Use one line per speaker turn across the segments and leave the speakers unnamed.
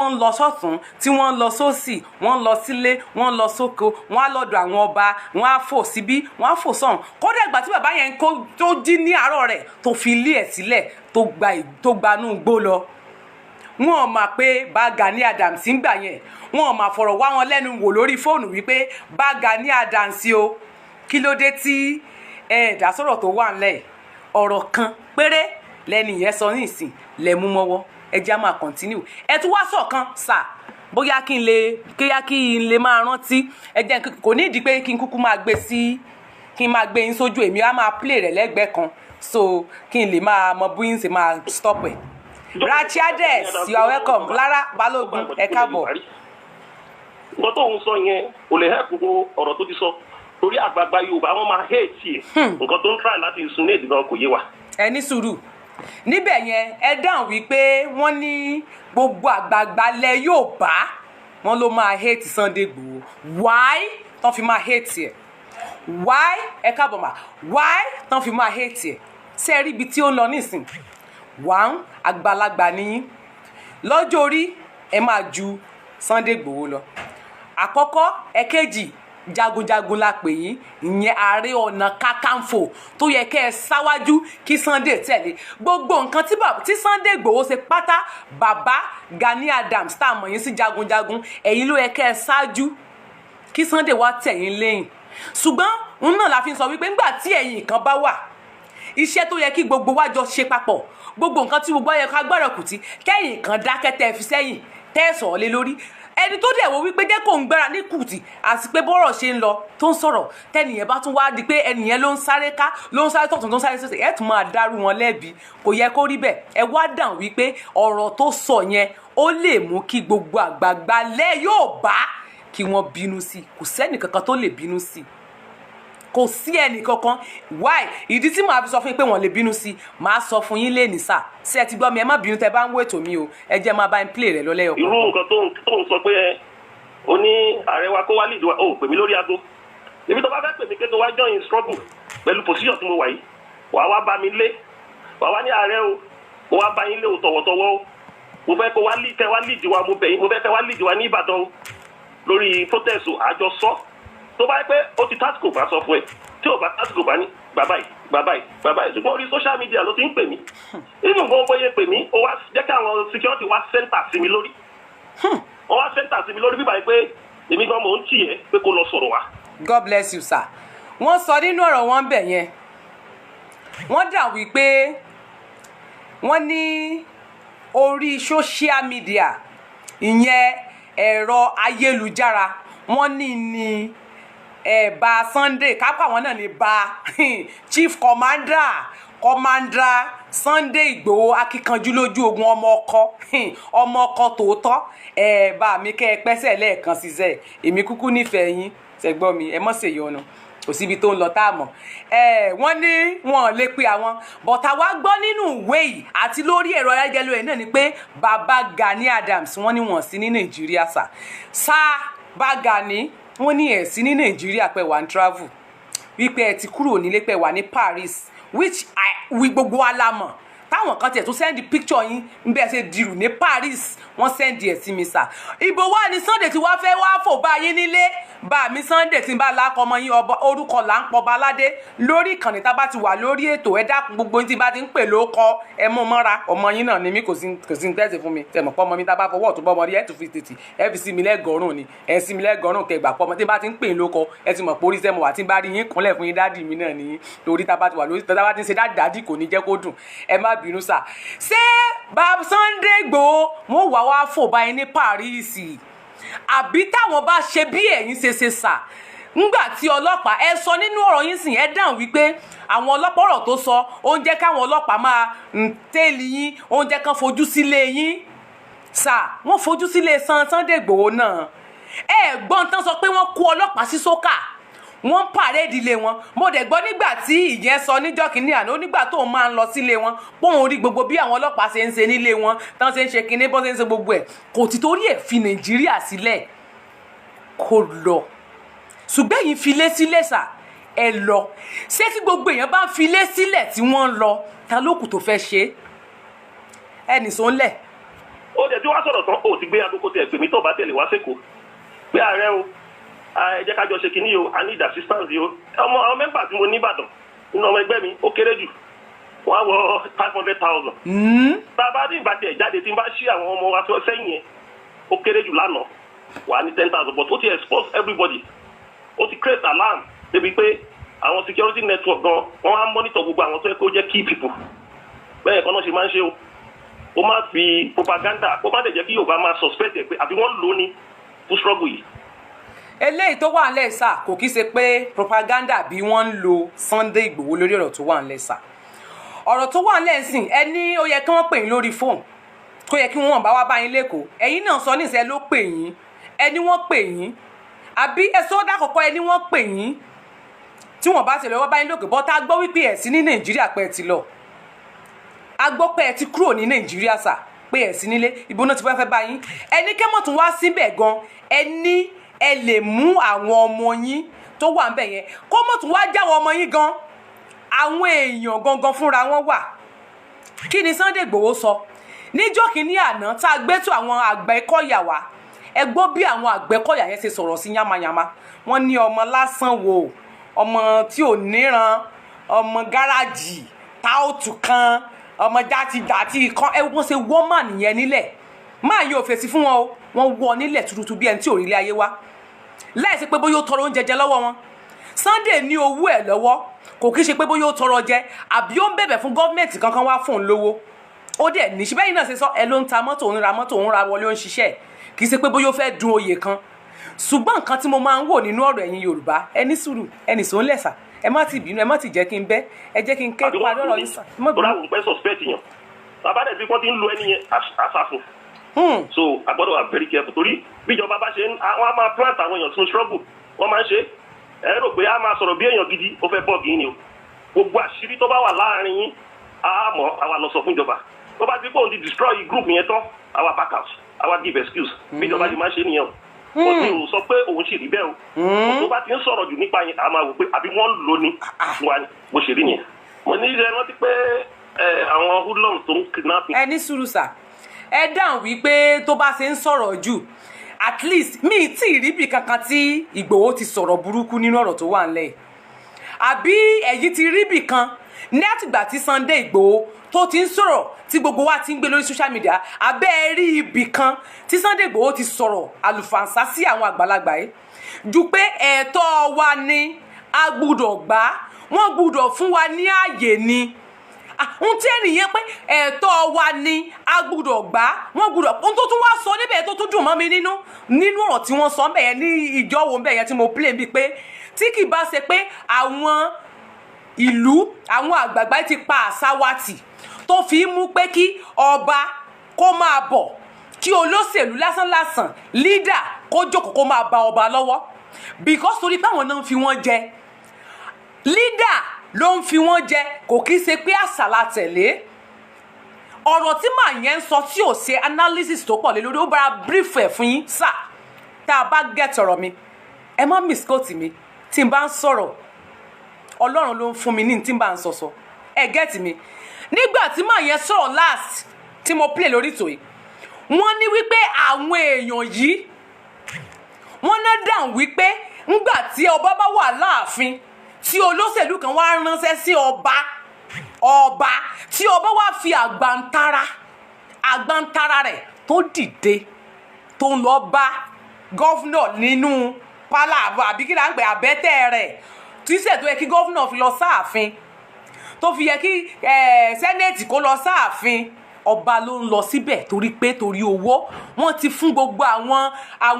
Wọ́n ń lọ sọ́tún, tí wọ́n ń lọ sósì, wọ́n ń lọ sílé, wọ́n ń lọ sóko, wọ́n á lọ́dọ̀ àwọn ọba, wọ́n á fò síbí, wọ́n á fò sọ̀hún. Kódà ìgbà tí bàbá yẹn kó tó jí ní àárọ̀ rẹ̀, tó fi ilé ẹ̀ sílẹ̀, tó gbanú gbó lọ, wọn mà pé bá Gani Adams ń gbà yẹn. Wọn mà fọ̀rọ̀ wá wọn lẹ́nu wò lórí fóònù wípé, "Bá Gani Adams o, kí ló dé tí ẹ dá sọ̀rọ̀ tó wà ńlẹ̀?" Ọ̀rọ̀ kan péré lẹ́nu yẹn sọ ní ìsìn lẹ mú mọ́wọ́. Ẹ jẹ́ á máa continue. Ẹ tún wá sọ̀kan sà, bóyá kí n lè máa rántí. Ẹ jẹ́ kò ní ìdí pé kí n kúkú máa gbé sí, kí n máa gbé yín sójú. Èmi á máa play rẹ̀ lẹ́gbẹ̀ẹ́ kan, so kí n lè máa mọ bí n ṣe máa stop ẹ̀. Rachiades, you are welcome. Lára Balógun, ẹ káàbọ̀.
Nǹkan tó ń sọ yẹn kò lè help gbogbo ọ̀rọ̀ tó ti sọ, torí àgbààgbà Yorùbá, wọn máa hate ẹ̀. Nǹkan tó ń try láti insinuate gan kò yé wa.
Ẹ ní sùúrù níbẹ̀ yẹn. Ẹ dáhùn wípé wọ́n ní gbogbo àgbààgbà lẹ yóò bá wọn ló máa hate Sunday Igboho. Why tán fi máa hate ẹ? Why? Ẹ káàbọ̀ mà. Why tán fi máa hate ẹ? Ṣé ẹ rí ibi tí ó ń lọ nísìn? Wàá àgbàlagbà nìyí lọ́jọ́ orí, ẹ máa ju Sunday Igboho lọ àkọ́kọ́. Ẹ̀kejì, jagunjagun la pè yín, ìyẹn Ààrẹ Ọ̀nà Kakanfò tó yẹ kẹ́ ẹ sáwájú kí Sunday tẹ̀lé. Gbogbo nǹkan tí Sunday Igboho ṣe pátá, bàbá Gani Adams, tá a mọ̀ yín sí jagunjagun, ẹ̀yin ló yẹ kẹ́ ẹ ṣáájú kí Sunday wá tẹ̀yìn lẹ́yìn. Ṣùgbọ́n òun náà la fi sọ wípé ńgbà tí ẹ̀yin kan bá wà, iṣẹ́ tó yẹ kí gbogbo wa jọ ṣe papọ̀, gbogbo nǹkan tí gbogbo ayẹ ká gbọ́dọ̀ kùtì, kẹ́yìn kan dákẹ́, tẹ́ ẹ fi sẹ́yìn, tẹ́ ẹ sọ̀rọ̀ lé lórí, ẹni tó dẹ̀ wo wípé jẹ́ kó ń gbára ní kùtì àti pé bọ́rọ̀ ṣe ń lọ tó ń sọ̀rọ̀, tẹ́nìyẹn bá tún wá di pé ẹnìyẹn ló ń sáré ká, ló ń sáré tọ̀tún, tó ń sáré sósì, ẹ̀ tún máa dárú wọn lẹ́bi. Kò yẹ kó rí bẹ́ẹ̀. Ẹ wá dàn wípé ọ̀rọ̀ tó sọ yẹn, ó lè mú kí gbogbo àgbààgbà lẹ́ yóò bá kí wọ́n bínú sí i. Kò sẹ́nì kankan tó lè bínú sí i, kò sí ẹnì kankan. Why? Ìdí tí màá fi sọ fún yín pé wọ́n lè bínú sí, màá sọ fún yín lẹ́nìí sà. Ṣé ẹ ti gbọ́ mi? Ẹ má bínú tẹ bá ń wo ètò mi o. Ẹ jẹ́ máa bá ń play rẹ̀ lọ́lẹ́yọ̀.
Irú nǹkan tó ń sọ pé ẹ o ní ààrẹ wa kó wá lead wa, o pè mí lórí aago. Ibi tó bá fẹ́ pè mí pé kó wá join struggle pẹ̀lú position tí mo wà yìí, wàá wá bá mi lé, wàá wá ní, "Ààrẹ o, mo wá bá yín lé o tọ̀wọ̀tọ̀wọ̀ o, mo fẹ́ kó wá lead, kẹ́ wá lead wa, mo bẹ̀ yín, mo fẹ́ kẹ́ wá lead wa ní Ìbàdàn o lórí protest o." Àjọsọ tó bá yẹ pé ó ti tásìkò, bá sọ fún ẹ. Tí ò bá tásìkò, bá ní bàbá yìí, bàbá yìí, bàbá yìí. Ṣùgbọ́n orí social media ló ti ń pè mí. Inú nǹkan bóyá pè mí, ó wá jẹ́ kí àwọn security wá center sí mi lórí. Wọ́n wá center sí mi lórí bíbá yìí pé èmi gan mò ń tì ẹ́ pé kó lọ sọ̀rọ̀ wá.
God bless you, sir. Wọ́n sọ nínú ọ̀rọ̀ wọn bẹ̀ yẹn, wọ́n dà wípé wọ́n ní orí social media, ìyẹn ẹ̀rọ ayélujára, wọ́n ní ẹ̀bà Sunday kápá àwọn náà ní bá chief commander Sunday Ìgbòho, akíkanjú lójú ogun, ọmọ ọkọ, ọmọ ọkọ tòótọ́. Ẹ bá mi kẹ́ ẹ pẹ́sẹ̀ lẹ́ẹ̀kan ṣiṣẹ́. Èmi kúkú nífẹ̀ẹ́ yín, ṣẹgbọ́n mi, ẹ mọ̀ ṣèyọnu. Kò síbi tó ń lọ tá a mọ̀. Ẹ wọ́n ní wọn lè pe àwọn bọ̀tà wá gbọ́ nínú ìwé yìí àti lórí ẹ̀rọ ayélujára náà ni pé bàbá Gani Adams, wọ́n ní wọ́n sí ní Nàìjíríà. Sà bá Gani, wọ́n ní ẹ̀ sí ní Nàìjíríà, pé wà ń travel, wípé ẹ ti kúrò nílé, pé wà ní Paris, which we gbogbo wa la mọ̀. Táwọn kan tiẹ̀ tún send picture yín ń bẹ́ẹ̀ ṣe dirù ní Paris, wọ́n send ẹ̀ sí mi sà. Ibo wá ní Sunday tí wàá fẹ́ wá fò bá yín nílé? Bá mi Sunday tí ń bá lákọ ọmọ yín, ọba orúkọ là ń pọba aládé lórí ìkànnì. Tá a bá ti wà lórí ètò, ẹ dákun, gbogbo yín tí bá ti ń pè ló kọ, ẹ mú mọ́ra. Ọmọ yín náà ni mí. Kò sí tẹ́sí fún mi. Tẹ̀ mọ̀ pọ́ ọmọ mi, tá a bá fọwọ́ ọ̀tún bọ́ ọmọ rí, ẹ tún fi tètè ẹ fi sí mi lẹ́gọ̀ọ́rùn ni, ẹ sí mi lẹ́gọ̀ọ́rùn kẹgbà pọ́ ọmọ. Tí bá ti ń pè ló kọ, ẹ ti mọ̀ pé orí sẹ́mu wà. Tí ń bá rí yín kúnlẹ̀ fún yín, daddy mi náà nìyí, torí tá a bá ti wà lórí, tá a bá ti ń ṣe daddy daddy, kò ní jẹ́ kó dùn. Ẹ má bínú sà. Ṣé bá Sunday Igboho, wọn wà wá fò báyìí ní Paris, àbí táwọn bá ṣe bí ẹ̀yin ṣe ṣe sà ńgbà tí ọlọ́pàá? Ẹ sọ nínú ọ̀rọ̀ yín sìn, ẹ dáhùn wípé àwọn ọlọ́pàá, ọ̀rọ̀ tó sọ, ó ń jẹ́ káwọn ọlọ́pàá máa ń tẹ́lẹ̀ yín, ó ń jẹ́ kán fojú sílé yín sà. Wọ́n fojú sílé Sunday Igboho náà. Ẹ gbọ́n tán sọ pé wọ́n kó ọlọ́pàá sí sókà, wọ́n ń parade ilé wọn. Mo dẹ̀ gbọ́ nígbà tí ìyẹn sọ níjọ́ kínní àná, nígbà tó máa ń lọ sílé wọn, póun rí gbogbo bí àwọn ọlọ́pàá ṣe ń ṣe nílé wọn, tán ṣe ń ṣe kinní, bọ́n ṣe ń ṣe gbogbo ẹ̀. Kò ti torí ẹ̀ fi Nàìjíríà sílẹ̀ kó lọ, ṣùgbọ́n ẹ̀yin filé sílẹ̀ sà, ẹ lọ. Ṣé tí gbogbo èèyàn bá ń filé sílẹ̀ tí wọ́n ń lọ, ta ló kù tó fẹ́ ṣe é? Ẹnì sọ ńlẹ̀.
Ó dẹ̀ tí wàá sọ̀rọ̀ tán, ó ti gbé agogo tẹ̀ pè mí tó bá tẹ̀lé wá sẹ́kọ̀ọ́ pé ààrẹ o, ẹ jẹ́ ká jọ ṣe kínní o, I need assistance o. Ọmọ àwọn member tí mo ní Ìbàdàn nínú ọmọ ẹgbẹ́ mi, ó kéré jù wọ́n á wọ 500,000. Tá a bá ní ìgbà tiẹ̀ jáde, tí n bá ṣí àwọn ọmọ wa sẹ́yìn yẹn, ó kéré jù lánàá wà á ní 10,000. But ó ti expose everybody, ó ti create alarm débi pé àwọn security network gan, wọ́n á monitor gbogbo àwọn tó yẹ kó jẹ́ key people. Bẹ́ẹ̀ kan náà ṣe máa ń ṣe o. Ó má fi propaganda, ó má dẹ̀ jẹ́ kí Yorùbá máa suspect ẹ̀ pé àbí wọ́n lò ó ní fún struggle yìí.
Eléyìí tó wà ńlẹ̀ sà, kò kí ṣe pé propaganda bí wọ́n ń lo Sunday Ìgbòho lórí ọ̀rọ̀ tó wà ńlẹ̀ sà. Ọ̀rọ̀ tó wà ńlẹ̀ sìn, ẹ ní ó yẹ kí wọ́n pè yín lórí fóònù, tó yẹ kí wọ́n bá wá bá yín lẹ́kọ̀ọ́. Ẹ̀yin náà sọ níṣẹ́ ló pè yín, ẹni wọ́n pè yín, àbí ẹ sọ dákọ̀kọ́, ẹni wọ́n pè yín tí wọ́n bá ti lọ́wọ́ bá yín lókè bọ́tá. Gbọ́ wípé ẹ̀ sí ní Nàìjíríà, pé ẹ ti lọ. A gbọ́ pé ẹ ti kúrò ní Nàìjíríà sà, pé ẹ̀ sí nílé. Ìbò náà ti fẹ́ fẹ́ bá yín, ẹni kẹ́mọ̀ tún wá síbẹ̀ gan. Ẹ ní ẹ lè mú àwọn ọmọ yín tó wà ńbẹ̀ yẹn, kó mọ̀ tún wá jáwọ́ ọmọ yín gan, àwọn èèyàn gangan fúnra wọn wà. Kí ni Sunday Igboho sọ níjọ́ kìíní àná tá a gbé tó àwọn Àgbẹ̀kọ̀yà wá? Ẹ gbọ́ bí àwọn Àgbẹ̀kọ̀yà yẹn ṣe sọ̀rọ̀ sí yamayama. Wọ́n ní ọmọ lásán wo, ọmọ tí ò níran, ọmọ gáràjì táòtù kan, ọmọ játijàti kan. Ẹ wọ́n ṣe wọ́n mà nìyẹn nílẹ̀ máa yóò fèsì fún wọn o. Wọ́n wọ́ nílẹ̀ tuurutu bí ẹni tí ò rí ilé ayé wá, láìsí pé bóyá ó tọrọ oúnjẹ jẹ lọ́wọ́ wọn. Sunday ní owó ẹ̀ lọ́wọ́, kò kí ṣe pé bóyá ó tọrọ jẹ àbí ó ń bẹ̀bẹ̀ fún gọ́ọ̀mẹ̀ntì kankan wá fún un lówó. Ó dẹ̀ ní ṣíbẹ́ yìí náà ṣe sọ, ẹ ló ń ta mọ́tò, ń ra mọ́tò, ń ra wọlé, ó ń ṣiṣẹ́. Kì í ṣe pé bóyá ó fẹ́ dun oyè kan. Ṣùgbọ́n nǹkan tí mo máa ń wò nínú ọ̀rọ̀ ẹ̀yin Yorùbá, ẹ ní sùúrù, ẹ nìṣó ń lẹ̀sà, ẹ má ti bínú, ẹ má ti jẹ́ kí n bẹ́, ẹ jẹ́ kí n kẹ́
Àbí
parí
wọ́n
ọ̀rọ̀ yìí sà. Ẹ má
tó
bínú.
láwọn pẹ́ suspect yàn, bàbá dẹ̀ bí wọ́n ti ń lo ẹni yẹn àṣàfún. So a gbọ́dọ̀ wà very careful, torí bíjọba bá ṣe ń, àwọn á máa plant àwọn èèyàn sínú struggle. Wọ́n máa ń ṣe ẹ rò pé a máa sọ̀rọ̀ bí èèyàn gidi, ó fẹ́ bọ́ọ̀gì yín ni o. Gbogbo àṣírí tó bá wà láàrin yín, á mọ̀, àwa lọ sọ fún ìjọba. Tó bá ti pé òun ti destroy group yẹn tán, àwa back out, àwa give excuse. Bíjọba ti máa ń ṣe nìyẹn o. Kò sí òun sọ pé òun sì rí bẹ́ẹ̀ o. Tó bá ti ń sọ̀rọ̀ jù nípa yẹn, a máa wò pé àbí wọ́n ń lò ní fún wa ni. Bó ṣe rí nìyẹn. Mo ní ilé rántí pé àwọn hoodlums tó ń kidnap.
Ẹ ní sùúrù sà. Ẹ dáhùn wípé tó bá ṣe ń sọ̀rọ̀ jù, at least mi tí ì rí ibì kankan tí Ìgbòho ti sọ̀rọ̀ burúkú nínú ọ̀rọ̀ tó wà ńlẹ̀ yìí. Àbí ẹ̀yin ti rí ibì kan ní àtìgbà tí Sunday Ìgbòho tó ti ń sọ̀rọ̀, tí gbogbo wa ti ń gbé lórí social media, abẹ́ ẹ rí ibì kan tí Sunday Ìgbòho ti sọ̀rọ̀ àlùfànṣá sí àwọn àgbàlagbà yìí ju pé ẹ̀tọ́ wa ni a gbúdọ̀ gbà, wọ́n gbúdọ̀ fún wa ní ààyè ni? Ohun tí ènìyàn pé ẹ̀tọ́ wa ni a gbúdọ̀ gbà, wọ́n gbúdọ̀. Ohun tó tún wá sọ níbẹ̀ tó tún dùn mọ́ mi nínú nínú ọ̀rọ̀ tí wọ́n sọ níbẹ̀ yẹn ní ìjọ wo níbẹ̀ yẹn tí mo play bíi pé tí kì bá ṣe pé àwọn ìlú, àwọn àgbààgbà ti pa àṣà wa tì, tó fi mú pé kí ọba kó máa bọ̀, kí olóṣèlú lásánlásán leader kó jókòó, kó máa ba ọba lọ́wọ́, because torí pé àwọn náà ń fi wọ́n jẹ, leader ló ń fi wọ́n jẹ. Kò kí ṣe pé àṣà la tẹ̀lé. Ọ̀rọ̀ tí màá yẹn ń sọ tí ò ṣe analysis tó pọ̀ lé lórí, ó bára brief ẹ̀ fún yín sà. Tá a bá get ọ̀rọ̀ mi, ẹ má misquote mi. Tí n bá ń sọ̀rọ̀, Ọlọ́run ló ń fún mi ní tí n bá ń sọ. Ẹ get mi. Nígbà tí màá yẹn sọ̀rọ̀ last tí mo play lórí ìtò yìí, wọ́n ní wípé àwọn èèyàn yìí, wọ́n náà dáhùn wípé ńgbà tí ọba bá wà láàfin, tí olóṣèlú kan wá ránṣẹ́ sí ọba, ọba tí ọba wá fi àgbàntara àgbàntara rẹ̀ tó dìde, tó ń lọ bá governor nínú palace, àbí kí là ń pè àbẹ́tẹ̀ rẹ̀, tíṣẹ̀ tó yẹ kí governor fi lọ sáàfin, tó fi yẹ kí senate kó lọ sáàfin, ọba ló ń lọ síbẹ̀, torí pé torí owó wọ́n ti fún gbogbo àwọn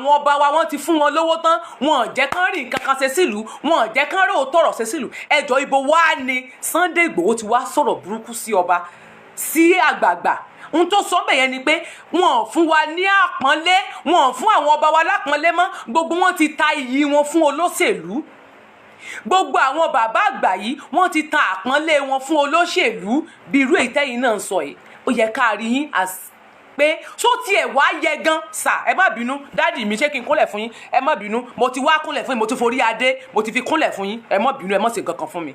ọba wa, wọ́n ti fún wọn lówó tán, wọn ò jẹ́ kán rí nǹkan kan ṣe sílùú, wọn ò jẹ́ kán rí òótọ́ ọ̀rọ̀ ṣe sílùú. Ẹjọ́, ibo wá ni Sunday Igboho ti wá sọ̀rọ̀ burúkú sí ọba, sí àgbààgbà? Ohun tó sọ bẹ́ẹ̀ yẹn ni pé wọn ò fún wa ní àpọ́nlé, wọn ò fún àwọn ọba wa lápọ́nlé mọ́. Gbogbo wọn ti ta iyì wọn fún olóṣèlú. Gbogbo àwọn bàbá àgbà yìí, wọ́n ti ta àpọ́nlé wọn fún olóṣèlú. Bí irú èyí tẹ́yìn náà ń sọ yìí, ó yẹ ká rí yín as pé ṣó tiẹ̀ wá yẹ gan sà? Ẹ má bínú, daddy mi, ṣé kí n kúnlẹ̀ fún yín? Ẹ má bínú, mo ti wá kúnlẹ̀ fún yín, mo ti forí adé, mo ti fi kúnlẹ̀ fún yín. Ẹ má bínú, ẹ má ṣe nǹkan kan fún mi,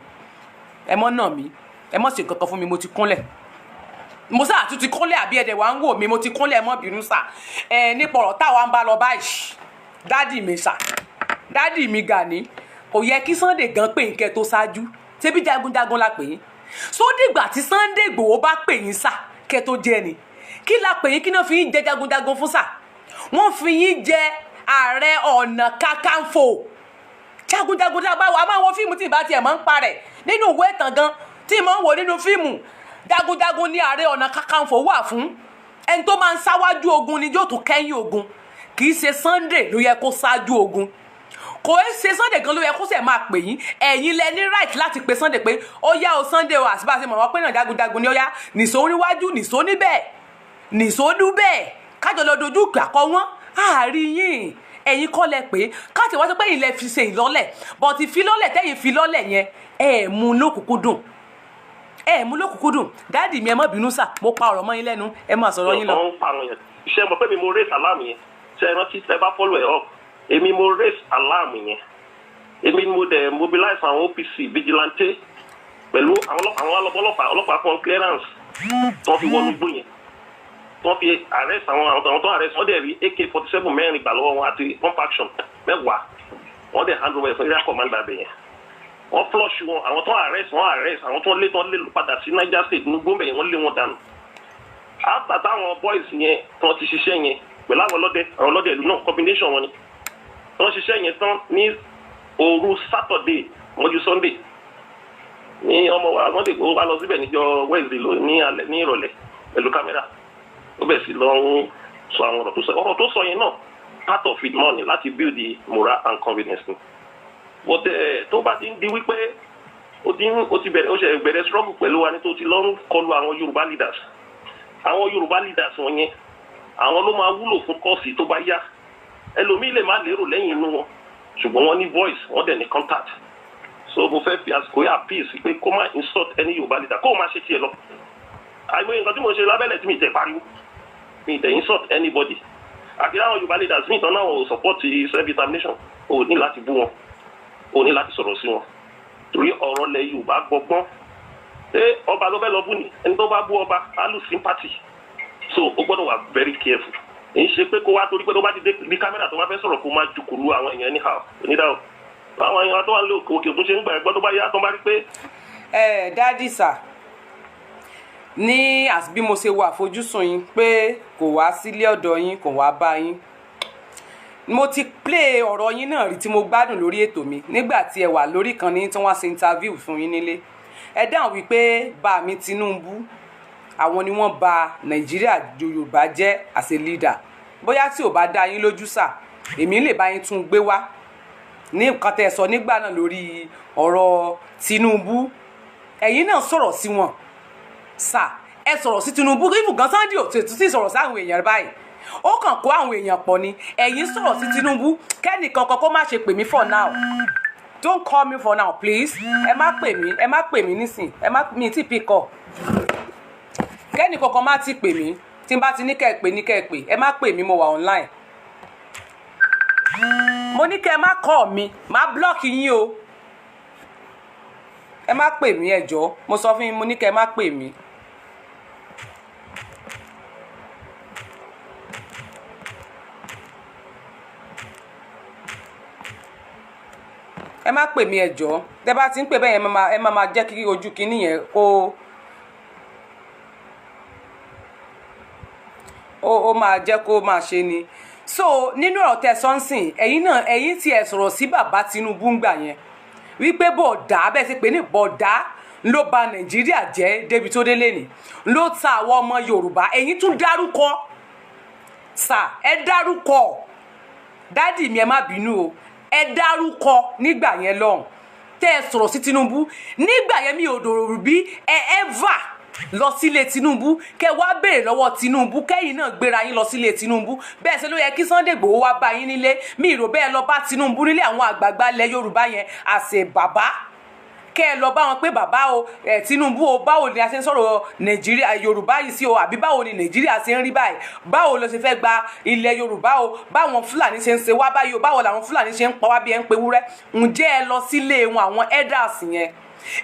ẹ má nà mí, ẹ má ṣe nǹkan kan fún mi, mo ti kúnlẹ̀. Mo sáà tún ti kúnlẹ̀, àbí ẹ̀dẹ̀ wá ń wò mí? Mo ti kúnlẹ̀, mọ́ bínú sà. Ẹ nípa ọ̀rọ̀ táwa ń bá lọ báyìí, daddy mi sà, daddy mi Gani, kò yẹ kí Sunday gan pé nkẹ́ tó ṣáájú. Ṣebí jagunjagun la pè yín? Sódìgbà tí Sunday Igboho bá pè yín sà kẹ́ tó jẹ́ ni? Kí la pè yín? Kí náà fi yín jẹ jagunjagun fún sà? Wọ́n fi yín jẹ Ààrẹ Ọ̀nà Kakanfò. Jagunjagun tí a bá wà, a máa ń wo fíìmù tí ìbá tiẹ̀ máa ń parẹ̀ nínú ìwé ìtàn gan tí ìmọ̀ ń wò nínú fíìmù. Jagunjagun ní Ààrẹ Ọ̀nà Kakanfò wà fún. Ẹni tó máa ń sáwájú ogun ni yóò tún kẹ́yìn ogun. Kì í ṣe Sunday ló yẹ kó ṣáájú ogun. Kò é ṣe Sunday gan ló yẹ kó sẹ̀ máa pè yín. Ẹ̀yin lẹ ní right láti pe Sunday pé ó yá o, Sunday o, àti bá a ṣe mọ̀ wọ́n pé náà jagunjagun ni, ó yá, nìṣó níwájú, nìṣó níbẹ̀, nìṣó níbẹ̀, kájọ lọ dojú ìgbà kọ wọ́n. Àárín yín, ẹ̀yin kọ́ lẹ pé káàtì wá sọ pé ilẹ̀ fi ṣe ìlọ́lẹ̀, but ìfilọ́lẹ̀ tẹ́yìn filọ́lẹ̀ yẹn, ẹ̀ mú lókùnkúndùn, ẹ̀ mú lókùnkúndùn. Daddy mi, ẹ má bínú sà, mo pa ọ̀rọ̀ mọ́ yín lẹ́nu. Ẹ má sọ̀rọ̀ yín lọ.
Ọ̀n pa àwọn yẹn. Ṣé mo pé mi mo raise alarm yẹn? Ṣe é rántí? Ẹ bá follow ẹ up, èmi mo raise alarm yẹn, èmi mo dẹ̀ mobilize àwọn OPC vigilante pẹ̀lú àwọn ọlọ́pàá. Ọlọ́pàá fún clearance tí wọ́n fi wọnú igbó yẹn, tí wọ́n fi arrest àwọn tó arrest. Wọ́n dẹ̀ rí AK-47 mẹ́rin gbà lọ́wọ́ wọn àti pump action 10. Wọ́n dẹ̀ hand over fún area commander abẹ yẹn. Wọ́n flush wọn. Àwọn tó arrest, wọ́n arrest àwọn tó lé, tó lé padà sí Niger State ní gbóǹbẹ̀ yẹn. Wọ́n lé wọn dànù. After táwọn boys yẹn tí wọ́n ti ṣiṣẹ́ yẹn pẹ̀lú àwọn ọlọ́dẹ ìlú náà, combination wọn ni wọ́n ṣiṣẹ́ yẹn tán ní òru Saturday mọ́jú Sunday ní ọmọ wa Sunday kó wá lọ síbẹ̀ níjọ́ Wednesday ló ní alẹ́ ní ìrọ̀lẹ́ pẹ̀lú kámẹ́rà. Ó bẹ̀ sí lọ ń sọ àwọn ọ̀rọ̀ tó sọ. Ọ̀rọ̀ tó sọ yẹn náà, part of it náà ni láti build the morale and confidence ni. But tó bá ti ń di wípé ó ti bẹ̀rẹ̀, ó ṣe bẹ̀rẹ̀ struggle pẹ̀lú wa ní tó ti lọ ń kọlu àwọn Yorùbá leaders, àwọn Yorùbá leaders wọn yẹn, àwọn ló máa wúlò fún cause tó bá yá. Ẹlòmíì lè má lérò lẹ́yìn inú wọn, ṣùgbọ́n wọ́n ní voice, wọ́n dẹ̀ ní contact. So mo fẹ́ fi àsìkò yà peace pé kó má insult any Yorùbá leader, kó o má ṣe tiẹ̀ lọ. Àìmọye nǹkan tí mo ṣe lábẹ́lẹ̀ tí mi tẹ̀ pariwo, mi tẹ̀ insult anybody. Àti láwọn Yorùbá leaders mi tán náà ò support self determination, ò ní láti bú wọn, ò ní láti sọ̀rọ̀ sí wọn, torí ọ̀rọ̀ lẹ Yorùbá gbọgbọ́n. Ṣé ọba ló fẹ́ lọ bú ni? Ẹni tó bá bú ọba á lose sympathy. So o gbọ́dọ̀ wà very careful. Èyí ṣe pé kó wá torí pé tó bá ti dé bí kámẹ́rà tó bá fẹ́ sọ̀rọ̀, kó máa jùkúrú àwọn èèyàn anyhow. Onídàá àwọn èèyàn tó wà ní òkè òkè tó ṣe ń gbà ẹgbọ́, tó bá yá, tó bá rí pé.
Ẹ daddy sà, ní àti bí mo ṣe wà àfojúsùn yín pé kò wá sílé ọ̀dọ̀ yín, kò wá bá yín, mo ti play ọ̀rọ̀ yín náà rí tí mo gbádùn lórí ètò mi nígbà tí ẹ wà lórí kan ní tí wọ́n ṣe interview fún yín nílé. Ẹ dáhùn wípé bá mi Tinubu, àwọn ni wọ́n bà Nàìjíríà Yorùbá jẹ́ as a leader. Bóyá tí ò bá dá yín lójú sà, èmi lè bá yín tún gbé wá ní nǹkan tẹ́ ẹ sọ nígbà náà lórí ọ̀rọ̀ Tinubu. Ẹ̀yin náà sọ̀rọ̀ sí wọn sà, ẹ sọ̀rọ̀ sí Tinubu. Even gan Sunday ò tètè sí sọ̀rọ̀ sáwọn èèyàn báyìí, ó kàn kó àwọn èèyàn pọ̀ ni. Ẹ̀yin sọ̀rọ̀ sí Tinubu. Kẹ́nìkan kan kó má ṣe pè mí for now. Don't call me for now, please. Ẹ má pè mí, ẹ má pè mí nísìn. Ẹ má mi tí pick up. Kẹ́nìkan kan má ti pè mí. Tí n bá ti ní kẹ́ ẹ pè, ní kẹ́ ẹ pè. Ẹ má pè mí, mo wà online. Mo ní kẹ́ ẹ má call mi, má block yín o. Ẹ má pè mí, ẹ jọ̀ọ́. Mo sọ fún yín, mo ní kẹ́ ẹ má pè mí. Ẹ má pè mí, ẹ jọ̀ọ́. Tẹ́ bá ti ń pè bẹ́ẹ̀ yẹn, ẹ má máa jẹ́ kí ojú kinní yẹn kó ó máa jẹ́ kó máa ṣe ni. So nínú ọ̀rọ̀ tẹ́ sọ́nsìn, ẹ̀yin náà, ẹ̀yin tí ẹ sọ̀rọ̀ sí bàbá Tinubu ń gbà yẹn wípé bọ̀dá bẹ́ẹ̀ ti pè ní bọ̀dá ló ba Nàìjíríà jẹ́ débi tó délé ni, ló ta àwọn ọmọ Yorùbá. Ẹ̀yin tún dárúkọ sà, ẹ dárúkọ. Daddy mi, ẹ má bínú o. Ẹ dárúkọ nígbà yẹn lọ́hùn tẹ́ ẹ sọ̀rọ̀ sí Tinubu nígbà yẹn. Mi ò dòrò bí ẹ ever lọ sílé Tinubu kẹ wá béèrè lọ́wọ́ Tinubu, kẹ́yìn náà gbéra yín lọ sílé Tinubu. Bẹ́ẹ̀ ṣe ló yẹ kí Sunday Igboho wá bá yín nílé. Mi ìrò bẹ́ẹ̀ lọ bá Tinubu nílé. Àwọn àgbààgbà ilẹ̀ Yorùbá yẹn àṣẹ bàbá, kẹ́ ẹ lọ bá wọn pé bàbá o, ẹ Tinubu o, báwo ni a ṣe ń sọ̀rọ̀ Nàìjíríà Yorùbá yìí sí o? Àbí báwo ni Nàìjíríà ṣe ń rí báyìí? Báwo ló ṣe fẹ́ gba ilẹ̀ Yorùbá o? Báwọn Fúlàní ṣe ń ṣe wá báyìí o? Báwo làwọn Fúlàní ṣe ń pa wá bí ẹ ń pe wúrẹ́? Ǹjẹ́ ẹ lọ sílé wọn, àwọn elders yẹn,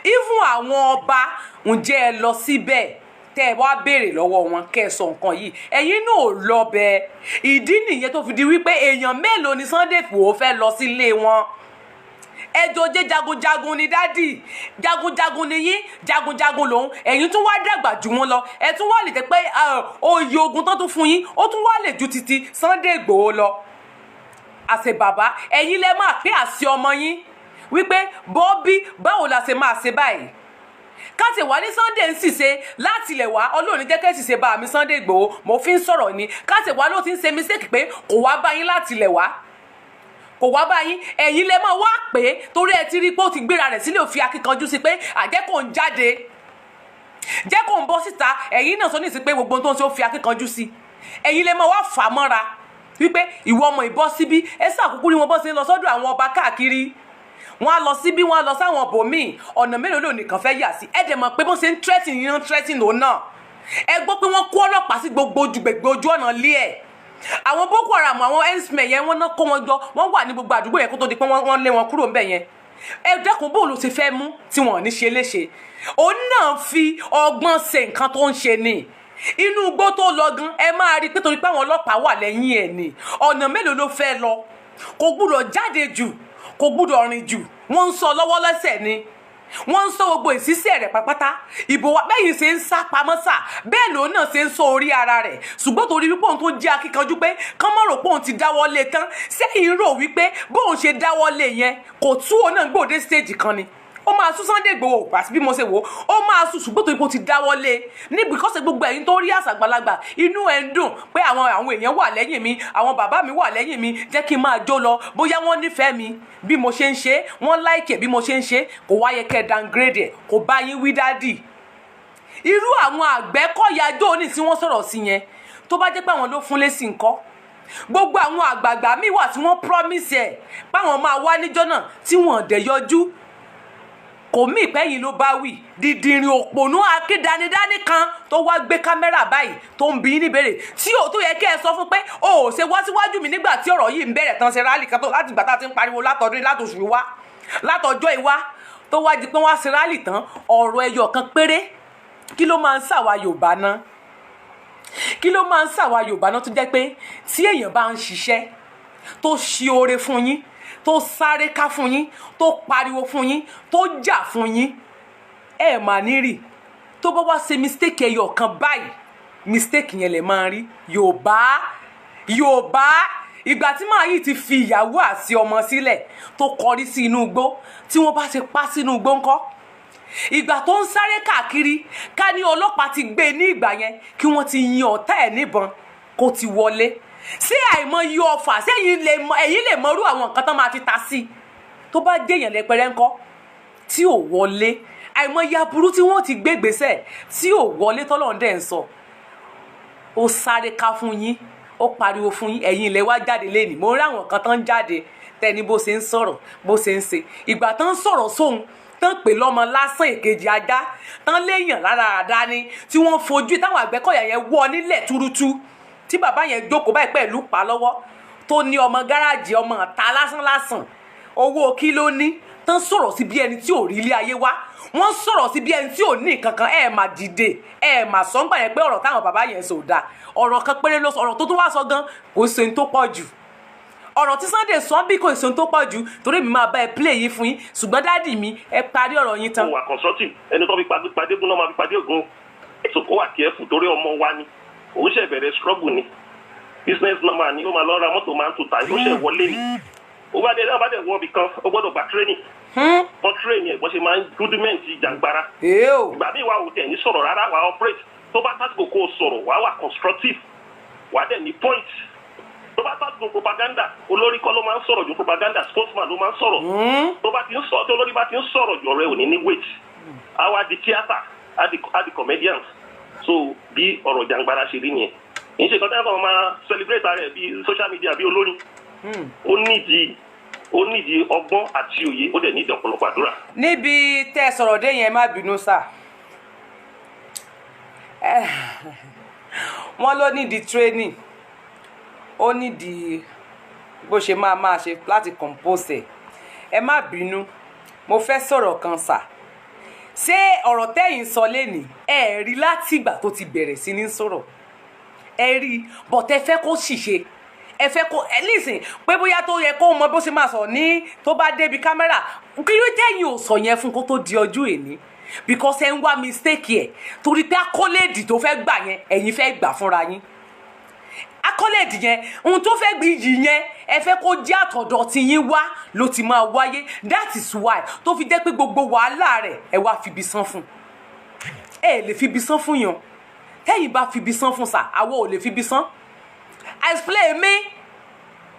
even àwọn ọba, ǹjẹ́ ẹ lọ síbẹ̀? Tẹ́ ẹ wá béèrè lọ́wọ́ wọn, kẹ́ ẹ sọ nǹkan yìí, ẹ̀yin náà ò lọ bẹ́ẹ̀. Ìdí nìyẹn tó fi di wípé èèyàn mélòó ni Sunday Igboho fẹ́ lọ sílé wọn? Ẹjọ́ jẹ́ jagunjagun ni daddy, jagunjagun ni yín, jagunjagun lòun. Ẹ̀yin tún wá dàgbà jù wọn lọ, ẹ tún wá lè tẹ́ pé oyè ogun tó tún fún yín, ó tún wá lè ju titi Sunday Igboho lọ. Àṣẹ bàbá, ẹ̀yin lẹ máa pín àṣẹ ọmọ yín wípé bọ́bí, báwo la ṣe máa ṣe báyìí? Káṣí wá ní Sunday ń ṣìṣe láti ilẹ̀ wá, Ọlọ́run jẹ́ kẹ́ ṣìṣe bá mi. Sunday Igboho mo fi ń sọ̀rọ̀ ni. Káṣí wá ló ti ń ṣe mistake pé kò wá bá yín láti ilẹ̀ wá, kò wá bá yín, ẹ̀yin lẹ máa wá pé torí ẹ ti rí pé ó ti gbéra rẹ̀ sílẹ̀, òfin akíkanjú sí pé àjẹ́ kò ń jáde, jẹ́ kó ń bọ́ síta. Ẹ̀yin náà sọ ní ìsìn pé gbogbo ohun tó ń ṣe, ó fi akíkanjú sí. Ẹ̀yin lẹ máa wá fà á mọ́ra wípé ìwọ ọmọ ìbọ́ síbí. Ẹ sàkúkú rí wọn bọ́ sí lọ sọ́dọ̀ àwọn ọba káàkiri, wọ́n á lọ síbí, wọ́n á lọ sáwọn bòmíì. Ọ̀nà mélòó ló nìkan fẹ́ yà sí? Ẹ dẹ̀ mọ̀ pé bó ṣe ń threaten yín, ń threaten lòun náà. Ẹ gbọ́ pé wọ́n kó ọlọ́pàá sí gbogbo ojú gbègbè ojú ọ̀nà lé ẹ̀. Àwọn Boko Haram, àwọn herdsmen yẹn, wọ́n náà kó wọn jọ, wọ́n wà ní gbogbo àdúgbò yẹn kó tó di pé wọ́n lé wọn kúrò ńbẹ̀ yẹn. Ẹ dẹ́kun, bóòlù ti fẹ́ mú tí wọ́n ní ṣe léṣe? Òun náà fi ọgbọ́n ṣe nǹkan tó ń ṣe ni. Inú igbó tó lọ gan, ẹ máa rí i pé torí pé àwọn ọlọ́pàá wà lẹ́yìn ẹ̀ ni. Ọ̀nà mélòó ló fẹ́ lọ? Kò gbúdọ̀ jáde jù, kò gbúdọ̀ rìn jù. Wọ́n ń sọ lọ́wọ́ lẹ́sẹ̀ ni, wọ́n ń sọ gbogbo ìṣísẹ̀ rẹ̀ pátápátá. Ìbò wa bẹ́yìn ṣe ń sá pamọ́ sà, bẹ́ẹ̀ lòun náà ṣe ń sọ orí ara rẹ̀. Ṣùgbọ́n torí wípé òun tó jẹ́ akíkanjú pé kán mọ̀ rò pé òun ti dáwọ́ lé tán, sẹ́yìn rò wípé bóun ṣe dáwọ́ lé yẹn, kò tú òun náà gbòde stage kan ni ó máa sún Sunday Igboho pàṣẹ. Bí mo ṣe wò ó, ó máa sún, ṣùgbọ́n torí pé ó ti dáwọ́ lé níbi kọ́sẹ̀. Gbogbo ẹ̀yin tó rí àṣàgbàlagbà, inú ẹ̀ ń dùn pé àwọn èèyàn wà lẹ́yìn mi, àwọn bàbá mi wà lẹ́yìn mi, jẹ́ kí n máa jó lọ, bóyá wọ́n nífẹ̀ẹ́ mi bí mo ṣe ń ṣe, wọ́n like bí mo ṣe ń ṣe. Kò wáyé kẹ́ downgrade ẹ̀, kò bá yín wí, daddy. Irú àwọn Àgbẹ̀kọ̀yà jóòní tí wọ́n sọ̀rọ̀ sí yẹn, tó bá jẹ́ pé àwọn ló fún lésì ńkọ́? Gbogbo àwọn àgbààgbà míì wà tí wọ́n promise ẹ̀ páwọn máa wá níjọ́ náà tí wọ́n dẹ̀ yọjú. Kò mí ìpẹ́yìn ló bá wì dídìrín òpònú akídanidání kan tó wá gbé kámẹ́rà báyìí tó ń bí níbèrè tí ò tó yẹ kí ẹ sọ fún pé o ò ṣe wá síwájú mi nígbà tí ọ̀rọ̀ yìí ń bẹ̀rẹ̀ tán, ṣe rally kan tó láti ìgbà tá a ti ń pariwo látọdún, látòṣù ìwá, látọjọ́ ìwá, tó wá di pé wọ́n á ṣe rally tán, ọ̀rọ̀ ẹyọ kan péré. Kí ló máa ń ṣàwa Yorùbá náà? Kí ló máa ń ṣàwa Yorùbá náà tó jẹ́ pé tí èèyàn bá ń ṣiṣẹ́, tó ṣe oore fún yín, tó sáré ká fún yín, tó pariwo fún yín, tó jà fún yín, ẹ mà ní rì? Tó bá wá ṣe mistake ẹyọ kan báyìí, mistake yẹn lè máa rí. Yorùbá, Yorùbá, ìgbà tí màá yìí ti fi ìyàwó àti ọmọ sílẹ̀ tó kọrí sí inú igbó, tí wọ́n bá ti pa sínú igbó ńkọ́? Ìgbà tó ń sáré káàkiri, ká ní ọlọ́pàá ti gbé e ní ìgbà yẹn, kí wọ́n ti yin ọ̀tá ẹ̀ níbọn kó ti wọlé sí àìmọye ọfà sẹ́yìn lè mọ, ẹ̀yìn lè mọrú àwọn nǹkan tán máa ti ta sí tó bá déèyàn lẹ́pẹ̀rẹ́ ńkọ́ tí ò wọlé? Àìmọye aburú tí wọ́n ti gbé gbèsè tí ò wọlé. Tọ́lọ́run dẹ̀ ń sọ, ó sáré ká fún yín, ó pariwo fún yín, ẹ̀yin ilẹ̀ wá jáde lẹ́nìí. Mo rí àwọn kan tán jáde tẹni bó ṣe ń sọ̀rọ̀, bó ṣe ń ṣe, ìgbà tán ń sọ̀rọ̀ sóhun, tán pè lọ́mọ lásán, èkejì ajá, tán léèyàn lára àdá ni, tí wọ́n fojú táwọn Àgbẹ̀kọ̀yà yẹn wọ́ nílẹ̀ túrútú, tí bàbá yẹn jókòó báyìí pẹ̀lú pa lọ́wọ́, tó ní ọmọ gáràjì, ọmọ ọ̀tá lásán lásán, owó kí ló ní, tán sọ̀rọ̀ sí bí ẹni tí ò rí ilé ayé wá, wọ́n sọ̀rọ̀ sí bí ẹni tí ò ní nǹkan kan. Ẹ̀ mà dìde, ẹ̀ mà sọ ńgbà yẹn pé ọ̀rọ̀ táwọn bàbá yẹn sọ ò dáa. Ọ̀rọ̀ kan péré ló sọ, ọ̀rọ̀ tó tún wá sọ gan kò ṣe ní tó pọ̀ jù. Ọ̀rọ̀ tí Sunday sọ bí kò ṣe ní tó pọ̀ jù, torí mi máa bá ẹ play yín fún yín. Ṣùgbọ́n daddy mi, ẹ parí ọ̀rọ̀ yín tán.
Ó wà constructive. Ẹni tó fi padé gún náà máa fi padé ògún, so kó wà careful torí ọmọ wa ni. Òun ṣe bẹ̀rẹ̀ struggle ni, business man ni. Ó máa lọ ra mọ́tò, máa ń tuta, ó ṣe wọlé ni. Ó bá dé náà, bá dẹ̀ wọ ibì kan, ó gbọ́dọ̀ gba training. Wọ́n train ẹ̀ bọ́n ṣe máa ń rudiment jàǹgbara. Ìgbà míì wà, ò tẹ̀ ní sọ̀rọ̀ rárá, wà á operate. Tó bá tásìkò kó o sọ̀rọ̀, wà á wà constructive, wà á dẹ̀ ní point. Tó bá tásìkò propaganda, olórí kọ́ ló máa ń sọ̀rọ̀ ju propaganda, spokesman ló máa ń sọ̀rọ̀. Tó bá ti ń sọ, tó olórí bá ti ń sọ̀rọ̀ jù, ọ̀rẹ́ ò ní ní weight, á wá di theatre, á di comedians. So bí ọ̀rọ̀ jàǹgbara ṣe rí nìyẹn. Kì í ṣe kan tẹ́lẹ̀ máa celebrate ara ẹ̀ bí social media bí olórin. Ó nídìí ọgbọ́n àti òye, ó dẹ̀ nídìí ọ̀pọ̀lọpọ̀ àdúrà.
Níbi tẹ́ ẹ sọ̀rọ̀ dé yẹn, má bínú sà. Wọ́n ló nídìí training, ó nídìí bó ṣe máa máa ṣe láti compose ẹ̀. Ẹ má bínú, mo fẹ́ sọ̀rọ̀ kan sà. Ṣé ọ̀rọ̀ tẹ́yìn sọ lẹ́nìí, ẹ rí láti ìgbà tó ti bẹ̀rẹ̀ sí ní sọ̀rọ̀, ẹ rí, but ẹ fẹ́ kó ṣìṣe, ẹ fẹ́ kó ẹ lísìn pé bóyá tó yẹ kó mọ bó ṣe máa sọ ní tó bá débi kámẹ́rà. Kí ló tẹ́yìn ò sọ yẹn fún kó tó di ọjọ́ èní? Because ẹ ń wá mistake ẹ̀, torí pé accolade tó fẹ́ gbà yẹn, ẹ̀yin fẹ́ gbà fúnra yín. Accolade yẹn, ohun tó fẹ́ iyì yẹn, ẹ fẹ́ kó jẹ́ àtọ̀dọ̀ tí yín wá ló ti máa wáyé. That is why tó fi jẹ́ pé gbogbo wàhálà rẹ̀, ẹ wá fibi san fún. Ẹ lè fibi san fún yàn. Tẹ́yìn bá fibi san fún sà, àwọ̀ ò lè fibi san. Explain mi,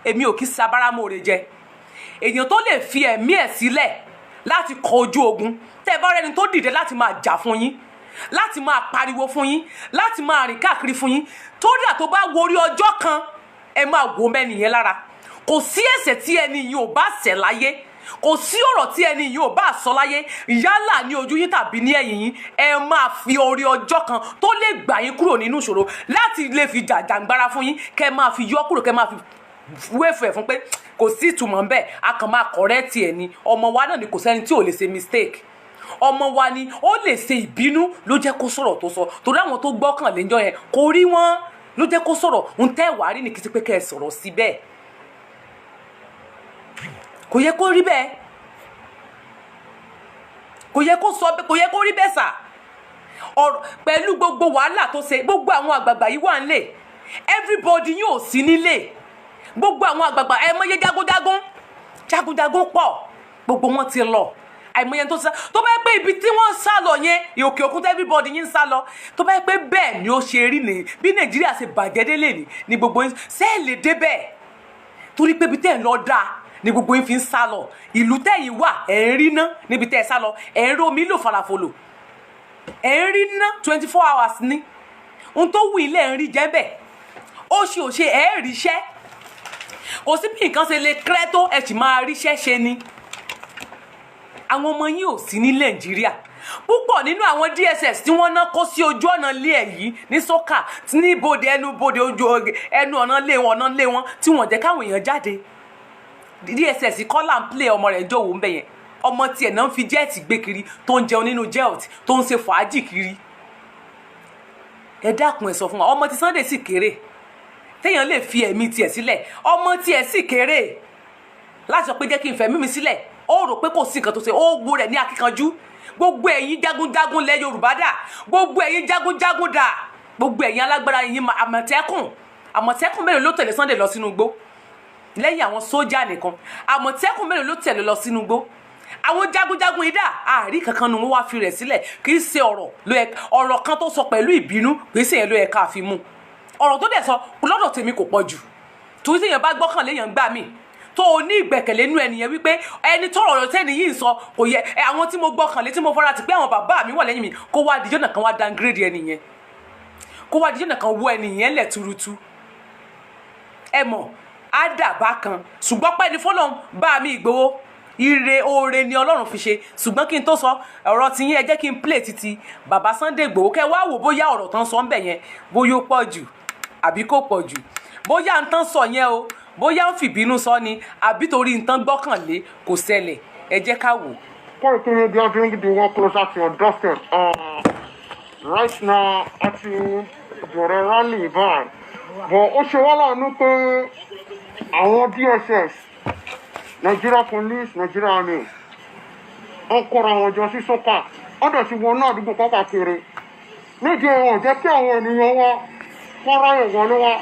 èmi ò kí sabáramóore jẹ. Èèyàn tó lè fi ẹ̀mí ẹ̀ sílẹ̀ láti kọ ojú ogun, tẹ́ ẹ bá rẹni tó dìde láti máa jà fún yín, láti máa pariwo fún yín, láti máa rìn káàkiri fún yín, tó dà tó bá worí ọjọ́ kan, ẹ máa wò mẹ́ni yẹn lára. Kò sí ẹ̀ṣẹ̀ tí ẹni yìí ò bá ṣẹ̀ láyé, kò sí ọ̀rọ̀ tí ẹni yìí ò bá sọ láyé, yálà ní ojú yín tàbí ní ẹ̀yìn yín, ẹ máa fi orí ọjọ́ kan tó lè gbà yín kúrò nínú ìṣòro, láti lè fi jàjàngbara fún yín, kẹ́ máa fi yọ kúrò, kẹ́ máa fi wéèfù ẹ̀ fún pé kò sí ìtumọ̀ ńbẹ̀. A kàn máa correct ẹ̀ ni, ọmọ wa náà ni, kò sẹ́ni tí ò lè ṣe mistake, ọmọ wa ni, ó lè ṣe ìbínú ló jẹ́ kó sọ̀rọ̀ tó sọ, torí àwọn tó gbọ́kàn léjọ́ yẹn kò rí wọn ló jẹ́ kó sọ̀rọ̀. Ń tẹ́ wàá rí ní kí ti pé kẹ́ ẹ sọ̀rọ̀ sí bẹ́ẹ̀, kò yẹ kó rí bẹ́ẹ̀, kò yẹ kó sọ, kò yẹ kó rí bẹ́ẹ̀ sà. Ọ̀rọ̀ pẹ̀lú gbogbo wàhálà tó ṣe, gbogbo àwọn àgbààgbà yìí wà nílé, everybody yóò sí nílé, gbogbo àwọn àgbààgbà, ẹ mọye jagunjagun, jagunjagun pọ̀, gbogbo wọn ti lọ, àìmọye tó sá. Tó bá yẹ pé ibi tí wọ́n sá lọ yẹn, òkè òkun tí everybody yín ń sá lọ, tó bá yẹ pé bẹ́ẹ̀ ni ó ṣe rí ni, bí Nàìjíríà ṣe bàjẹ́ délé ni gbogbo yín ṣe é lè débẹ̀, torí pé ibi tẹ́ ẹ̀ ń lọ dáa ni gbogbo yín fi ń sá lọ. Ìlú tẹ́yìn wà, ẹ̀ ń rí ná níbi tẹ́ ẹ sá lọ, ẹ̀ ń rí omi lò falafolo, ẹ̀ ń rí ná 24 hours ní ohun tó wù ilé, ẹ̀ ń rí jẹ́ bẹ́ẹ̀. Ó ṣe ò ṣe, ẹ̀ ń ríṣẹ́. Kò sí bí nǹkan ṣe lè kéré tó, ẹ̀ sì máa ríṣẹ́ ṣe ni. Àwọn ọmọ yín ò sí ní Nàìjíríà. Púpọ̀ nínú àwọn DSS tí wọ́n ná kó sí ojú ọ̀nà ilé ẹ̀ yìí ní sọ́kà, ní ibodè, ẹnu bodè, ojú ẹnu ọ̀nà ilé wọn, ọ̀nà ilé wọn tí wọ́n jẹ́ káwọn èèyàn jáde. DSS kọ́là ń play ọmọ rẹ̀ jọ̀wọ́ ń bẹ̀ yẹn. Ọmọ tiẹ̀ náà ń fi jet gbé kiri, tó ń jẹun nínú jet, tó ń ṣe fàájì kiri. Ẹ dákun, ẹ sọ fún wa. Ọmọ tí Sunday sì kéré téèyàn lè fi ẹ̀mí tiẹ̀ sílẹ̀, ọmọ tiẹ̀ sì kéré láti sọ pé jẹ́ kí n fẹ̀mí mi sílẹ̀. Ó rò pé kò sí nǹkan tó ṣe, ó wo rẹ̀ ní akíkanjú. Gbogbo ẹ̀yin jagunjagun lẹ̀ Yorùbá dà? Gbogbo ẹ̀yin jagunjagun dà? Gbogbo ẹ̀yin alágbára yìí, Àmọ̀tẹ́kùn, Àmọ̀tẹ́kùn mélòó ló tẹ̀lé Sunday lọ sínú igbó lẹ́yìn àwọn sójà nìkan? Àmọ̀tẹ́kùn mélòó ló tẹ̀lé lọ sínú igbó? Àwọn jagunjagun yìí dà? Àárí kankan nu wọn wá fi rẹ̀ sílẹ̀. Kì í ṣe ọ̀rọ̀ ló yẹ, ọ̀rọ̀ kan tó sọ pẹ̀lú ìbínú, kì í ṣe yẹn ló yẹ ká fi mú. Ọ̀rọ̀ tó dẹ̀ sọ lọ́dọ̀ tèmi kò pọ̀ jù, torí téèyàn bá gbọ́kàn léèyàn gbà mí, tó o ní ìgbẹ̀kẹ̀lé nínú ẹnìyẹn, wípé ẹni tọrọ ọ̀rọ̀ tẹ́ni yìí ń sọ kò yẹ ẹ, àwọn tí mo gbọ́kànlé, tí mo fara ti pé àwọn bàbá mi wà lẹ́yìn mi, kó wá dijọ́ náà kan wá downgrade ẹnìyẹn, kó wá dijọ́ náà kan wọ ẹnìyẹn lẹ̀ tuurutu, ẹ mọ̀ á dà bá kan. Ṣùgbọ́n pẹ́ ni fọlọ́n bá mi Ìgbòho, ire oore ni Ọlọ́run fi ṣe. Ṣùgbọ́n kí n tó sọ ọ̀rọ̀ tí yín, ẹ jẹ́ kí n play títí bàbá Sunday Ìgbòho, kẹ́ wá wò bóyá ọ̀rọ̀ tán sọ ń bẹ̀ yẹn, bóyá ó pọ̀ jù àbí kò pọ̀ jù, bóyá ń tán sọ yẹn o, bóyá ń fìbínú sọ ni, àbí torí ń tán gbọ́kànlé kò ṣẹlẹ̀. Ẹ jẹ́ ká wò.
Koiki Media bring the world closer to your doorstep. Right now, a ti bẹ̀rẹ̀ rally báyìí. But ó ṣe wá láàánú pé àwọn DSS, Nigeria Police, Nigeria Army, wọ́n kóra wọn jọ sí sọ́kà. Wọ́n dẹ̀ ti wọnú àdúgbò káàkiri. Nídìí wọn ò jẹ́ kí àwọn ènìyàn wa kọ́ ráyè wọlé wá.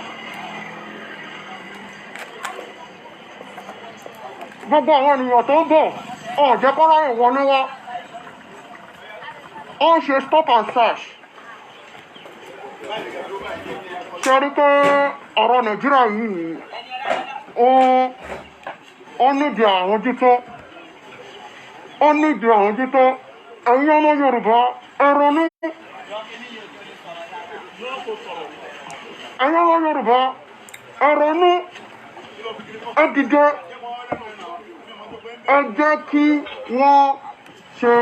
Gbogbo àwọn ènìyàn tó ń bọ̀, wọn ò jẹ́ kọ́ ráyè wọlé wá. Ó ń ṣe stop and search. Ṣe rí pé ọ̀rọ̀ Nàìjíríà yìí, ó nídìí àmójútó, ó nídìí àmójútó. Ẹ̀yin ọmọ Yorùbá, ẹ ronú. Ẹ̀yin ọmọ Yorùbá, ẹ ronú, ẹ dìde, ẹ jẹ́ kí wọ́n ṣe.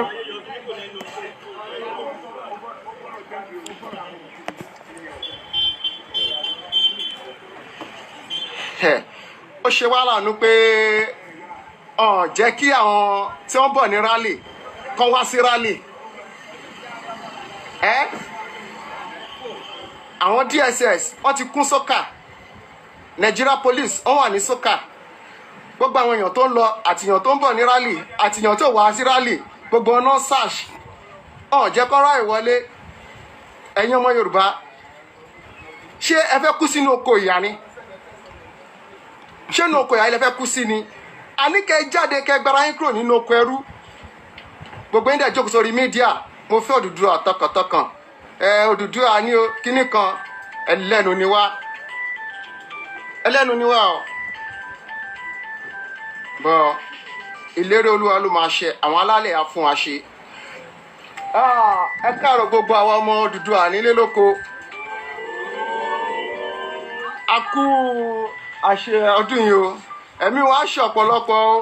Ẹ̀, ó ṣe wá láàánú pé ọ̀ jẹ́ kí àwọn tí wọ́n bọ̀ ní rally kán wá sí rally. Ẹ àwọn DSS wọ́n ti kún sókà, Nigeria Police wọ́n wà ní sókà. Gbogbo àwọn èèyàn tó ń lọ àtìyàn tó ń bọ̀ ní rally, àtìyàn tó wá sí rally, gbogbo ọ̀nà search ọ̀n jẹ́ kọ́ra ìwọlé. Ẹ̀yin ọmọ Yorùbá, ṣé ẹ fẹ́ kú sínú oko ìyà ni? Ṣé inú oko ìyà ilẹ̀ fẹ́ kú sí ni? Àní kẹ́ jáde, kẹ́ gbára yín kúrò nínú oko ẹrú. Gbogbo yín dẹ̀ jókòó sórí media, mo fẹ́ Odùduwà tọkàntọkàn. Ẹ Odùduwà ní o kíní kan. Ẹlẹ́nu ni wá, ẹlẹ́nu ni wá o. Bọ́ ìlérí Olúwa ló máa ṣe, àwọn alálẹ̀ á fún wa ṣe. Ẹ káàárọ̀ gbogbo àwọn ọmọ Odùduwà nílé lóko. A kú àṣẹ ọdún yìí o, ẹ̀mí wa ṣe ọ̀pọ̀lọpọ̀ o.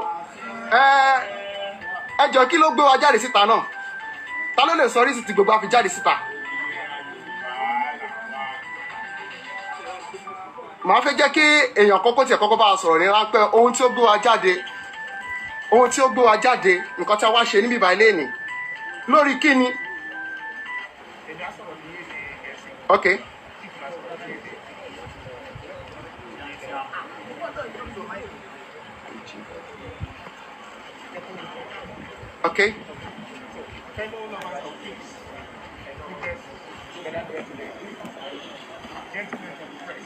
Ẹ jọ, kí ló gbé wa jáde síta náà? Ta ló lè sọ oríṣi tí gbogbo wa fi jáde síta? Màá fẹ́ jẹ́ kí èèyàn kọ́kọ́ tiẹ̀ kọ́kọ́ bá a sọ̀rọ̀ ní ráńpẹ́ ohun tí ó gbé wa jáde, ohun tí ó gbé wa jáde, nǹkan tí a wá ṣe níbí báyìí lénìí, lórí kíni. Ok. Ok.
Fellow lovers of peace and progress gathered here today, gentlemen of the press,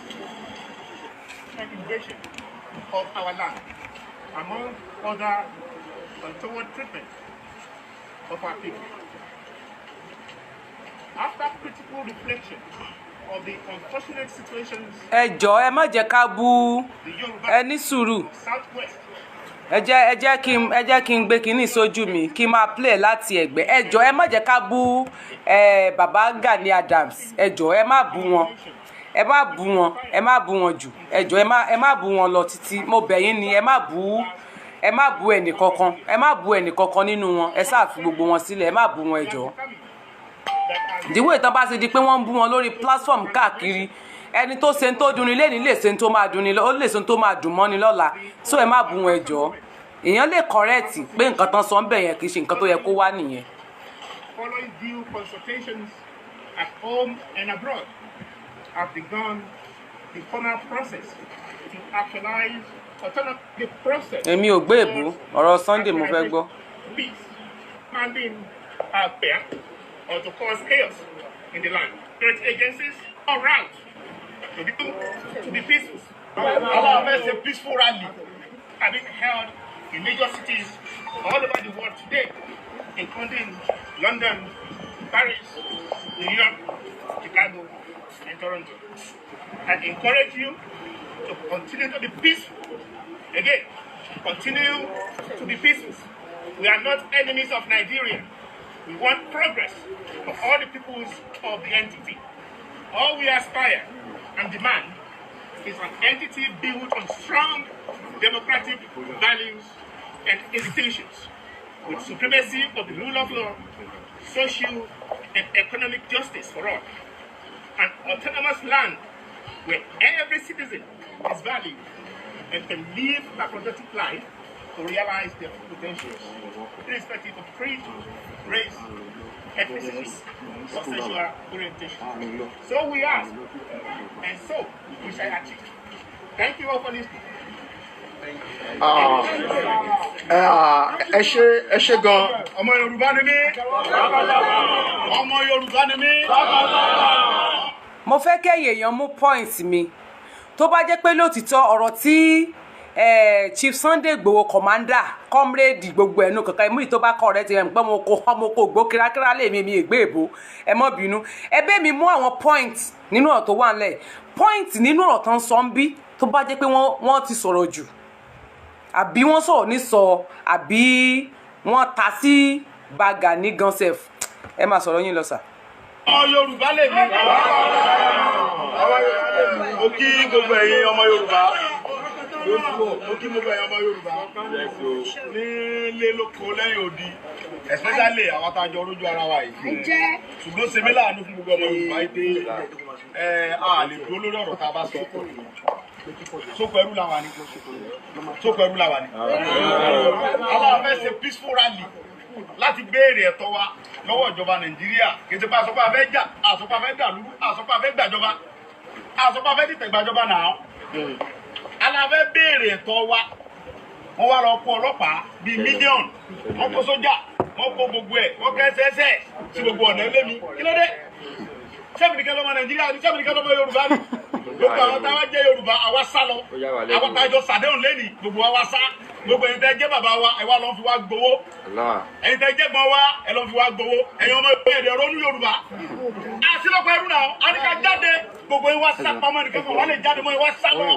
and invasion of our land, among other untoward treatment of our people. After critical reflection of the unfortunate situations
Ẹ jọ̀ọ́, ẹ má jẹ́ ká bú.
The Yoruba
Ẹ ní sùúrù.
Southwest
Ẹ jẹ́ kí n gbé kinní sójú mi, kí n máa play láti ẹ̀gbẹ́. Ẹ jọ̀ọ́, ẹ má jẹ́ ká bú ẹ bàbá Gani Adams. Ẹ jọ̀ọ́, ẹ má bú wọn, ẹ má bú wọn, ẹ má bú wọn jù. Ẹ jọ̀ọ́, ẹ má bú wọn lọ títí. Mo bẹ̀ yín ni, ẹ má bú ẹnì kankan, ẹ má bú ẹnì kankan nínú wọn. Ẹ sáà fi gbogbo wọn sílẹ̀, ẹ má bú wọn, ẹ jọ̀ọ́. Ìdíwọ́ ìtàn bá ti di pé wọ́n ń bú wọn lórí platform káàkiri, ẹni tó ṣe ń tó dunni lẹ́ni lè ṣe ń tó máa dunni, ó lè ṣe ń tó máa dùn mọ́ni lọ́la. So ẹ má bú wọn, ẹ jọ̀ọ́. Èèyàn lè correct pé nǹkan tán sọ ń bẹ̀ yẹn kì í ṣe nǹkan tó yẹ kó wá nìyẹn.
Following due consultations at home and abroad, have begun the formal process to actualize autonomy. The process.
Èmi ò gbé èbú, ọ̀rọ̀ Sunday mo fẹ́ gbọ́.
Peace, commanding our fear or to cause chaos in the land. Security agencies are route to be peaceful.
Our first a peaceful rally
Have been held in major cities all over the world today, including London, Paris, New York, Chicago, and Toronto. I encourage you to continue to be peaceful. Again, continue to be peaceful. We are not enemies of Nigeria. We want progress for all the peoples of the entity. All we aspire and demand is an entity built on strong democratic values and institutions, with supremacy of the rule of law, social and economic justice for all, an autonomous land where every citizen is valued and can live a productive life to realize their full potentials, irrespective of creed, race, ethnicity, or sexual orientation. So we ask, and so we shall achieve. Thank you all for listening.
Ah, ẹ ṣe, ẹ ṣe gan.
Ọmọ Yorùbá ni mí, ọmọ Yorùbá ni mí.
Mo fẹ́ kẹ́yìn èèyàn mú point mi. Tó bá jẹ́ pé lótìtọ́ ọ̀rọ̀ tí Chief Sunday Igboho, commander, comrade, gbogbo ẹnu kankan ẹmú yìí tó bá correct ẹ̀ pé mo kó mo kó gbó kírákírá lè mi ègbé èbó, ẹ mọ́ bínú. Ẹ bẹ́ẹ̀ mi mú àwọn point nínú ọ̀rọ̀ tó wà nílẹ̀, point nínú ọ̀rọ̀ tó ń sọ ń bí. Tó bá jẹ́ pé wọ́n ti sọ̀rọ̀ jù, àbí wọ́n sọ̀rọ̀ ní sọ, àbí wọ́n ta sí bàgà ní gan sef, ẹ máa sọ̀rọ̀ yín lọ sà.
Ọmọ Yorùbá lè mí. Mo kí gbogbo ẹ̀yin ọmọ Yorùbá, mo kí gbogbo ẹ̀yin ọmọ Yorùbá nílé lóko lẹ́yìn odi, especially àwọn tá a jọ rójú ara wa yìí. Ṣùgbọ́n ṣe mí láàánú fún gbogbo ọmọ Yorùbá yìí pé ẹ a lè dúró lórí ọ̀rọ̀ tá a bá sọ. Sóko ẹrú la wà ní, sóko ẹrú la wà ní. Àwọn afẹ́ ṣe peaceful rally. Láti béèrè ẹ̀tọ́ wa lọ́wọ́ ìjọba Nàìjíríà. Kì í ṣe pé àsọpọ̀ afẹ́ jà, àsọpọ̀ afẹ́ dàlúrú, àsọpọ̀ afẹ́ gbàjọba, àsọpọ̀ afẹ́ dìtẹ̀ gbàjọba náà. Aláfẹ́ béèrè ẹ̀tọ́ wa. Wọ́n wá lọ kó ọlọ́pàá bíi mílíọ̀nù, wọ́n kó sójà, wọ́n kó gbogbo ẹ̀, wọ́n kẹ́sẹ́sẹ́ sí gbogbo ọ̀nà ẹlẹ́mi. Kí ló dé? Sẹ́mi nìkan lọ́mọ Nàìjíríà ni? Sẹ́mi nìkan lọ́mọ Yorùbá ni? Gbogbo àwọn táwa jẹ́ Yorùbá, àwa sá lọ. Àwọn táwa jọ sàdéhùn lẹ́nìí, gbogbo wa wá sá. Gbogbo ẹ̀yin tẹ́ jẹ́ bàbá wa, ẹ wá lọ́ fi wá gbowó. Ẹ̀yin tẹ́ jẹ́ gbọ́n wa, ẹ lọ́ fi wá gbowó. Ẹ̀yin ọmọ ẹ̀dẹ̀ ronú Yorùbá. Àsìlọ́pọ̀ ẹrú náà, a ní ká jáde. Gbogbo yín wá sá pamọ́, nìkan kan wà lè jáde mọ́, yín wá sá lọ.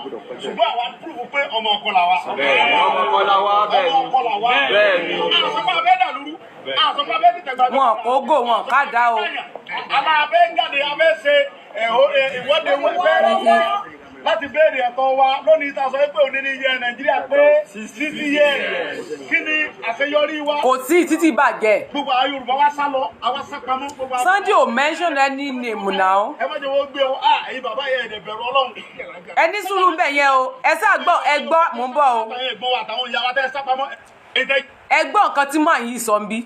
Ṣùgbọ́n àwa púrúfù pé ọmọ ọkọ là wa.
Ọmọ ọkọ là wa, bẹ́ẹ̀ ni.
Ọmọ ọkọ là wa.
Bẹ́ẹ̀ ni.
Àsọpọ̀ abẹ́ dàlúrú. Àsọpọ̀ abẹ́ dìtẹ̀gbàjọba.
Wọn kò gò, wọn ká dá o.
Àmọ́ abẹ́ ń jáde, abẹ́ ṣe ìwọ́de wẹ́rẹ́wẹ́ láti béèrè ẹ̀tọ́ wa lónìí tá a sọ pé òní ní iye Nàìjíríà pé 60 years. Kí ni àṣeyọrí wa?
Kò sí títí bàjẹ́.
Gbogbo àwọn Yorùbá wa sá lọ, àwa sá pamọ́ gbogbo àwọn.
Sunday ò mention any name now.
Ẹ má jẹ́ wọ́n gbé o. Ah, ẹ̀yin bàbá yẹn, ẹ̀dẹ̀ bẹ̀rù Ọlọ́run.
Ẹ ní sùúrù bẹ̀ yẹn o. Ẹ sáà gbọ́, ẹ gbọ́, mò ń bọ̀ o.
Àtàwọn ẹ̀gbọ́n wa, àtàwọn ìyá wa tẹ́ sá pamọ́.
Ẹ gbọ́ nǹkan tí màá yìí sọ ń bí.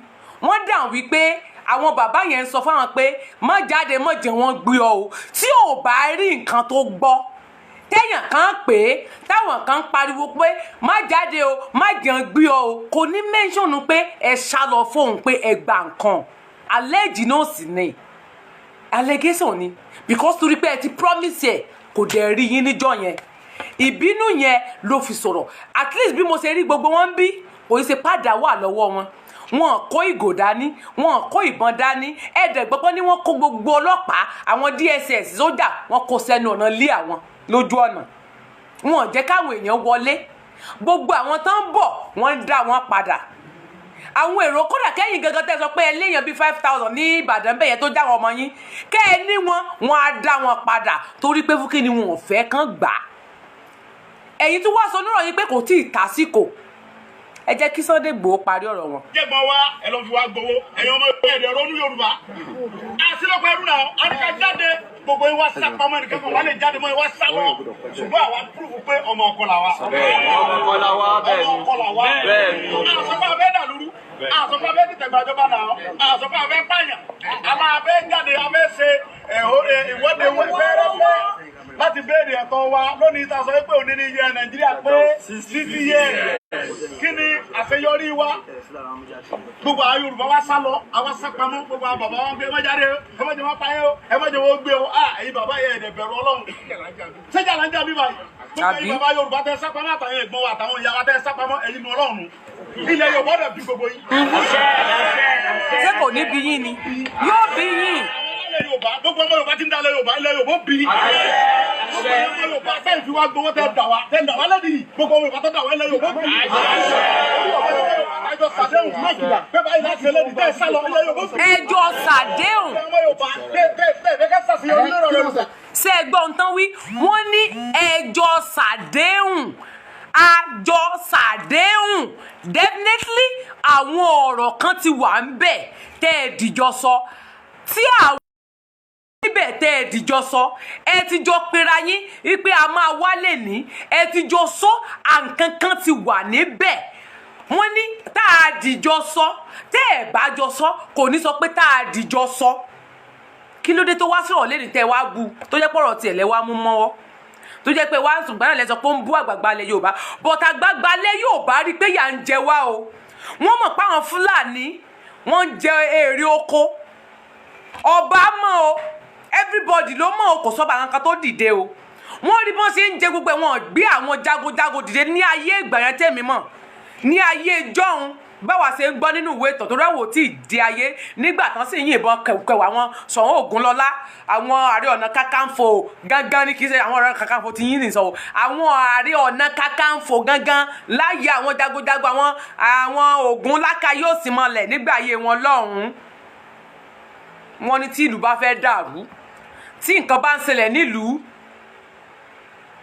Wọ́n dáhùn wípé àwọn bàbá yẹn ń sọ fáwọn pé má jáde, má jẹ́ wọ́n gbé ọ o. Tí ò bá rí nǹkan tó gbọ́ téèyàn kan pè é, táwọn kan pariwo pé má jáde o, má jẹun gbé ọ o, kò ní mention pé ẹ ṣá lọ fóun pé ẹ gba nǹkan. Allege náà sì ni, allegation ni, because torí pé ẹ ti promise ẹ, kò dẹ̀ rí yín níjọ́ yẹn, ìbínú yẹn ló fi sọ̀rọ̀. At least bí mo ṣe rí gbogbo wọn bí, kò í ṣe padà wà lọ́wọ́ wọn. Wọn kó ìgò dání, wọn kó ìbọn dání. Ẹ̀ẹ́dẹ̀ gbọ́gbọ́ ni wọ́n kó gbogbo ọlọ́pàá, àwọn DSS, sójà, wọn kó sẹ́nu ọ̀nà lé àwọn lójú ọ̀nà. Wọn jẹ́ káwọn èèyàn wọlé. Gbogbo àwọn tó ń bọ̀, wọ́n ń dá wọn padà. Àwọn èrò kódà kẹ́yìn gangan tẹ́ sọ pé ẹ léèyàn bíi 5,000 ní Ìbàdàn bẹ́ẹ̀ yẹn tó jáwọn ọmọ yín kẹ́ ẹ ní wọn, wọn á dá wọn padà torí pé fún kí ni wọn ò fẹ́ kán gbà á. Ẹ̀yin tí wàá sọ nírọ̀ yín pé kò tí ì tásìkò, ẹ jẹ́ kí Sunday Igboho parí ọ̀rọ̀ wọn.
Jẹ́gbọ́n wa, ẹ lọ́ fi wá gbowó. Ẹ̀yin ọmọ ẹ̀dẹ̀ ronú Yorùbá. Àsìlọ́pọ̀ ẹrú náà, a ní ká jáde. Gbogbo yín wá sá pamọ́, nìkan kan wà lè jáde mọ́, yín wá sá lọ. Ṣùgbọ́n àwa púrúfù pé ọmọ ọkọ là wa.
Ọmọ ọkọ là wa, bẹ́ẹ̀ ni.
Ọmọ ọkọ là wa.
Bẹ́ẹ̀ ni.
Àsọpọ̀ abẹ́ dàlúrú. Àsọpọ̀ abẹ́ dìtẹ̀gbàjọba náà. Àsọpọ̀ abẹ́ pààyàn. Àmọ́ abẹ́ jáde, abẹ́ ṣe ìwọ́de wẹ́rẹ́wẹ́ láti béèrè ẹ̀tọ́ wa lónìí tá a sọ pé òní ní iye Nàìjíríà pé 60 years. Kí ni àṣeyọrí wa? Gbogbo àwọn Yorùbá wa sá lọ, àwa sá pamọ́. Gbogbo àwọn bàbá wa ń gbé, ẹ má jáde o, ẹ má jẹ́ wọ́n pa yín o, ẹ má jẹ́ wọ́n gbé o. Ah, ẹ̀yin bàbá yẹn, ẹ̀dẹ̀ bẹ̀rù Ọlọ́run. Sẹ́jà là ń jà bí báyìí? Gbogbo ẹ̀yin bàbá Yorùbá tẹ́ sá pamọ́, àtàwọn ẹ̀gbọ́n wa, àtàwọn ìyá wa tẹ́ sá pamọ́, ẹ̀yin nu Ọlọ́run. Ilẹ̀ Yorùbá dẹ̀ bí gbogbo yín.
Ṣé kò ní bí yín ni? Yóò bí yín.
Ilẹ̀ Yorùbá, gbogbo ọmọ Yorùbá ti ń dalẹ̀ Yorùbá, ilẹ̀ Yorùbá ó bí. Gbogbo ọmọ Yorùbá tẹ́ ìfi wá gbowó, tẹ́ dà wá, tẹ́ dà wá lẹ́dí yìí, gbogbo ọmọ Yorùbá tẹ́ dà wá, ilẹ̀ Yorùbá ó bí. Ẹjọ́ sàdéhùn pé báyìí láti ṣe lẹ́dí tẹ́ sálọ, ilẹ̀ Yorùbá ó bí.
Ẹjọ́ sàdéhùn.
Ọmọ Yorùbá tẹ́ tẹ́ tẹ́ fẹ́ kẹ́ sàṣeyọrí lórí ọ̀rọ̀ Yorùbá.
Ṣé ẹ gbọ́ ohun tán wí? Wọ́n ní ẹjọ́ sàdéhùn, àjọ sàdéhùn. Definitely àwọn ọ̀rọ̀ kan ti wà ń bẹ̀ tẹ́ ẹ dìjọ sọ, tí àwọn níbẹ̀ tẹ́ ẹ dìjọ sọ. Ẹ ti jọ pera yín wípé a máa wálé ní, ẹ ti jọ sọ, àǹkankan ti wà níbẹ̀. Wọ́n ní tá a dìjọ sọ. Tẹ́ ẹ bá jọ sọ, kò ní sọ pé tá a dìjọ sọ. Kí ló dé tó wá sọ̀rọ̀ lẹ́ni tẹ́ wá bu, tó jẹ́ pọ̀rọ̀ tiẹ̀ lẹ́ wá mú mọ́wọ́, tó jẹ́ pé wá ń sùn gbọ́dọ̀ lẹ́ sọ pé ó ń bú àgbààgbà ilẹ̀ Yorùbá? But àgbààgbà ilẹ̀ Yorùbá rí i pé yà ń jẹ wá o. Wọ́n mọ̀ pé àwọn Fúlàní wọ́n ń jẹ èrè oko. Ọba mọ̀ o, everybody ló mọ̀ o. Kò sọ́ba kankan tó dìde o. Wọ́n rí bọ́n ṣe ń jẹ gbogbo ẹ̀. Wọ́n gbé àwọn jagunjagun dìde ní ayé ìgbà yẹn. Tẹ̀mí mọ̀ ní ayé jọ́hun, báwa ṣe ń gbọ́ nínú ìwé ìtàn tó rẹ́wò tí ì di ayé nígbà tán sì yìnbọn kẹwàá, àwọn Ṣọ̀ún Ògúnlọ́lá, àwọn Ààrẹ Ọ̀nà Kakanfò gangan ni. Kì í ṣe àwọn Ààrẹ Ọ̀nà Kakanfò tí yín nìsọ o, àwọn Ààrẹ Ọ̀nà Kakanfò gangan láyé àwọn jagunjagun, àwọn Ògún láka yóò sì mọlẹ̀ nígbà ayé wọn lọ́hùn-ún. Wọn ní tí ìlú bá fẹ́ dàrú, tí nǹkan bá ń ṣẹlẹ̀ nílùú,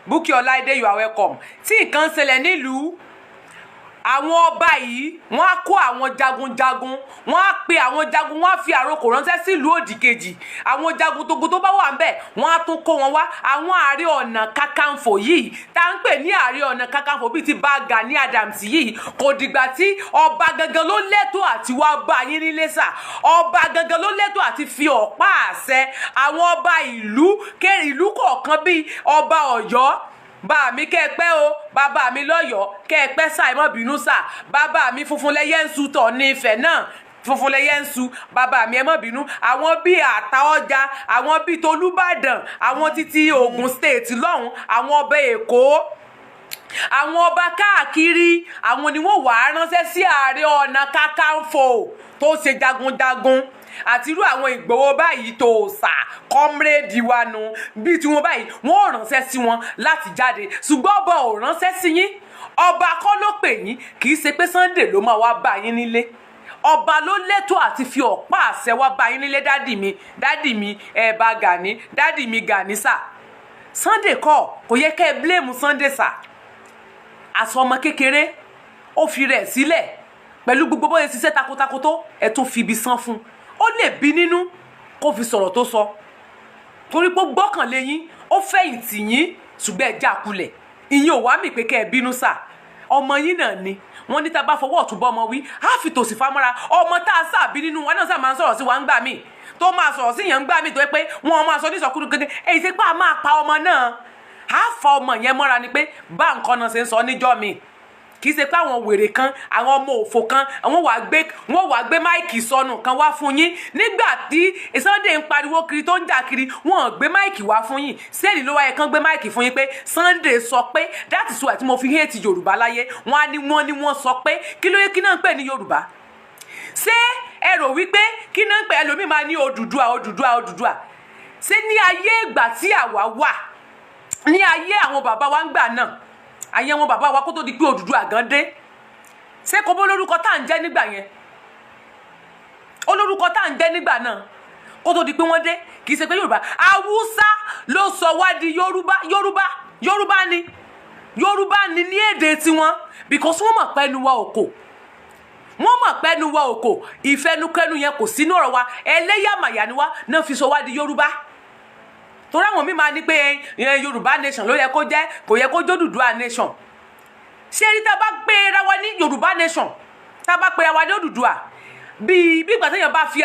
Bukky Ọláìdé, you are welcome, tí nǹkan ń ṣẹlẹ̀ nílùú, Àwọn ọba yìí, wọ́n á kó àwọn jagunjagun, wọ́n á pe àwọn jagun, wọ́n á fi àrokò ránṣẹ́ sílùú òdì kejì. Àwọn jagun togun tó bá wà ń bẹ̀, wọ́n á tún kó wọn wá. Àwọn Ààrẹ Ọ̀nà Kakanfò yìí tá ń pè ní Ààrẹ Ọ̀nà Kakanfò bíi ti bá Gani Adams yìí, kò dìgbà tí ọba gangan ló lẹ́tọ̀ọ́ àti wá bá yín nílé sà. Ọba gangan ló lẹ́tọ̀ọ́ àti fi ọ̀pá àṣẹ. Àwọn ọba ìlú ìlú kọ̀ọ̀kan bíi ọba Ọ̀yọ́, bá mi kẹ́ ẹ pẹ́ o, bàbá mi lọ́yọ̀ọ́, kẹ́ ẹ pẹ́ sà, ẹ má bínú sà. Bàbá mi funfun lẹ́yẹ ń su tọ̀ ní Ifẹ̀ náà, funfun lẹ́yẹ ń su, bàbá mi, ẹ má bínú. Àwọn bíi Àtaọ́jà, àwọn bíi Tolúbàdàn, àwọn títí Ògùn State lọ́hùn, àwọn ọba Èkó, àwọn ọba káàkiri, àwọn ni wọ́n wàá ránṣẹ́ sí Ààrẹ Ọ̀nà Kakanfò tó ṣe jagunjagun àti irú àwọn Ìgbòho báyìí tó sà, comrade wa nu bíi tí wọn báyìí, wọn ò ránṣẹ́ sí wọn láti jáde. Ṣùgbọ́n ọba ò ránṣẹ́ sí yín, ọba kọ́ ló pè yín. Kì í ṣe pé Sunday ló máa wá bá yín nílé. Ọba ló lẹ́tọ̀ọ́ àti fi ọ̀pá àṣẹ wá bá yín nílé. Daddy mi, daddy mi, ẹ̀ bá Gani, daddy mi Gani sà, Sunday kọ́. Kò yẹ kẹ́ ẹ blame Sunday sà. Àṣọ ọmọ kékeré, ó fi rẹ̀ sílẹ̀ pẹ̀lú gbogbo bóyá ṣiṣẹ́ takuntakun tó ẹ̀ tún fi ibi san fún un, ó lè bí nínú kó fi sọ̀rọ̀ tó sọ, torí pé ó gbọ́kànlé yín, ó fẹ̀yìntì yín, ṣùgbọ́n ẹ já kulẹ̀. Ìyẹn ò wá mì pé kẹ́ ẹ bínú sà. Ọmọ yín náà ni wọ́n ní tá a bá fọwọ́ ọ̀tún bọ́ ọmọ wí, á fi tòsì famọ́ra. Ọmọ tá a sàbí nínú wa náà sà máa ń sọ̀rọ̀ sí wa ń gbà míì, tó máa sọ̀rọ̀ sí yẹn ń gbà míì, tó yẹ pé wọ́n máa sọ ní ìsọkúrú gẹ́gẹ́ èyí tí pé a máa pa ọmọ náà, á fa ọmọ yẹn mọ́ra ni pé bá nǹkan náà ṣe ń sọ níjọ́ mi. Kì í ṣe pé àwọn wèrè kan, àwọn ọmọ òfò kan, àwọn wàá gbé, wọ́n wàá gbé mic sọnù kan wá fún yín. Nígbà tí Sunday ń pariwo kiri, tó ń jà kiri, wọ́n gbé mic wá fún yín. Sẹ́ẹ̀lì ló wáyé kán gbé mic fún yín pé Sunday sọ pé, that is why tí mo fi hate Yorùbá láyé. Wọ́n á ní wọ́n ní wọ́n sọ pé kí ló yẹ kí náà ń pè ní Yorùbá? Ṣé ẹ rò wípé kí náà ń pè? Ẹlòmíì máa ní Odùduwà, Odùduwà, Odùduwà. Ṣé ní ayé ìgbà tí àwa wà, ní ayé àwọn bàbá wa ń gbà náà, ayé àwọn bàbá wa, kó tó di pé Odùduwà gan dé, ṣé kò bó lórúkọ tá à ń jẹ́ nígbà yẹn? Ó lórúkọ tá à ń jẹ́ nígbà náà kó tó di pé wọ́n dé. Kì í ṣe pé Yorùbá. Haúsá ló sọ wá di Yorùbá. Yorùbá, Yorùbá ni, Yorùbá ni ní èdè tiwọn, because wọ́n mọ̀ pẹ́nu wa òkò, wọ́n mọ̀ pẹ́nu wa òkò, ìfẹnukẹnu yẹn kò sínú ọ̀rọ̀ wa, ẹlẹ́yàmàyà ni wá náà fi sọ wá di Yorùbá. Torí àwọn míì máa ní pé Yorùbá nation ló yẹ kó jẹ́, kò yẹ kó jó Odùduwà nation. Ṣé rí, tá a bá gbé ra wa ní Yorùbá nation, tá a bá pera wa ní Odùduwà, bíi bí ìgbà téèyàn bá fi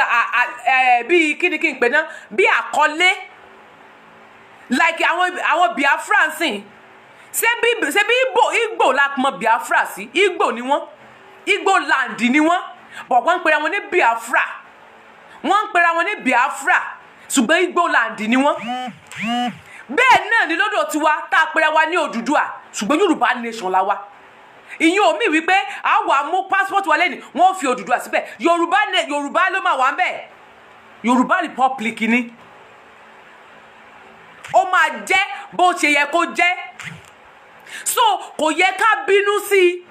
bíi kíni kí n pè ná, bí àkọlé, like àwọn Biafra sìn. Ṣé bí Igbo la mọ Biafra sí? Igbo ni wọ́n, Igbo land ni wọ́n bọ̀. Wọ́n ń pera wọn ní Biafra, wọ́n ń pera wọn ní Biafra, ṣùgbọ́n Igbo land ni wọ́n. Bẹ́ẹ̀ náà ni lọ́dọ̀ tiwa tá a pera wa ní Odùduwà, ṣùgbọ́n Yorùbá nation la wa. Ìyẹn ò mí wípé a wà mú passport wa lẹ́nu, wọ́n fi Odùduwà síbẹ̀. Yorùbá, Yorùbá ló máa wà ń bẹ̀. Yorùbá Republic ni ó máa jẹ́ bó ṣe yẹ kó jẹ́. So kò yẹ ká bínú sí i.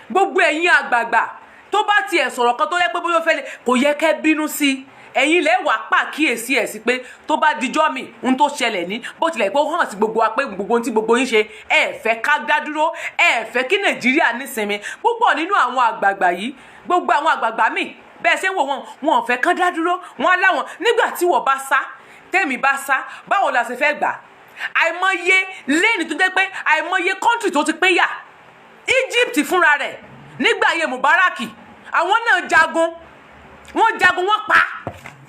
Gbogbo ẹ̀yin àgbààgbà, tó bá tiẹ̀ sọ̀rọ̀ kan tó yẹ pé bóyá ó fẹ́ lè, kò yẹ kẹ́ bínú sí i. Ẹ̀yin lẹ́ wàá pàkíyèsí ẹ̀ sí pé tó bá dijọ́ mi ohun tó ṣẹlẹ̀ ní, bó tilẹ̀ pé ó hàn sí gbogbo wa pé gbogbo ohun tí gbogbo yín ṣe, ẹ fẹ́ ká dá dúró, ẹ fẹ́ kí Nàìjíríà nísinmi. Púpọ̀ nínú àwọn àgbààgbà yìí, gbogbo àwọn àgbààgbà míì bẹ́ẹ̀ ṣe ń wò wọ́n, wọn ò fẹ́ kán dá dúró. Wọn láwọn nígbà tí wọ́n bá sá, tẹ́mi bá sá, báwo la ṣe fẹ́ gbà? Àìmọye lẹ́ni tó jẹ́ pé àìmọye country tó ti pín yà. Egypt fúnra rẹ̀ nígbà ayé Mubarak, àwọn náà jagun, wọ́n jagun, wọ́n pa,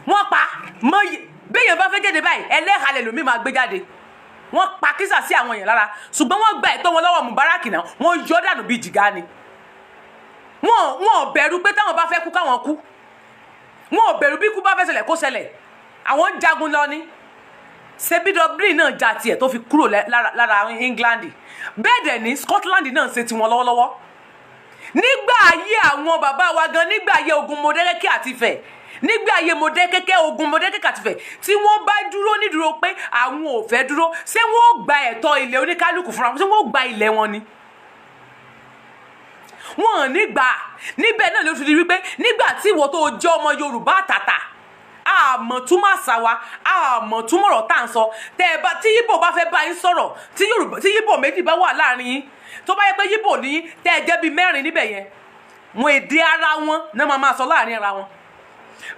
wọ́n pa mọ́yì. Béèyàn bá fẹ́ jáde báyìí, ẹlẹ́hàlẹ̀ lòmí máa gbé jáde. Wọ́n pa kísà sí àwọn èèyàn lára, ṣùgbọ́n wọ́n gba ẹ̀tọ́ wọn lọ́wọ́ Mubarak náà, wọ́n yọ dànù bíi jìgá ni. Wọ́n ò bẹ̀rù pé táwọn bá fẹ́ kú káwọn kú, wọn ò bẹ̀rù bí kú bá fẹ́ ṣẹlẹ̀ kó ṣẹlẹ̀. Àwọn ń jagun lọ ni. Ṣebí Dublin náà ja tiẹ̀ tó fi kúrò lára England. Bẹ́ẹ̀ dẹ̀ ní Scotland náà ṣe tiwọn lọ́wọ́lọ́wọ́. Nígbà ayé àwọn bàbá wa gan, nígbà ayé ogun Mọdákẹ́kẹ́ àti Ifẹ̀, nígbà ayé Mọdákẹ́kẹ́, ogun Mọdákẹ́kẹ́ àti Ifẹ̀, tí wọ́n bá dúró nídúró pé àwọn ò fẹ́ dúró, ṣé wọ́n ó gba ẹ̀tọ́ ilẹ̀ oníkálukú fúnra wọn? Ṣé wọ́n ó gba ilẹ̀ wọn ni? Wọn ò ní gbà. Níbẹ̀ náà ló ti di wípé nígbà tí ìwọ tó jẹ́ ọmọ Yorùbá àtàtà Àmọ́ túmọ̀ àṣà wa, àmọ́ túmọ̀ ọ̀rọ̀ tá à ń sọ. Tẹ́ ẹ bá tí Yíbò bá fẹ́ bá yín sọ̀rọ̀, tí Yorùbá, tí Yíbò méjì bá wà láàrin yín, tó bá yẹ pé Yíbò ní tẹ́ ẹ jẹ́ bíi mẹ́rin níbẹ̀ yẹn, wọn èdè ara wọn náà máa máa sọ láàrin ara wọn.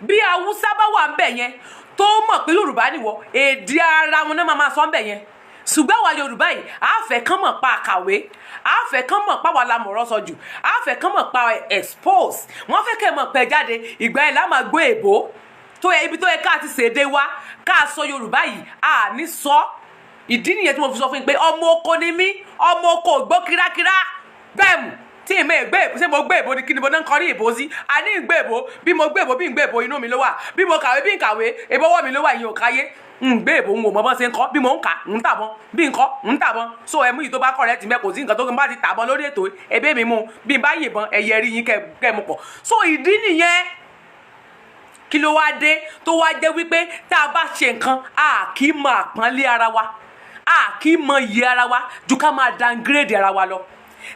Bí Haúsá bá wà ń bẹ̀ yẹn, tó mọ̀ pé Yorùbá nìwọ, èdè ara wọn náà máa máa sọ ń bẹ̀ yẹn. Ṣùgbọ́n àwa Yorùbá yìí, a fẹ́ kán mọ̀ pa àkàwé, a fẹ́ kán mọ̀ pa wà la mọ̀rọ̀ sọ jù, a fẹ́ kán mọ̀ pa expose. Wọ́n fẹ́ kẹ́ mọ̀ pẹ́ jáde. Ìgbà yẹn la máa gbọ́ èbó tó yẹ. Ibi tó yẹ ká ti ṣèdè wa, ká sọ Yorùbá yìí, a ní sọ. Ìdí nìyẹn tí mo fi sọ fún yín pé ọmọ oko ni mí. Ọmọ oko ò gbọ́ kírákírá bẹ́ẹ̀ tí èmi gbé èbó. Ṣé mo gbé èbó ni? Kí ni mo náà ń kọrí èbó sí? A ní ìgbé èbó. Bí mo gbé èbó, bí ń gbé èbó, inú mi ló wà. Bí mo kàwé, bí ń kàwé, èbó ọwọ́ mi ló wà. Ìyẹn ò káyé ń gbé èbó. Ń wò mọ́ bọ́n ṣe ń kọ́. Bí mo ń kà ń tàbọn, bí ń kọ́ ń tàbọn. So ẹmú yìí tó bá correct mẹ́, kò sí nǹkan tó ń bá ti tàbọn lórí ètò ẹbí mi mú. Bí n bá yìnbọn, ẹ̀yẹ rí yín kẹ́ mu pọ̀. So ìdí nìyẹn. Kí ló wá dé tó wá jẹ́ wípé tá a bá ṣe nǹkan, a kì í mọ àpọ́nlé ara wa, a kì í mọ iyì ara wa, ju ká máa downgrade ara wa lọ?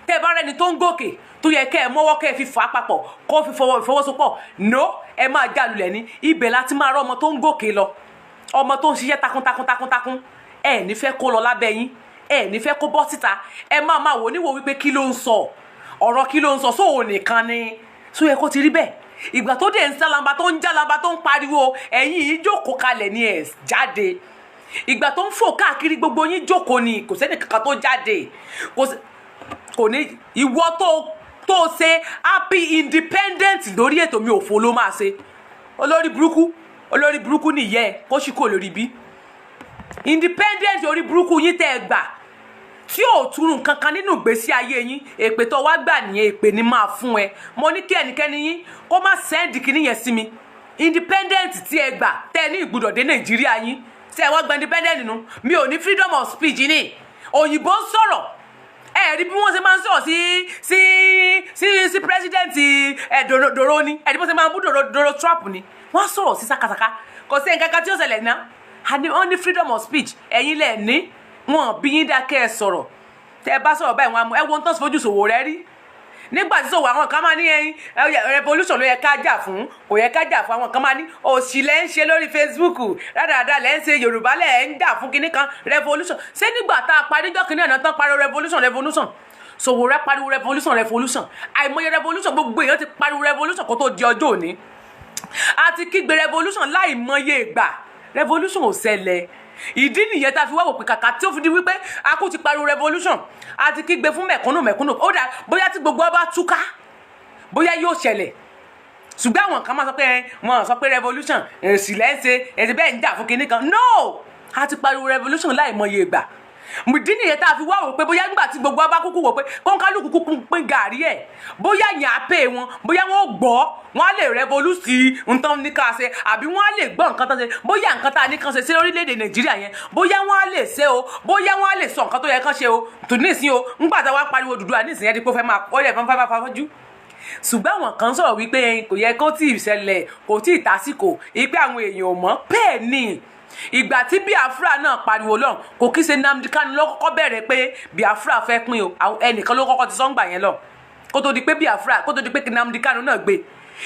Tẹ́ ẹ bá rẹni tó ń gòkè, tó yẹ kẹ́ ẹ mọ́wọ́, kẹ́ ẹ fi fà á papọ̀, kó fi fọwọ́ ìfọwọ́sowọ́pọ̀, no, ẹ máa já lulẹ̀ ní ibẹ̀ láti máa rọ́. Ọmọ tó ń gòkè lọ, ọmọ tó ń ṣiṣẹ́ takuntakun takuntakun, ẹ ní fẹ́ kó lọ lábẹ́ yín, ẹ ní fẹ́ kó bọ́ síta. Ẹ máa máa wò níwò wípé kí ló ń sọ, ọ̀rọ̀ kí ló ń sọ sóò nìkan ni só yẹ kó ti rí bẹ́ẹ̀. Ìgbà tó dé ń sálamba, tó ń jálamba, tó ń pariwo, ẹ̀yin yìí jókòó kalẹ̀ ní ẹ̀ jáde. Ìgbà tó ń fò káàkiri, gbogbo yín jókòó ni, kò sẹ́ni kankan tó jáde. Kò ní ìwọ tó ṣe happy independent lórí ètò mi, òfo ló máa ṣe. Olórí burúkú, olórí burúkú nìyẹn, kó sì kò lórí bí independent. Orí burúkú yín tẹ́ ẹ gbà tí ò túrun kankan nínú ìgbésí ayé yín, èpè tó wá gbà nìyẹn, èpè ni máa fún ẹ. Mo ní kí ẹnikẹ́ni yín kó má send kinní yẹn sí mi. Independent tí ẹ gbà, tẹ́ ẹ ní ìgbúdọ̀ dé Nàìjíríà yín, tí ẹ wá gba independent nínú mi ò ní freedom of speech ní. Òyìnbó ń sọ̀rọ̀, ẹ rí bí wọ́n ṣe máa ń sọ̀rọ̀ sí president ẹ dòrò ni. Ẹ rí bí wọ́n ṣe máa ń bú dòrò Trump ni. Wọ́n sọ̀rọ̀ sí sakasaka, kò sí nǹkan kan tí ó ṣẹlẹ̀ náà. Wọ́n ní freedom of speech. Ẹ̀yin lẹ̀ ní wọn bí yín dákẹ́ ẹ sọ̀rọ̀. Tẹ́ ẹ bá sọ̀rọ̀ báyìí, wọn á mú ẹ wo ohun tó ń fojú sòwò rẹ rí. Nígbà tí sòwò, àwọn kan máa ní ẹyin revolution ló yẹ ká jà fún, kò yẹ ká jà fún. Àwọn kan máa ní òṣì lẹ́ ń ṣe lórí Facebook, rádaràda lẹ́ ń ṣe, Yorùbá lẹ́ ń jà fún kinní kan revolution. Ṣé nígbà tá a parí jọ́ kinní ọ̀nà tán pariwo revolution, revolution? Sowore pariwo revolution, revolution, àìmọye revolution. Gbogbo èèyàn ti pariwo revolution kó tó di ọjọ́ òní. A ti kígbe revolution láìmọye ìgbà, revolution ò ṣẹlẹ̀. Ìdí nìyẹn tá a fi wá wò pé kàkà tí ó fi di wípé a kú ti pariwo revolution, a ti kígbe fún mẹ̀kúnnù mẹ̀kúnnù, ó dà bóyá tí gbogbo wa bá túká, bóyá yóò ṣẹlẹ̀. Ṣùgbọ́n àwọn kan máa sọ pé wọn sọ pé revolution èsì lẹ́ńṣe ẹ̀sìn bẹ́ẹ̀ ń jà fún kinní kan. No, a ti pariwo revolution láìmọye ìgbà. Ìdí nìyẹn tá a fi wá wò pé bóyá nígbà tí gbogbo wa bá kúkú wò pé kọ́ńkálùkù kúkú pín gàrí ẹ̀, bóyá yẹn á pè wọn, bóyá wọn ò gbọ́, wọn á lè revolution nǹkan ní ká ṣe, àbí wọn á lè gbọ́ nǹkan tó ṣe, bóyá nǹkan tá a ní kàn ṣe sí orílẹ̀-èdè Nàìjíríà yẹn, bóyá wọn á lè ṣe o, bóyá wọn á lè sọ nǹkan tó yẹ kán ṣe o. Tò nísìnyí o, ńgbà tá a wá pariwo Odùduwà nísìnyí, ẹ di pé ó fẹ́ máa ó lè fẹ́ máa fọ́jú. Ṣùgbọ́n àwọn kan sọ̀rọ̀ wípé kò yẹ kó tí ì ṣẹlẹ̀, kò tí ì tásìkò, ìpé àwọn èèyàn ò mọ̀. Bẹ́ẹ̀ ni ìgbà tí Biafra náà pariwo lọ́hùn, kò kí ṣe Nnamdi Kanu ló kọ́kọ́ bẹ̀rẹ̀ pé Biafra fẹ́ pín o. Ẹnìkan ló kọ́kọ́ ti sọ́ngbà yẹn lọ kó tó di pé Biafra, kó tó di pé Nnamdi Kanu náà gbé.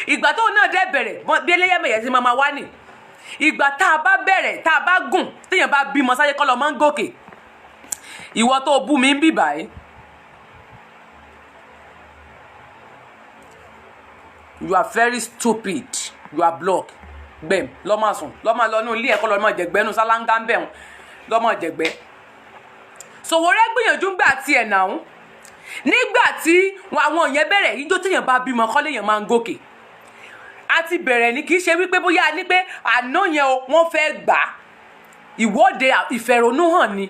Ìgbà tóun náà dẹ́ bẹ̀rẹ̀, bí ẹlẹ́yàmẹ̀yẹ ti máa wá nì. Ìgbà tá a bá bẹ̀rẹ̀, tá a bá gùn, téèyàn bá bímọ sáyé kọ́ lọ máa ń gòkè. Ìwọ tó bú mi ń bì báyìí, you are very stupid, you are blocked. Gbẹ̀m lọ́mọ sùn, lọ́mọ lọ ní ilé ẹ̀kọ́, lọ́mọ jẹ̀gbẹ́ nu sálángá ń bẹ̀rùn, lọ́mọ jẹ̀gbẹ́. Sowore gbìyànjú gbà tiẹ̀ náà nígbà tí àwọn yẹn bẹ̀rẹ̀. Ijó téèyàn bá bímọ kọ́ léèyàn máa ń gòkè. A ti bẹ̀rẹ̀ ní, kì í ṣe wípé bóyá a ní pé àná yẹn o, wọ́n fẹ́ gbà á. Ìwọ́de ìfẹ̀hónúhàn ni,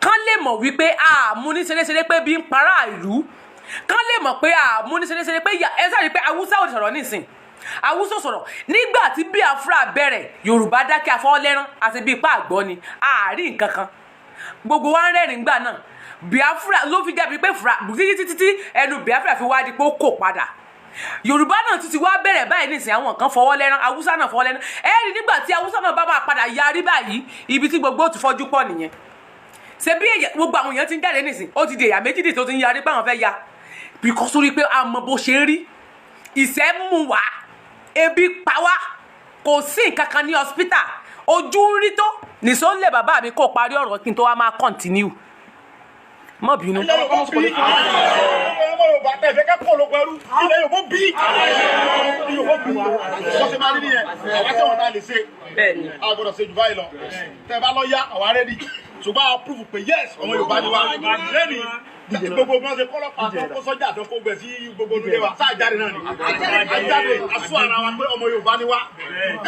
kán lè mọ̀ wípé àmú ní ṣeréṣeré pé bí ń para ìlú, kán lè mọ̀ pé àmú ní ṣeréṣeré pé ẹ sáré pé Haúsá ò sọ̀rọ̀ nísìn, Haúsá sọ̀rọ̀. Nígbà tí Biafra bẹ̀rẹ̀, Yorùbá dákẹ́, afọwọ́lẹ́rán àti bíi ipá àgbọ̀ ni àárín nǹkan kan, gbogbo wa ń rẹ́rìn gbà náà. Biafra ló fi jábí pé títí títí tí ẹnu Biafra fi wá di pé ó kò padà. Yorùbá náà tún ti wá bẹ̀rẹ̀ báyìí nísìnyí, àwọn kan fọwọ́ lẹ́rán, Haúsá náà fọwọ́ lẹ́rán. Ẹ rí nígbà tí Haúsá náà bá máa padà yarí báyìí, ibi tí gbogbo ó ti fọ́jú pọ̀ nìyẹn. Ṣe bí gbogbo àwọn èèyàn ti ń jáde nísìn, ó ti di èyà méjì tó ti ń yarí pé àwọn fẹ́ ya, because ó rí pé a mọ bó ṣe ń rí, ìṣẹ́ mú wá, ebi pa wá. Kò sí nǹkan kan ní hospital, ojú ń rí tó nìṣó ń lè. Bàbá mi, kó parí ọ̀rọ̀ kí n tó wá máa continue. Mọ́ bínú.
Ilẹ̀ Yorùbá bí ọmọ Yorùbá tẹ̀ fẹ́ kẹ́kọ̀ọ́ ló pẹ̀lú ilẹ̀ Yorùbá bí Yorùbá bí wọ́n ṣe máa rí nìyẹn. Àwa tí wọ́n ta lè ṣe, a gbọ́dọ̀ ṣe jù báyìí lọ. Tẹ́ bá lọ yá, àwa ready, ṣùgbọ́n a prove pé yes, ọmọ Yorùbá ni wa lẹ́nìí. Gbogbo bí wọ́n ṣe kọ́lọ́pàá tó kó sọ́jà tó kó gbẹ̀ sí gbogbo olùdé wa sáà jáde náà ni ajáde aṣọ ara wa pé ọmọ Yorùbá ni wa.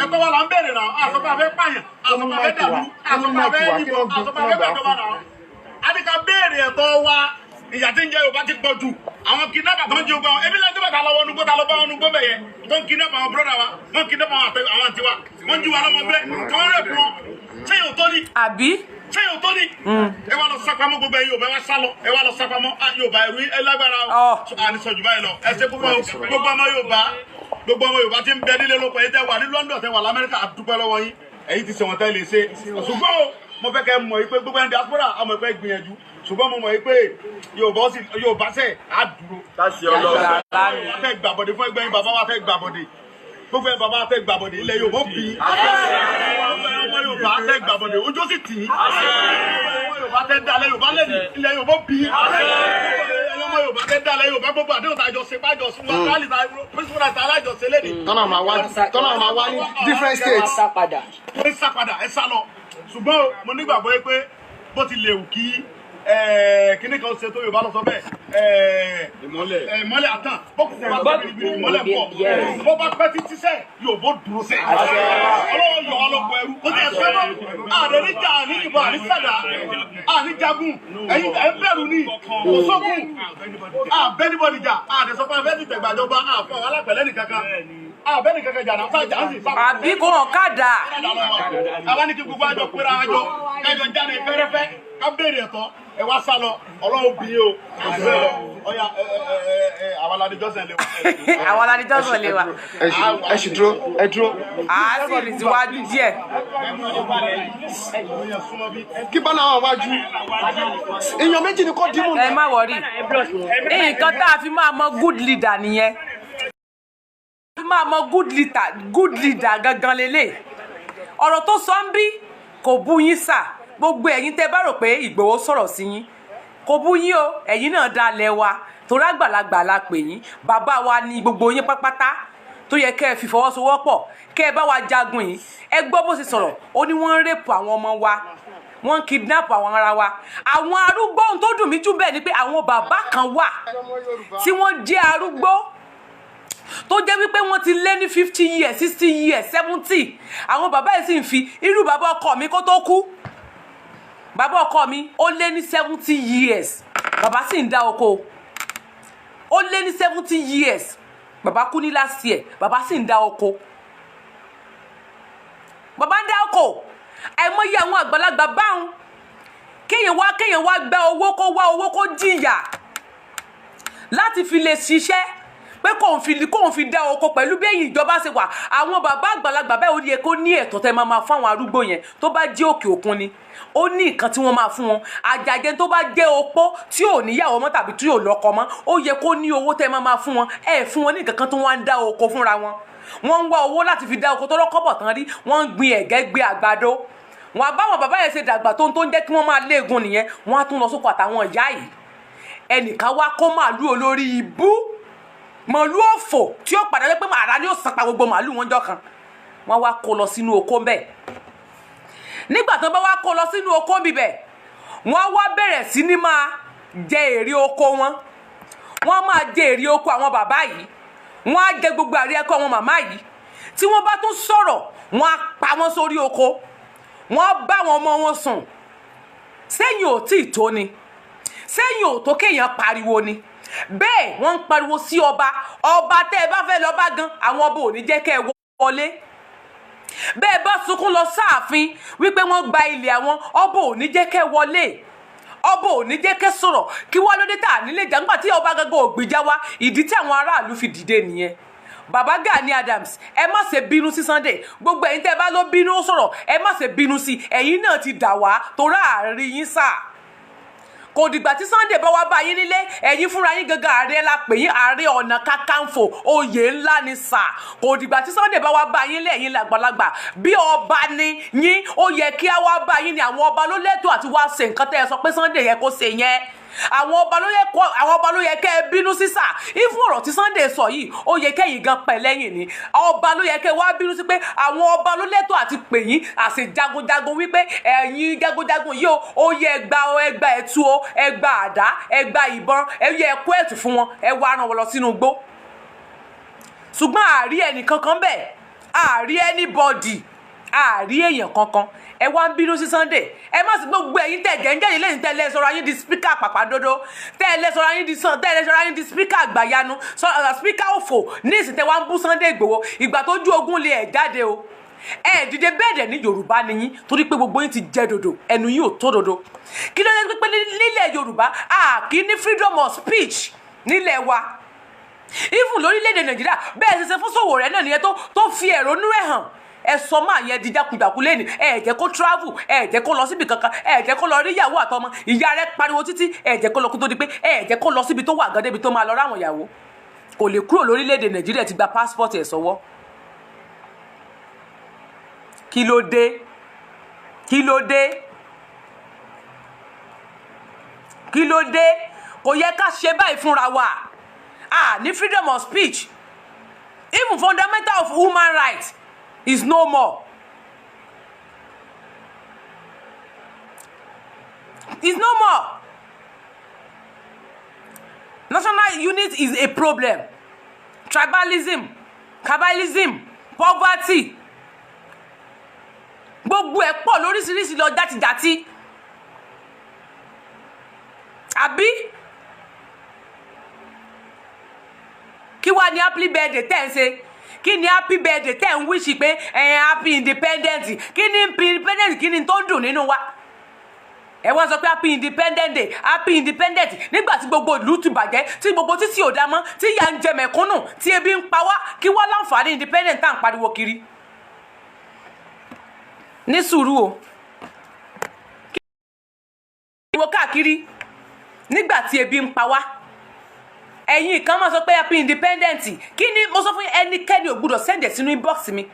Ẹ̀tọ́ wa là ń bẹ̀rẹ̀ náà. Àsọpọ̀ àfẹ́ pààyàn, àsọpọ̀ àfẹ́ dàlú, àsọpọ̀ àfẹ́ yìnbọn, àsọpọ̀ àfẹ́ gbàjọba náà. A ní ká béèrè ẹ̀tọ́ wa. Ìyà tí ń jẹ Yorùbá ti pọ̀ jù. Àwọn kidnapper tó ń jẹ ogun, àwọn ebi lẹ́yìn tó bá ta lọ́wọ́ nugbó, ta lọ bá wọn nugbó bẹ̀ yẹn, tó ń kidnap àwọn brother wa, wọ́n kidnap àwọn àtẹ àwọn àǹtí wa, wọ́n jí wa lọ́mọ gbé, tí wọ́n rẹ̀ fún wọn. Ṣé yóò tó ní?
Àbí?
Ṣé yóò tó ní? Ẹ wá lọ sápamọ́, gbogbo ẹ Yorùbá, ẹ wá sálọ, ẹ wá lọ sápamọ́. Ah, Yorùbá, ẹrú ẹ lágbára o.
Ọ.
A ní sọ jù báyìí lọ. Ẹ ṣe púpọ̀ o. Gbogbo ọmọ Yorùbá, gbogbo ọmọ Yorùbá tí ń bẹ nílé lóko, ẹ̀yin tẹ́ wà ní London, tẹ́ wà lamẹ́ríkà, a dúpẹ́ lọ́wọ́ yín. Ẹ̀yin ti ṣẹ̀wọ̀n tẹ́ lè ṣe. Ṣùgbọ́n o, mo fẹ́ kẹ́ mọ̀ yìí pé gbogbo ẹni diaspora, àmọ̀ ìpẹ́ gbìyànjú, ṣùgbọ́n mo mọ̀ yìí pé Yorùbá sì, Yorùbá sẹ̀ á dúró.
Láti Ọlọ́run.
Bàbá mi.
Wa fẹ́ gbàbọ̀dé fún ẹgbẹ́ yín, bàbá wa fẹ́ gbàbọ̀dé, gbogbo ẹ bàbá fẹ́ gbàbọ̀dé, ilẹ̀ Yorùbá bí ọmọ Yorùbá fẹ́ gbàbọ̀dé, ojú sì tì í. Ọmọ Yorùbá fẹ́ dalẹ̀ Yorùbá lẹ́nu, ilẹ̀ Yorùbá bí ọmọ Yorùbá fẹ́ dalẹ̀ Yorùbá. Gbogbo àdéhùn tá a jọ ṣe pàjọ sún wa rálì tá principal tá a lájọ ṣe lẹ́nu.
Tọ́nà máa wá ní different states.
Sá padà.
Ó ń sá padà, ẹ sá lọ. Ṣùgbọ́n o, mo nígbàgbọ́ yìí pé bó ti lè wù kí kíní kan ṣe tó, Yorùbá lọ sọ bẹ́ẹ̀,
Ìmọ́lẹ̀.
Ìmọ́lẹ̀ àtàn bọ́kùnkùn bá gbé biribiri, ìmọ́lẹ̀ pọ̀. Bó bá pẹ́ títí sẹ́, Yorùbá dúró sẹ́, Ọlọ́wọ́ yọ wá lọ́pọ̀ ẹrú. Kò tí ẹ fẹ́ mọ́ àdé níjà, àní ìbọn, àní sàdá, àní jagun. Ẹ̀yin ẹ̀ ń bẹ̀rù ní kò sógun àbẹ́nibọ̀dì jà, àdé sọ pé abẹ́ ti tẹ̀gbàjọba àfọ àwọn alápẹ̀lẹ́ nìkankan, àbẹ́nìkankan jà náà sájà ń sì sá.
Àbí kò hàn kádà.
Àwa ní kí gbogbo àjọ péra àjọ kájọ jáde fẹ́rẹ́fẹ́ ká béèrè ẹ̀tọ́. Ẹ wá sá lọ, Ọlọ́run bí o kò sí bẹ́ẹ̀ lọ. Ọ̀ya, ẹ ẹ ẹ ẹ àwa la ní jọ́sẹ̀ lé wa.
Àwọn aládìjọ́sọ̀ lè wà.
Ẹ ṣì dúró, ẹ dúró.
À á sì rìn síwájú díẹ̀.
Kí bá náà wájú èèyàn méjì ni kò dìímù.
Ẹ má worry, nǹkan tá a fi máa mọ good leader nìyẹn, fi máa mọ good leader, good leader gangan lélẹ̀. Ọ̀rọ̀ tó sọ ń bí, kò bú yín sà. Gbogbo ẹ̀yin tẹ́ bá rò pé Ìgbòho sọ̀rọ̀ sí yín, kò bú yín o. Ẹ̀yin náà dalẹ̀ wa torí àgbàlagbà la pè yín, bàbá wa ní gbogbo yín pátápátá tó yẹ kẹ́ ẹ fi fọwọ́sowọ́pọ̀ kẹ́ ẹ bá wa jagun yìí. Ẹ gbọ́ bó ṣe sọ̀rọ̀, ó ní wọ́n ń rape àwọn ọmọ wa, wọ́n ń kidnap àwọn ara wa, àwọn arúgbó. Ohun tó dùn mí jù bẹ́ẹ̀ ni pé àwọn bàbá kan wà tí wọ́n jẹ́ arúgbó tó jẹ́ wípé wọ́n ti lé ní 50 years, 60 years, 70. Àwọn bàbá yìí sì ń fi irú bàbá ọkọ mi kó tó kú. Bàbá ọkọ mi, ó lé ní 70 years, bàbá sì ń dá oko. Ó lé ní 70 years, bàbá kú ní last year, bàbá sì ń dá oko, bàbá ń dá oko. Àìmọye àwọn àgbàlagbà báwọn, kéèyàn wá gba owó, kó wá owó, kó jìyà láti fi lè ṣiṣẹ́ pé kóun fi dá oko pẹ̀lú bí èyí ìjọba ṣe wà. Àwọn bàbá àgbàlagbà bẹ́ẹ̀, ó yẹ kó ní ẹ̀tọ́ tẹ́ máa máa fún àwọn arúgbó yẹn. Tó bá jẹ́ òkè òkun ni, ó ní nǹkan tí wọ́n máa fún wọn. Àjàjẹ tó bá jẹ́ opó tí ò níyàwó mọ́ tàbí tí ò lọ́kọ mọ́, ó yẹ kó ní owó tẹ́ máa máa fún wọn. Ẹ̀ fún wọn ní nǹkan kan tó wá ń dá oko fúnra wọn. Wọ́n ń wá owó láti fi dá oko tó lọ́kọ́bọ̀ tán rí. Wọ́n ń gbin ẹ̀gẹ́, gbin àgbàdo. Wọn àbáwọn bàbá yẹn ṣe dàgbà tó ń jẹ́ kí wọ́n máa léegun nìyẹn. Wọ́n á tún lọ sóko àtàwọn ìyá yìí. Ẹnìkan wá kó màálù olórí ibú, màálù òfò tí ó padà pé àrà ni ó sapa gbogbo màálù wọn jọ kan. Wọ́n wá kó lọ sínú oko ńbẹ̀. Nígbà tó bá wá kó lọ sínú oko bíbẹ̀, wọ́n wá bẹ̀rẹ̀ sí ní máa jẹ èrè oko wọn. Wọ́n máa jẹ èrè oko àwọn bàbá yìí, wọ́n á jẹ gbogbo àrí ẹ̀kọ́ àwọn màmá yìí. Tí wọ́n bá tún sọ̀rọ̀, wọ́n á pa wọ́n sórí oko, wọ́n á bá wọn ọmọ wọn sùn. Sẹ́yìn ò tí ì tó ni? Sẹ́yìn ò tó kéèyàn pariwo ni? Bẹ́ẹ̀ wọ́n ń pariwo sí ọba. Ọba tẹ́ ẹ bá fẹ́ lọ bá gan, àwọn ọba ò ní jẹ́ kẹ́ ẹ wọlé. Bẹ́ẹ̀ bá sunkún lọ sáàfin wípé wọ́n gba ilẹ̀ àwọn, ọba ò ní jẹ́ kẹ́ ẹ wọlé, ọba ò ní jẹ́ kẹ́ sọ̀rọ̀. Kí wá lóde tá à nílé ìjà nígbà tí ọba gangan ò gbìjà wa? Ìdí tí àwọn aráàlú fi dìde nìyẹn. Bàbá Gani Adams, ẹ má ṣe bínú sí Sunday. Gbogbo ẹ̀yin tẹ́ ẹ bá ló bínú, ó sọ̀rọ̀, ẹ má ṣe bínú sí. Ẹ̀yin náà ti dà wá torí àárín yín sáà. Kò dìgbà tí Sunday bá wá bá yín nílé. Ẹ̀yin fúnra yín gangan, ààrẹ la pè yín, Ààrẹ Ọ̀nà Kakanfò, oyè ńlá ni sà. Kò dìgbà tí Sunday bá wá bá yín lé. Ẹ̀yin làgbàlagbà bí ọba ni yín, ó yẹ kí á wá bá yín ni. Àwọn ọba ló lẹ́tọ̀ọ́ àti wá ṣe nǹkan tẹ́ ẹ sọ pé Sunday yẹ kó ṣe yẹn. Àwọn ọba ló yẹ kẹ́ ẹ bínú sísà ìfún ọ̀rọ̀ tí Sunday sọ yìí. Ó yẹ kẹ́yìn gan pẹ̀ lẹ́yìn ni. Ọba ló yẹ kẹ́ wá bínú sí pé àwọn ọba ló lẹ́tọ̀ọ́ àti pè yín àṣẹ jagunjagun, wípé ẹ̀yin jagunjagun yìí o, ó yẹ ẹgbà o, ẹgbà ẹ̀tú o, ẹgbà àdá, ẹgbà ìbọn, ẹ yẹ ẹkú ẹ̀tù fún wọn, ẹ wá ràn wọn lọ sínú igbó. Ṣùgbọ́n àárí ẹnì kankan bẹ́ẹ̀, àárí anybody, àárí èèyàn kankan. Ẹ wá ń bínú sí Sunday. Ẹ má sí gbogbo ẹ̀yin tẹ̀ jẹ́ńjẹ́ yìí lẹ́yìn tẹ́ lẹ́ sọ̀rọ̀ ayín di speaker pàpàdodo, tẹ́ lẹ́ sọ̀rọ̀ ayín di sàn, tẹ́ lẹ́ sọ̀rọ̀ ayín di speaker àgbàyanu, speaker òfò ní ìsìn, tẹ́ wá ń bú Sunday Igboho. Ìgbà tó ju ogun lé ẹ̀ jáde o, ẹ dìde. Bẹ́ẹ̀ dẹ̀ ní Yorùbá ni yín, torí pé gbogbo yín ti jẹ dòdò, ẹnu yín ò tó dòdò. Kí ló dé pé nílẹ̀ Yorùbá, a kì í ní freedom of speech nílẹ̀ wa, even lórílẹ̀‐èdè Nàìjíríà? Bẹ́ẹ̀ ṣe ṣe fún Sowore náà nìyẹn, tó fi ẹ̀rọnú ẹ̀ hàn. Ẹ sọ máa yẹn di jákujàku lẹ́nu. Ẹ jẹ́ kó travel, ẹ jẹ́ kó lọ síbi kankan, ẹ jẹ́ kó lọ rí ìyàwó àtọmọ. Ìyá rẹ̀ pariwo títí, ẹ jẹ́ kó lọ, kó tó di pé ẹ jẹ́ kó lọ síbi tó wà gan, débi tó máa lọ ráwọn ìyàwó. Kò lè kúrò lórílẹ̀‐èdè Nàìjíríà, ti gba passport ẹ̀ sọ́wọ́. Kí ló dé? Kí ló dé? Kí ló dé? Kò yẹ ká ṣe báyìí fúnra wa. Ah, ní freedom of speech, even fundamental of human rights is no more, is no more. National unity is a problem. Tribalism, cabalism, poverty, gbogbo ẹ̀ pọ̀ lóríṣiríṣi lọ játijàti. Àbí kí wàá ní happy birthday tẹ́ ń ṣe? Kí ni happy birthday tẹ́ ń wish pé ẹ̀yìn happy independent? Kí ni independent? Kí ni tó ń dùn nínú wa? Ẹ wá sọ pé happy independent day, happy independent, nígbà tí gbogbo ìlú ti bàjẹ́, tí gbogbo títí ò dá mọ́, tí ìyà ń jẹ mẹ̀kúnnù, tí ebi ń pa wá. Kí wá láǹfààní independent tá à ń pariwo kiri? Ní sùúrù o, kí wo káàkiri nígbà tí ebi ń pa wá? Ẹ̀yin kan máa sọ pé happy independent. Kí ni mo sọ fún yín? Ẹnikẹ́ni ò gbúdọ̀ send ẹ̀ sínú inbox mi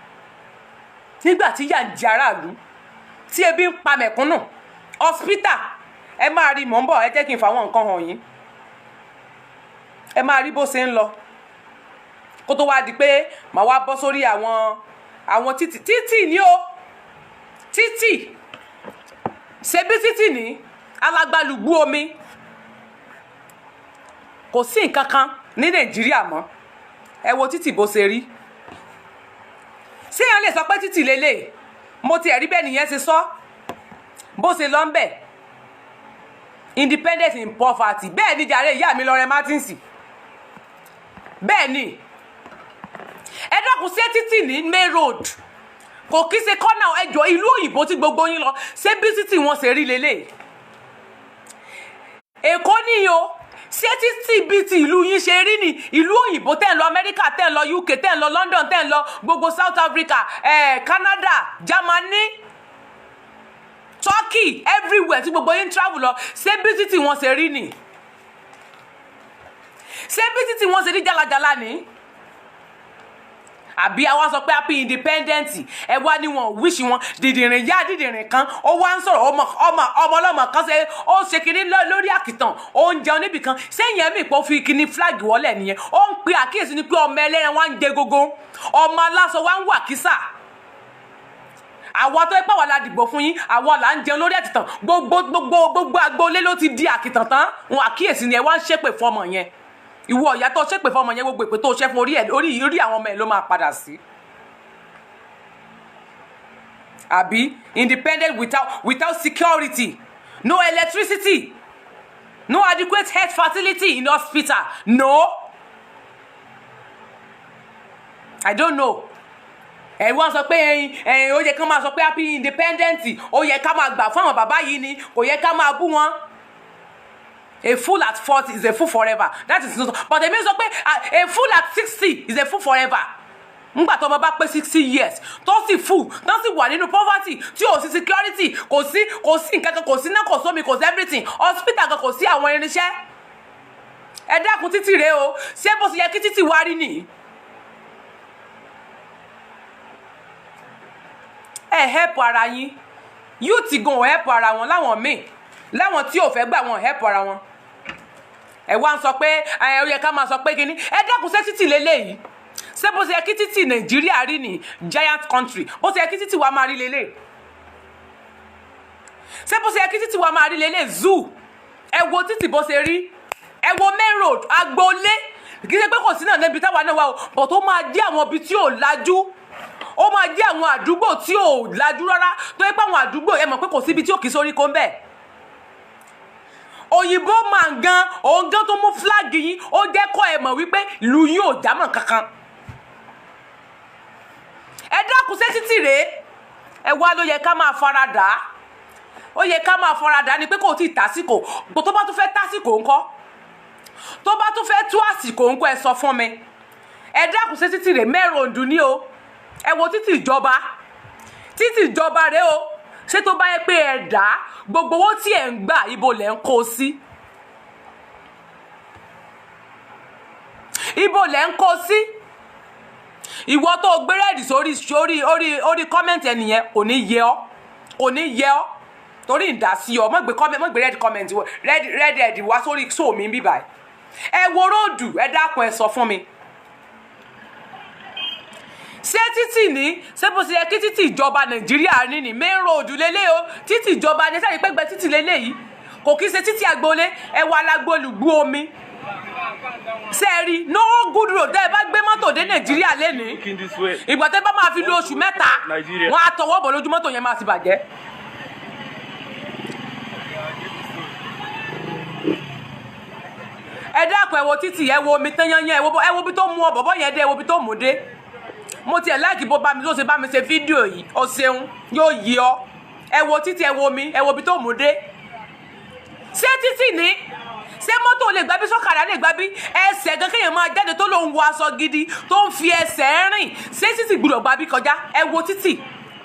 nígbà tí ìyà ń jẹ aráàlú, tí ebi ń pa mẹ̀kúnnù. Hospital, ẹ máa rí. Mò ń bọ̀, ẹ jẹ́ kí n fa àwọn nǹkan hàn yín. Ẹ máa rí bó ṣe ń lọ, kó tó wá di pé màá wá bọ́ sórí àwọn títì. Títì ní o, títì ṣebí títì ní alágbálùgbú omi. Kò sí nǹkan kan ní Nàìjíríà mọ́. Ẹ wo títì bó ṣe rí. Ṣé èèyàn lè sọ pé títì lélẹ̀? Mo ti ẹ̀rí bẹ́ẹ̀ nìyẹn ṣe sọ bó ṣe lọ ń bẹ̀. Independence in poverty. Bẹ́ẹ̀ ni jàre, ìyá mi Lọrẹ Martins. Bẹ́ẹ̀ ni. Ẹ dákun, ṣé títì ní main road kò kí ṣe kọ́nà ẹjọ́ ìlú òyìnbó tí gbogbo yín lọ, ṣé bí títì wọn ṣe rí lélẹ̀? Èkó ní o. Ṣé títì bíi ti ìlú yín ṣe rí ní ìlú òyìnbó tẹ́ ń lọ, Amẹ́ríkà tẹ́ ń lọ, UK tẹ́ ń lọ, London tẹ́ ń lọ, gbogbo South Africa, Canada, Germany, Turkey, everywhere tí gbogbo yín travel lọ, ṣé bí títì wọn ṣe rí ni? Ṣé bí títì wọn ṣe rí jálajàla ni? Àbí àwa sọ pé happy independent, ẹ wá ní wọn wish wọn. Dìdìrìn yá dìdìrìn kan, ó wá ń sọ̀rọ̀. Ọmọ ọlọ́mọ kan ṣe ó ṣe kinní lórí àkìtàn, ó ń jẹun níbì kan sẹ́yìn ẹ̀mí ìpò fi kinní flag wọlé nìyẹn. Ó ń pe àkíyèsí ni pé ọmọ ẹlẹ́ran wá ń jẹ gógó, ọmọ aláṣọ wá ń wà kísà. Àwa tó ẹ pàwọ́ la dìbò fún yín, àwa là ń jẹun lórí àkìtàn. Gbogbo agboolé ló ti di àkìtàn tán. Wọn àkíyèsí ni. Ẹ wá ń ṣépè fún ọmọ yẹn. Ìwọ ìyá tó ṣépè fún ọmọ yẹn, gbogbo èpè tó ṣẹ́ fún, orí ẹ, orí àwọn ọmọ ẹ ló máa padà sí. Àbí independent without security, no electricity, no adequate health facility in hospital? No, I don't know. Ẹ wọ́n sọ pé ẹyin ẹyin, ó yẹ ká máa sọ pé happy independent. Ó yẹ ká máa gbà fún àwọn bàbá yìí ni, kò yẹ ká máa bú wọn. A fool at 40 is a fool forever. That is not, but èmi sọ pé a fool at 60 is a fool forever. Ńgbà tó ọmọ bá pé 60 years, tó sì full, tó sì wà nínú poverty, tí ò sí security, kò sí nǹkan kan, kò sí náà, kò sómi, kò sí everything, hospital kan, kò sí àwọn irinṣẹ́. Ẹ dákun, títì rèé o. Ṣé bó ṣe yẹ kí títì wá rí nìyí? Ẹ help ara yín. Youth gan ò help ara wọn. Láwọn míì, láwọn tí ò fẹ́ gbà, wọn help ara wọn. Ẹ wá ń sọ pé ẹ ó yẹ ká máa sọ pé kínní. Ẹ dákun, ṣé títì lélẹ́yìí? Ṣé bó ṣe yẹ kí títì Nàìjíríà rí ní giant country? Bó ṣe yẹ kí títì wa máa rí lélẹ̀? Ṣé bó ṣe yẹ kí títì wa máa rí lélẹ̀? Zoo, ẹ wo títì bó ṣe rí. Ẹ wo main road agboolé. Kì í ṣe pé kò sí náà níbi táwa náà wà o, but ó máa jẹ́ àwọn ibi tí ò lajú, ó máa jẹ́ àwọn àdúgbò tí ò lajú rárá, tó yẹ pé àwọn àdúgbò, ẹ mọ̀ pé kò síbi tí ò kì í sórí kó ń bẹ̀. Òyìnbó máa ń gan, òun gan tó mú flag yín, ó jẹ́ kọ́ ẹ mọ̀ wípé ìlú yín ò jámọ́ kankan. Ẹ dákun, ṣé títì rèé? Ẹ wá ló yẹ ká máa fara dà á. Ó yẹ ká máa fara dà á ni pé kò tí ì tásìkò kò. Tó bá tún fẹ́ tásìkò ńkọ́? Tó bá tún fẹ́ tú àsìkò ńkọ́? Ẹ sọ fún mi. Ẹ dákun, ṣé títì rèé? Mẹ́rin òǹdù ní o. Ẹ wo títì ìjọba, títì ìjọba rèé o. Ṣé tó bá yẹ pé ẹ dá gbogbo owó tí ẹ ń gbà, ibo lẹ ń kó sí? Ibo lẹ ń kó sí? Ìwọ tó gbé red sórí sórí orí orí comment ẹnìyẹn, kò ní yẹ ọ́, kò ní yẹ ọ́, torí ìdásí ọ. Mọ̀ gbé comment, mọ̀ gbé red comment, red red red wá sórí sóò mi bíbá. Ẹ wo road. Ẹ dákun, ẹ sọ fún mi, ṣé títì ní? Ṣé bó ṣe yẹ kí títì ìjọba Nàìjíríà ní main road lélẹ̀ o? Títì ìjọba ní sẹ́yìn pẹ́gbẹ́ títì lélẹ̀ yìí, kò kí ṣe títì agboolé. Ẹ wà alágbólùgbú omi. Ṣe é rí? No good road. Tẹ́ ẹ bá gbé mọ́tò dé Nàìjíríà lénìí,
Looking this way.
ìgbà tẹ́ bá máa fi lo oṣù 3,
Nàìjíríà.
wọ́n á tọwọ́ bọ̀ lójú, mọ́tò yẹn máa ti bàjẹ́. Ẹ dákun, ẹ wo títì, ẹ wo omi tán yányán, ẹ wo bí tó mú ọ bọ̀bọ̀ yẹn dé, ẹ wo bí tó mú dé. Mo tiẹ̀ like bó bá mi tó ṣe bá mi ṣe fídíò yìí. O ṣeun, yóò yí ọ. Ẹ wo títì, ẹ wo omi, ẹ wo bí tó mú dé. Ṣé títì ní? Ṣé mọ́tò lè gbá bí? Sọ́kadà lè gbá bí? Ẹsẹ̀ gan, kéèyàn máa jáde tó lóun wọ aṣọ gidi, tó ń fi ẹsẹ̀ rìn, ṣé títì gbúdọ̀ gbá bí kọjá? Ẹ wo títì.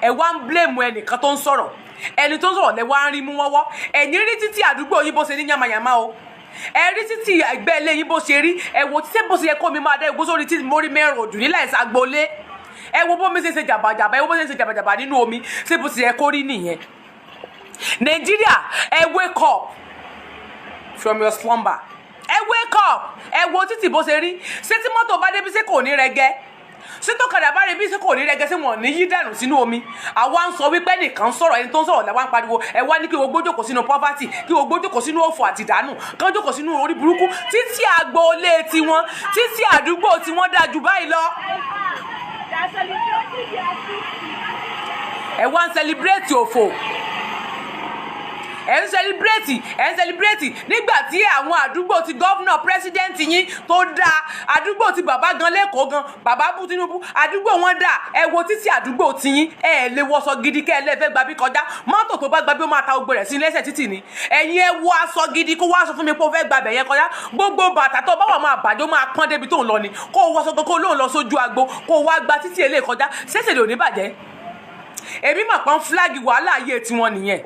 Ẹ wá ń blame ẹnìkan tó ń sọ̀rọ̀. Ẹni tó ń sọ̀rọ̀ lẹ wá ń rí mú wọ́wọ́. Ẹ̀yin rí títì àdúgbò yìí bó ṣe ní yàmàyàmá o. Ẹ rí títì ẹgbẹ́ ilé yín bó ṣe rí. Ẹ wo títì bó ṣe yẹ kó mi máa dá egbó sórí títì mórí mẹ́rin òdù nílẹ̀ ìsàgbọ́lé. Ẹ wo bó mi ṣe ṣe jàbàjàbà, ẹ wo bó ṣe ṣe jàbàjàbà nínú omi. Ṣé bó ṣe yẹ kó rí nìyẹn? Nàìjíríà, ẹ wake up from your slumber. Ẹ wake up. Ẹ wo títì bó ṣe rí. Ṣé tí mọ́tò bá débi, ṣé kò ní rẹgẹ? Ṣé tó kàdà bá rí bí, ṣé kò ní rẹgẹ? Ṣé wọn ò ní yí dànù sínú omi? Àwa ń sọ wípé nìkan sọ̀rọ̀, ẹni tó ń sọ̀rọ̀ làwa ń pariwo. Ẹ wá ní kí gbogbo jókòó sínú poverty, kí gbogbo jókòó sínú òfò àti ìdánù, kán jókòó sínú orí burúkú. Títí agboolé tiwọn, títí àdúgbò tiwọn dáa jù báyìí lọ. Ẹ wá ń celebrate òfò, ẹ ń celebrate, ẹ ń celebrate nígbà tí àwọn àdúgbò ti governor, president yín tó dáa, àdúgbò ti bàbá gan lẹ́kọ̀ọ́ gan, bàbá bú Tinubu, àdúgbò wọn dáa. Ẹ wo títí àdúgbò tiyín. Ẹ ẹ lè wọṣọ gidi kẹ́ ẹ lẹ́ẹ̀fẹ́ gbàbí kọjá. Mọ́tò tó bá gbàbí, ó máa ta ogbó rẹ̀ sí lẹ́sẹ̀ títì ni. Ẹ̀yin ẹ wọ aṣọ gidi kó wá sọ fún mi pé ó fẹ́ gbàbẹ̀ yẹn kọjá, gbogbo bàtà tó bá wà máa bàjẹ́, ó máa pọ́n débi tó ń lọ ni. Kó o wọṣọ gan, kó o lóun lọ sójú agbo, kó o wá gba títì eléyìí kọjá, ṣẹ̀ṣẹ̀ lè ò ní bàjẹ́. Èmi mà pọ́n flag wàhálà ayé tiwọn nìyẹn.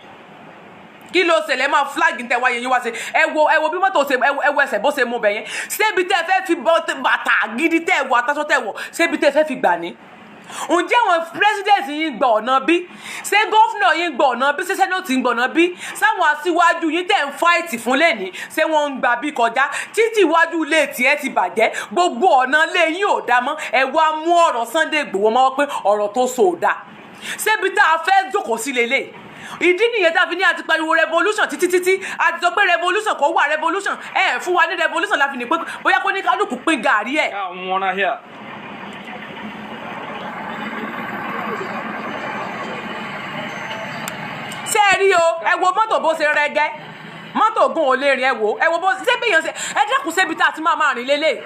Kí ló ṣẹlẹ̀? Máa flag tẹ wáyé yín wá ṣe. Ẹ wo bí mọ́tò ṣe, ẹ wo ẹsẹ̀ bó ṣe mú bẹ̀ yẹn. Ṣébi tẹ́ ẹ fẹ́ fi bàtà gidi tẹ́ ẹ wọ, àtàṣọ tẹ́ ẹ wọ̀, ṣébi tẹ́ ẹ fẹ́ fi gbà ní? Ǹjẹ́ àwọn president yín gba ọ̀nà bí? Ṣé governor yín gba ọ̀nà bí? Ṣé senate ń gba ọ̀nà bí? Sáwọn aṣíwájú yín tẹ̀ ń fight fún lẹ́ni, ṣé wọ́n ń gbà bí kọjá? Títí iwájú ilé tiẹ̀ ti bàjẹ́, gbogbo ọ̀nà ilé yín ò dá mọ́. Ẹ wá mú ọ̀rọ̀ Sunday Igboho mọ́wọ́ pé ọ̀rọ̀ tó so ò dáa. Ṣébi tá a fẹ́ jókòó sí lélẹ̀? Ìdí nìyẹn tá a fi ní àti pariwo revolution títí títí. Àti sọ pé revolution kò wà, revolution ẹ fún wa ní revolution la fi ní pé bóyá kó ní kálukú pín gàrí ẹ̀.
Yeah, wanna hear.
Ṣé ẹ rí o? Ẹ wo mọ́tò bó ṣe rẹ́gẹ́. Mọ́tò gun ò lè rìn. Ẹ wo bó ṣé bí èèyàn ṣe. Ẹ dẹ́kun, ṣébi tá a ti máa máa rìn lélẹ̀?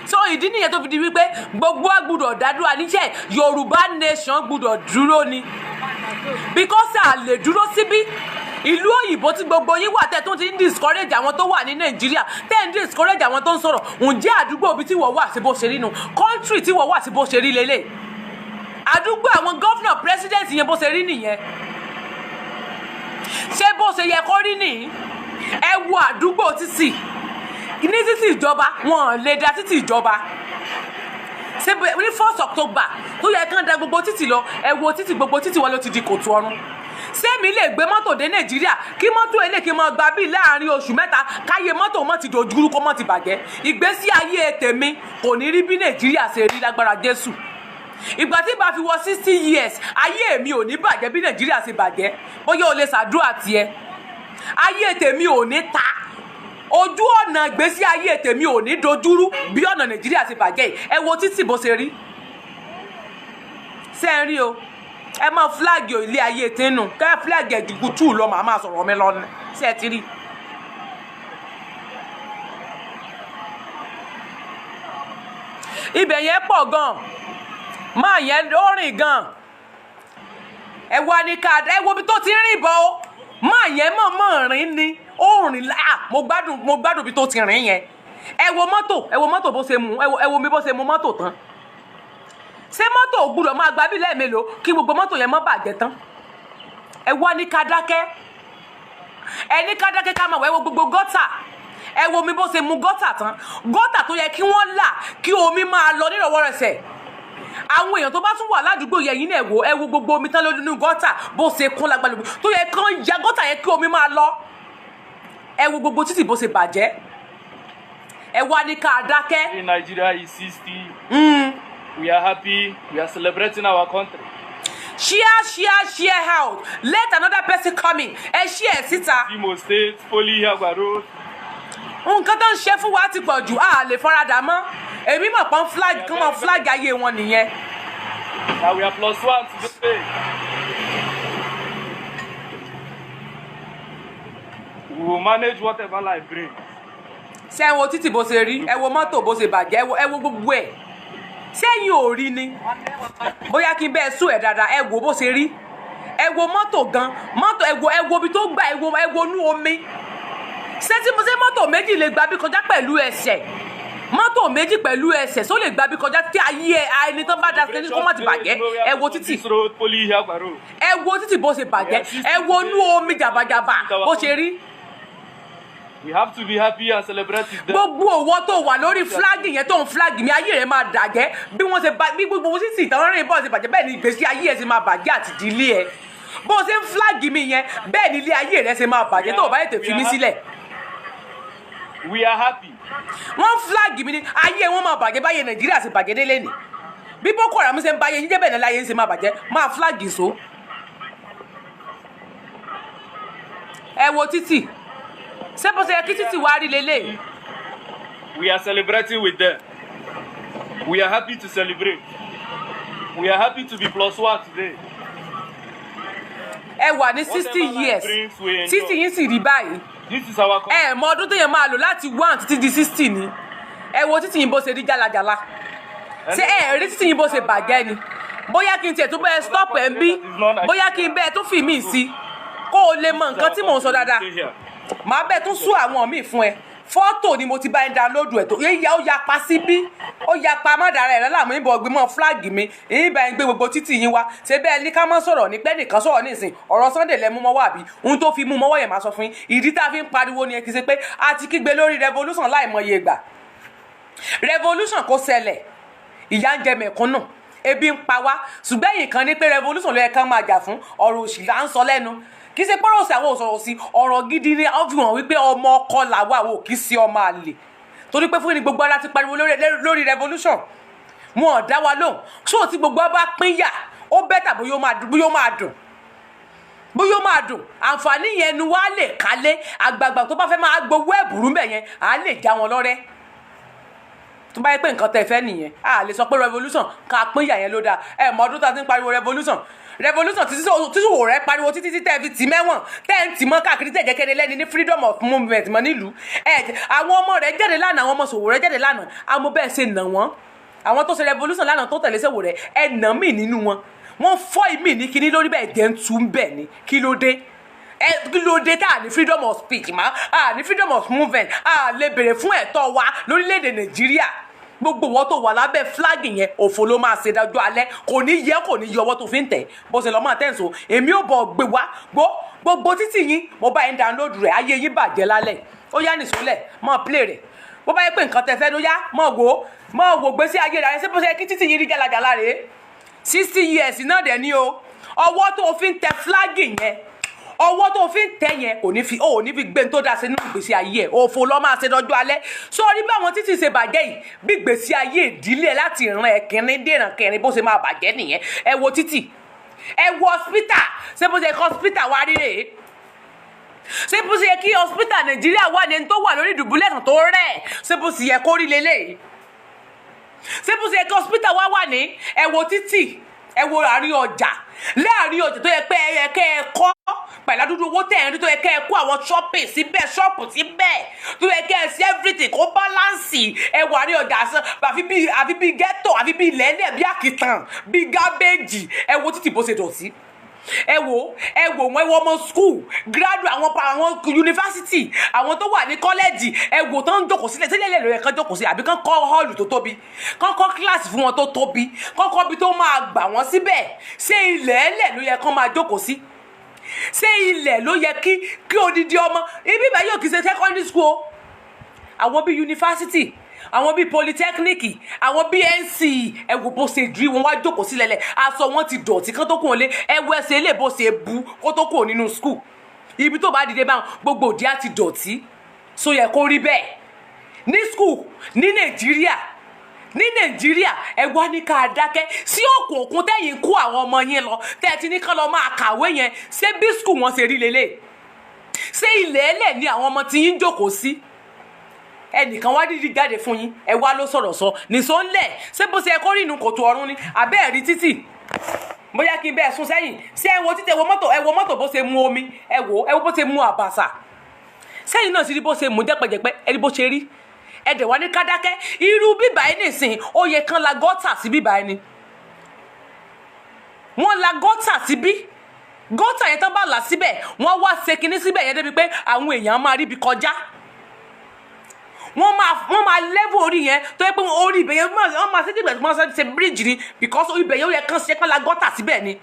So ìdí nìyẹn tó fi di wípé gbogbo wa gbọ́dọ̀ dádúrà níṣẹ́. Yorùbá nation gbọ́dọ̀ dúró ni, because a lè dúró síbí. Ìlú òyìnbó tí gbogbo yín wà, tẹ́ tó ti ń discourage àwọn tó wà ní Nàìjíríà, tẹ́ ń discourage àwọn tó ń sọ̀rọ̀, ǹjẹ́ àdúgbò ibi tí wọ́n wà sí bó ṣe rí nu? Country tí wọ́n wà sí bó ṣe rí lélẹ̀? Àdúgbò àwọn governor, president yẹn, bó ṣe rí nìyẹn? Ṣé bó ṣe yẹ kó rí nìyí? Ẹ wo àdúgbò, títì ní títì ìjọba, wọn ò lè da títì ìjọba. Ṣé ní 1st October tó yẹ kán da gbogbo títì lọ? Ẹ wo títì, gbogbo títì wọn ló ti di kòtò ọrùn. Sẹ́mi lè gbé mọ́tò dé Nàìjíríà, kí mọ́tò eléèké máa gba bíi láàrin oṣù 3, káyé mọ́tò mọ́ ti dojúrú, kó mọ́ ti bàjẹ́? Ìgbésí ayé tèmi kò ní rí bí Nàìjíríà ṣe rí lágbára Jésù. Ìgbà tí bá fi wọ 60 years, ayé mi ò ní bàjẹ́ bí Nàìjíríà ṣe bàjẹ́. Bóyá o lè ṣàdúrà tiẹ̀, ayé tèmi ò ní ta ojú ọ̀nà, ìgbésí ayé tèmi ò ní dojúrú bí ọ̀nà Nàìjíríà ṣe bàjẹ́ yìí. Ẹ wo títì bó ṣe rí. Ṣé ẹ rí o? Ẹ máa flag ilé ayé tínú kẹ́ flag ẹ̀dùnkù tù lọ, màá máa sọ̀rọ̀ mi lọ ní. Ṣé ẹ ti rí? Ibẹ̀ yẹn pọ̀ gan, máa yẹn ó rìn gan. Ẹ wá ní ká ẹ wo ibi tó ti ń rìn bọ̀ o. Máa yẹn mọ̀ mọ̀ rìn ni, ó rìn lá. Mo gbádùn, mo gbádùn ibi tó ti rìn yẹn. Ẹ wo mọ́tò, ẹ wo mọ́tò bó ṣe mú. Ẹ wo mi bó ṣe mú mọ́tò tán. Ṣé mọ́tò ò gbúdọ̀ máa gba bí lẹ́ẹ̀mélòó kí gbogbo mọ́tò yẹn má bàjẹ́ tán? Ẹ wá ní ká dákẹ́, ẹ ní ká dákẹ́, ká máa wọ. Ẹ wo gbogbo gọ́tà, ẹ wo mi bó ṣe mu gọ́tà tán. Gọ́tà tó yẹ kí wọ́n là kí omi máa lọ nírọ̀wọ́rọsẹ̀. Àwọn èèyàn tó bá tún wà ládùúgbò yẹn yín náà, wò, ẹ wo gbogbo omi tán lójú nínú gọ́tà bó ṣe kún lágbàlùbù, tó yẹ kán ya gọ́tà yẹn kí omi máa lọ. Ẹ wo gbogbo títì bó ṣe bàjẹ́. Ẹ wá ní ká dákẹ́.
In Nigeria is 60. We are happy. We are celebrating our country.
Share, share, share out. Let another person come in. Ẹ share síta.
Imo State, Poly Ihiagwa Road.
Nǹkan tó ń ṣe fún wa ti pọ̀ jù, a lè faradà mọ́. Èmi mọ̀ pọ́n flag kí wọ́n flag ayé wọn nìyẹn.
Now we are plus one today. We will manage whatever life brings.
Ṣé ẹ wo títì bó ṣe rí? Ẹ wo mọ́tò bó ṣe bàjẹ́. Ẹ wo gbogbo ẹ̀. Sẹ́yìn ò rí ni? Bóyá kí n bẹ́ẹ̀ sún ẹ̀ dáadáa. Ẹ wo bó ṣe rí. Ẹ wo mọ́tò gan, mọ́tò, ẹ wo ibi tó gbà. Ẹ wo inú omi. Ṣé tí mo ṣe mọ́tò méjì lè gbà bí kọjá pẹ̀lú ẹsẹ̀? Mọ́tò méjì pẹ̀lú ẹsẹ̀ só lè gbà bí kọjá tí ayé ẹ ẹni tó bá da sí kó má ti bàjẹ́? Ẹ wo títì.
This road, Poly Ihiagwa Road.
Ẹ wo títì bó ṣe bàjẹ́. Ẹ wo inú omi jàbàjàbà bó ṣe rí.
We have to be happy and celebrate with them.
Gbogbo òwò tó wà lórí flag yẹn, tó ń flag mi, ayé rẹ máa dàjẹ́. Bí wọ́n ṣe bá bí gbogbo títì tán rìn bọ́ọ̀ ṣe bàjẹ́, bẹ́ẹ̀ ni ìgbésí ayé ẹ̀ ṣe máa bàjẹ́ àti ìdílé ẹ̀. Bó ṣe ń flag mi yẹn, bẹ́ẹ̀ ni ilé ayé rẹ ṣe máa bàjẹ́ tó o bá tètè fi mí sílẹ̀.
We are happy.
Wọ́n flag mi ni, ayé wọn máa bàjẹ́. Báyé Nàìjíríà ṣe bàjẹ́ délé ni, bí Boko Haram ṣe ń báyé yín jẹ́, bẹ́ẹ̀ ni láyé ń ṣe máa bàjẹ́. Máa flag so. Ẹ wo títì. Ṣé bó ṣe yẹ kí títì wá rí lélẹ̀?
We are celebrating with them. We are happy to celebrate. We are happy to be plus one today.
Ẹ wà ní 60
Whatever life
years,
brings, we enjoy.
60 yín sì rí báyìí.
This is our country.
Ẹ mọ ọdún téèyàn máa lò láti 1 títí di 60 ni. Ẹ wo títì yín bó ṣe rí jálajàla. Ṣé ẹ rí títì yín bó ṣe bàjẹ́ ni? Bóyá kí n tiẹ̀ tún bẹ́ẹ̀ stop ẹ̀ ń bí, bóyá kí n bẹ́ẹ̀ tún fi mí sí kó o lè mọ nǹkan tí mò ń sọ dáadáa.
Stay here.
Màá bẹ́ẹ̀ tún sún àwọn míì fún ẹ. Fọ́tò ni mo ti bá ẹ download ẹ̀ tó yẹ. Ó yapa síbí, ó yapa. Má dára ẹ̀ láàmú ìbọn ọgbìn flag mi ìyín bá ẹ gbé gbogbo títì yín wá. Ṣé bẹ́ẹ̀ ní ká má sọ̀rọ̀ ní pẹ́ nìkan sọ̀rọ̀ nísìn? Ọ̀rọ̀ Sunday lẹ mú mọ́wọ́, àbí ohun tó fi mú mọ́wọ́ yẹn, máa sọ fún yín ìdí tá a fi ń pariwo ni. Ẹ kì í ṣe pé a ti kígbe lórí revolution láìmọye ìgbà. Revolution kò ṣẹlẹ̀, ìyà ń jẹ mẹ̀kúnnù, ebi ń pa wá, ṣùgbọ́n ẹ̀yìn kan ní pé revolution ló yẹ kán máa jà fún. Ọ̀rọ̀ òṣì là ń sọ lẹ́nu, kì í ṣe pọ́rọ̀ òsì, àwọn òsọ̀rọ̀ sí ọ̀rọ̀ gidi ni. Wọ́n fi hàn wípé ọmọ ọkọ làwa, àwọn ò kì í ṣe ọmọ àlè, torí pé fún ni gbogbo ara ti pariwo lórí revolution, wọn ò dá wa lóhùn. Ṣó tí gbogbo wa bá pín yà, ó better. Bóyá ó máa dùn, bóyá ó máa dùn. Àǹfààní yẹn ni wàá lè kálé àgbààgbà tó bá fẹ́ máa gbowó ẹ̀bùrú mbẹ̀ yẹn, à á lè já wọn lọ́rẹ́. Tó bá yẹ pé nǹkan tẹ́ fẹ́ nìyẹn, a lè sọ pé revolution ká pín ìyà yẹn ló dáa. Ẹ mọ ọdún tá a ti ń pariwo revolution, revolution títí tí Sowore pariwo títí tí tẹ́ fi tì mẹ́wọ̀n, tẹ́ ń tì mọ́ káàkiri, tẹ́ jẹ́ kẹ́ni lẹ́ni ní freedom of movement mọ́ nílùú ẹ. Àwọn ọmọ rẹ̀ jáde lánàá, àwọn ọmọ Sowore jáde lánàá, àmọ́ bẹ́ẹ̀ ṣe nà wọ́n. Àwọn tó ṣe revolution lánàá tó tẹ̀lé Sowore, ẹ nà mí nínú wọn, wọ́n fọ́ ìmí ní kinní lórí bẹ́ẹ̀, jẹ́ ń tú bẹ́ẹ̀ ni. Kí ló dé? Ẹ kí ló dé tá a ní freedom of speech mọ́, a ní freedom of movement, a lè béèrè fún ẹ̀tọ́ wa lórílẹ̀‐èdè Nàìjíríà? Gbogbo wọn tó wà lábẹ́ flag yẹn, òfò ló máa ṣe dájú alẹ́. Kò ní yẹ, kò ní yẹ ọwọ́ tó fi ń tẹ̀ bó ṣe lọ́ máa tẹ̀sán. Èmi ò bọ̀ gbé wá gbó gbogbo títì yín, mo bá yín download rẹ̀. Ayé yín bàjẹ́ lálẹ́. Ó yá, nìṣólẹ̀, máa play rẹ̀. Bó bá yẹ pé nǹkan tẹ fẹ́ ló yá, máa wò ó, máa wò gbèsè ayé rẹ̀. Ṣé bó ṣe kí títì yín rí jálajàla rèé? 60 years náà dẹ̀ ní o. Ọwọ́ tó fi ń tẹ flag yẹn, ọwọ́ tó fi ń tẹ yẹn, kò ní fi ó ní fi gbé ní tó dáa sí nínú ìgbésí ayé ẹ̀. Òfò lọ́ máa ṣe dọ́jú alẹ́. Sórí báwọn títì ṣe bàjẹ́ yìí, bí ìgbésí ayé ìdílé ẹ̀ láti ìran ẹ̀kínní dé ìran kẹrin bó ṣe máa bàjẹ́ nìyẹn. Ẹ wo títì, ẹ wo hospital. Ṣé bó ṣe kọ́ hospital wá rí rèé? Ṣé bó ṣe yẹ kí hospital Nàìjíríà wà ní ẹni tó wà lórí ìdùbúlẹ̀ tó rẹ̀? Ṣé bó ṣe yẹ kó rí leléyìí? Ṣé bó ṣe yẹ kí hospital wá wà ní? Ẹ wo títì, ẹ wo àárín ọjà, láàrin ọjà tó yẹ pé ẹ yẹ kẹ́ ẹ kọ́ pẹ̀lú àdúgbò owó tẹ̀ ń rí, tó yẹ kẹ́ ẹ kó àwọn shopping síbẹ̀, shop síbẹ̀, tó yẹ kẹ́ ẹ sí everything kó balance. Ẹ wà àárín ọjà àfi bíi ghetto, àfi bíi lẹ́lẹ̀, bíi àkìtàn, bíi garbage. Ẹ wo títì bó ṣe dọ̀tí. Ẹ wo, ẹ wò wọn, ẹ wo ọmọ school graduate, àwọn yunifásitì, àwọn tó wà ní kọ́lẹ́jì. Ẹ wò tán ń jókòó sílẹ̀ sílẹ̀ lóye kán jókòó sí, àbí kán kọ́ hall tó tóbi, kán kọ́ kíláàsì fún wọn tó tóbi, kán kọ́ bí tó máa gbà wọ́n síbẹ̀. Ṣé ilẹ̀ ẹlẹ̀ ló yẹ kán máa jókòó sí? Ṣé ilẹ̀ ló yẹ kí odidi ọmọ ibi ìbá yóò kì í ṣe secondary school o, àwọn bíi yunifásitì, àwọn bíi polytechnic, àwọn bíi NCE? Ẹ wò bó ṣe drí wọn wá jókòó sílẹ̀ lẹ̀, aṣọ wọn ti dọ̀tí kán tó kún wọn lé. Ẹ wo ẹsẹ̀ ilé bó ṣe bu kó tó kúrò nínú school. Ibi tó bá dìde báwọn, gbogbo òdì á ti dọ̀tí. So yẹ kó rí bẹ́ẹ̀ ní school ní Nàìjíríà? Ní Nàìjíríà, ẹ wá ní ká dákẹ́ sí òkùnkùn. Tẹ̀yìn kó àwọn ọmọ yín lọ, tẹ́ ẹ ti ní kán lọ máa kàwé yẹn, ṣé bí school wọn ṣe rí lélẹ̀? Ṣé ilẹ̀ ẹlẹ̀ ni àwọn ọmọ tí yín jókòó sí? Ẹnìkan wá dídí jáde fún yín, ẹ wá ló sọ̀rọ̀ sọ nìṣó ńlẹ̀. Ṣé bó ṣe ẹ kó rí inú kòtò ọ̀run ni? Àbẹ́ ẹ̀rí títì, bóyá kí n bẹ́ẹ̀ sún sẹ́yìn. Ṣé ẹ wo títì, ẹ wo mọ́tò, ẹ wo mọ́tò bó ṣe mu omi, ẹ wo, ẹ wo bó ṣe mu àbàṣà sẹ́yìn náà sì rí bó ṣe mú jẹ́pẹ̀jẹ̀pẹ́. Ẹ rí bó ṣe rí. Ẹ dẹ̀ wá ní kádákẹ́. Irú bíbá ẹ nìsín, ó yẹ kán la gọ́tà sí bíbá ẹ ni. Wọ́n la gọ́tà síbí. Gọ́tà yẹn tán bá là síbẹ̀, wọ́n wá ṣe kinní síbẹ̀ yẹn débi pé àwọn èèyàn máa ríbi kọjá. Wọ́n máa level orí yẹn tó yẹ pé orí ibẹ̀ yẹn, wọ́n máa ṣe dìgbà tí wọ́n ṣe bíríìjì ni, because ibẹ̀ yẹn, ó yẹ kán ṣe kán la gọ́tà síbẹ̀ ni,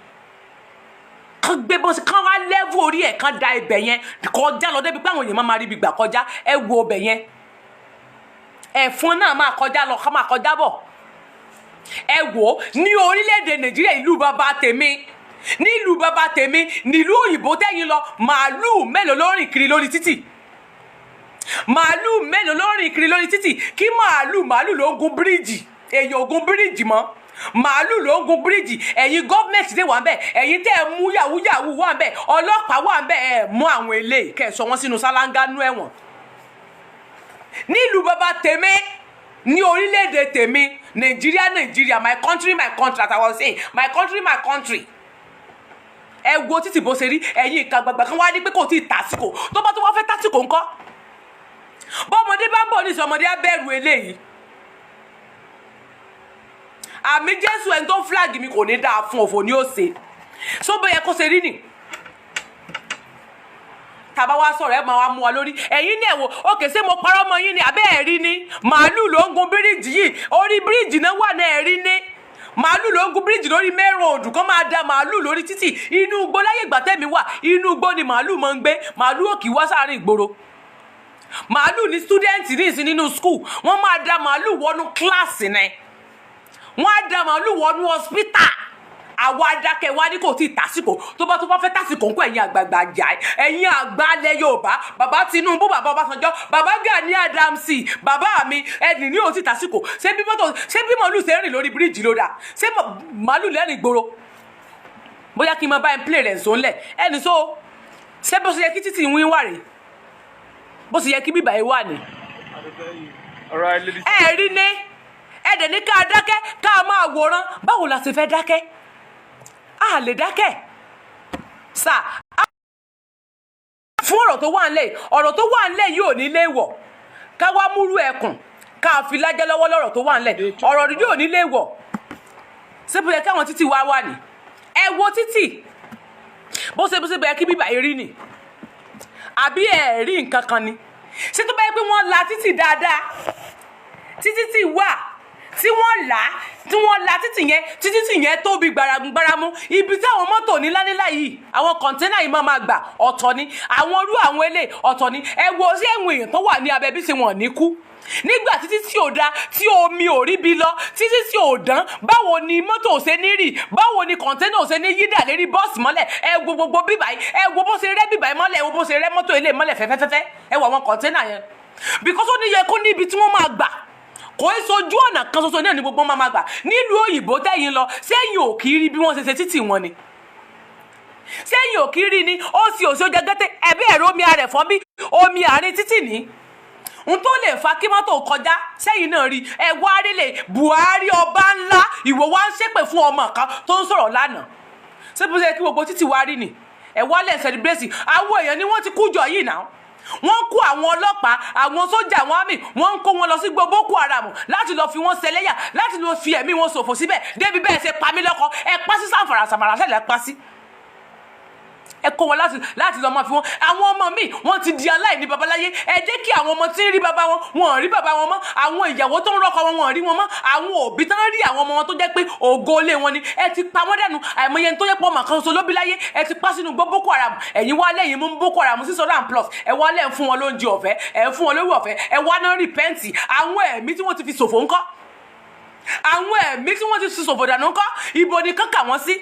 kán gbé bó ṣe kán wá level orí ẹ̀, kán da ibẹ̀ yẹn kọjá lọ débi pé àwọn èèyàn máa ríbi gbà kọjá. Ẹ wo ibẹ̀ yẹn, ẹ̀fọn náà máa kọjá lọ, ká máa kọjá bọ̀. Ẹ wò ó ní orílẹ̀-èdè Nàìjíríà, ìlú bàbá tèmi, nílùú bàbá tèmi, nílùú òyìnbó tẹ́yìn lọ, màálùú mélòó ló rìn kiri lórí títì? Màálùú mélòó ló rìn kiri lórí títì? Kí màálùú, màálùú ló ń gun bíríìjì. Èèyàn ò gun bíríìjì mọ́, màálù ló ń gun bíríìjì. Ẹ̀yin gọ́ọ̀mẹ̀ntì dé wà ń bẹ̀, ẹ̀yin tẹ́ ẹ mú yahoo yahoo wà ń bẹ̀, ọlọ́pàá wà ń bẹ̀. Ẹ̀ mú àwọn eléyìí kẹ́ ẹ sọ wọ́n sínú sálángá nú ẹ̀wọ̀n. Nílùú bàbá tèmi, ní orílẹ̀-èdè tèmi, Nàìjíríà, Nàìjíríà, my country, my contract, I was saying my country, my country. Ẹ wo títì bó ṣe rí. Ẹ̀yin ìka gbàgbà kan wá ní pé kò tí ì tásìkò. Tó bá tó wá fẹ́ tásìkò ńkọ́? Bọ́mọdé bá ń bọ̀ ní ìsọmọdé á bẹ̀rù eléyìí. Àmì Jésù, ẹni tó ń flag mi, kò ní dáa fún, òfò ní ó ṣe. Só bóyá kó ṣe rí nì tàbá wá sọ̀rọ̀, ẹ̀ máa wá mú wa lórí. Ẹ̀yin ní ẹ̀wò òkè. Ṣé mo parọ́ mọ́ yín ni? Àbẹ́ ẹ̀rí ni màálù ló ń gun bíríìjì yìí? Orí bíríìjì náà wà náà. Ẹ̀rí ni màálù ló ń gun bíríìjì lórí main road, kó máa da màálù lórí títì inú igbó. Láyé ìgbà tẹ́mi wà, inú igbó ni màálù máa ń gbé. Màálù ò kì í wá sáàrin ìgboro. Màálù ní student ní ìsìn nínú school, wọ́n máa da màálù wọnú kíláàsì ni, wọ́n á da màálù wọnú hospital. Àwa adákẹ́ wa ní kò tí ì tásìkò. Tó bá fẹ́ tásìkò ńkọ́? Ẹ̀yin àgbààgbà àjà, ẹ̀yin àgbà alẹ́ Yorùbá, bàbá Tinubu, bàbá Ọbásanjọ́, bàbá Gani Adams, bàbá mi, ẹnì ní ò tí ì tásìkò. Ṣé bí mọ́tò, ṣé bí màálù ṣe ń rìn lórí bíríìjì ló dà? Ṣé màálù lẹ́rìn gbòòrò? Bóyá kí n máa bá ẹ play rẹ̀ sóńlẹ̀ ẹnì so. Ṣé bó ṣe yẹ kí títì ń wí wà rèé? Bó ṣe yẹ kí bíbà yìí wà ní?
All right, ladies.
Ẹ rí ní ẹ dẹ̀ ní ká dákẹ́, ká máa wòran. Báwo la ṣe fẹ́ dákẹ́? A lè dákẹ́ sà fún ọ̀rọ̀ tó wà nílẹ̀. Ọ̀rọ̀ tó wà nílẹ̀ yìí ò ní lé wọ̀ ká wá múrú ẹkùn ká fi lájẹ́ lọ́wọ́ lọ́rọ̀ tó wà nílẹ̀. Ọ̀rọ̀ yìí ò ní lé wọ̀. Ṣé bóyá káwọn títì wá wà ní? Ẹ wo títì. Bó ṣe bẹ́ẹ̀ kí bíbà yìí rí ni, àbí ẹ̀ rí nǹkan kan ni? Ṣé tó bá yẹ pé wọ́n la títì dáadáa, títí tí wà tí wọ́n là á, tí wọ́n la títì yẹn, títí tí yẹn tóbi gbaramu, ibi tí àwọn mọ́tò nílánílá yìí, àwọn container yìí máa gbà, ọ̀tọ̀ ni. Àwọn irú àwọn eléyìí, ọ̀tọ̀ ni. Ẹ wo sí ẹ̀wọ̀n èèyàn tó wà ní abẹ́ bí ṣe wọ́n ní kú nígbà títí tí ò da, tí omi ò rí bi lọ, títí tí ò dán. Báwo ni mọ́tò ò ṣe ní rì? Báwo ni container ò ṣe ní yídà lérí bọ́ọ̀sì mọ́lẹ̀? Ẹ wo gbogbo bíbà yìí, ẹ wo bó ṣe rẹ́ bíbà yìí mọ́lẹ̀, ẹ wo bó ṣe rẹ́ mọ́tò ilé mọ́lẹ̀ fẹ́fẹ́fẹ́fẹ́. Ẹ wo àwọn container yẹn, because ó ní yẹ kó níbi tí wọ́n máa gbà. Kò í sojú ọ̀nà kan ṣoṣo náà ni gbogbo máa gbà nílùú òyìnbó tẹ̀yìn lọ. Sẹ́yìn ò kí rí bí wọ́n ṣe ṣe títì wọn ni? Sẹ́yìn ò kí rí ni? Ó sì ò sí oúnjẹ gẹ́tẹ́ ẹ̀bí ẹ̀rọ omi arẹ̀ fọ́n bí omi àárín títì ní n tó lè fa kí mọ́tò kọjá. Sẹ́yìn náà rí ẹ wá rí lè Buhari ọba ńlá, ìwọ wá ń ṣépè fún ọmọ kan tó ń sọ̀rọ̀ lánàá. Ṣé bó ṣe kí gbogbo títì wá rí ni? Ẹ wá lẹ̀ celebrate. Àwọn èèyàn ni wọ́n ti kú jọ yìí náà. Wọ́n kó àwọn ọlọ́pàá, àwọn sójà, àwọn army, wọ́n ń kó wọn lọ sí gbogbo Boko Haram láti lọ fi wọ́n ṣẹlẹ́yà, láti lọ fi ẹ̀mí wọn ṣòfò síbẹ̀. Débi bẹ́ẹ̀ ṣe pa mí lọ́kọ, ẹ pa sí Sàǹfàrà, Sàǹfàrà ṣẹlẹ̀ pa sí. Ẹ kó wọn láti lọ máa fi wọn. Àwọn ọmọ míì, wọ́n ti di aláìní babaláyé. Ẹ jẹ́ kí àwọn ọmọ tí ń rí baba wọn, wọn ò rí baba wọn mọ́. Àwọn ìyàwó tó ń rọ́kọ wọn, wọn ò rí wọn mọ́. Àwọn òbí tó ń rí àwọn ọmọ wọn tó jẹ́ pé ògo ilé wọn ni, ẹ ti pa wọ́n dànù. Àìmọye tó yẹ pọ̀ ọmọ kan ṣoṣo ló bí láyé, ẹ ti pa sínú gbọ́ Boko Haram. Ẹ̀yin wá lẹ́yìn mú Boko Haram 600 and plus, ẹ wá lẹ́yìn fún wọn lóúnjẹ ọ̀fẹ́, ẹ fún wọn lówó ọ̀fẹ́, ẹ wá náà repent. Àwọn ẹ̀mí tí wọ́n ti fi ṣòfò ńkọ́? Àwọn ẹ̀mí tí wọ́n ti fi ṣòfò dànù ńkọ́? Ibo ni kán kà wọ́n sí?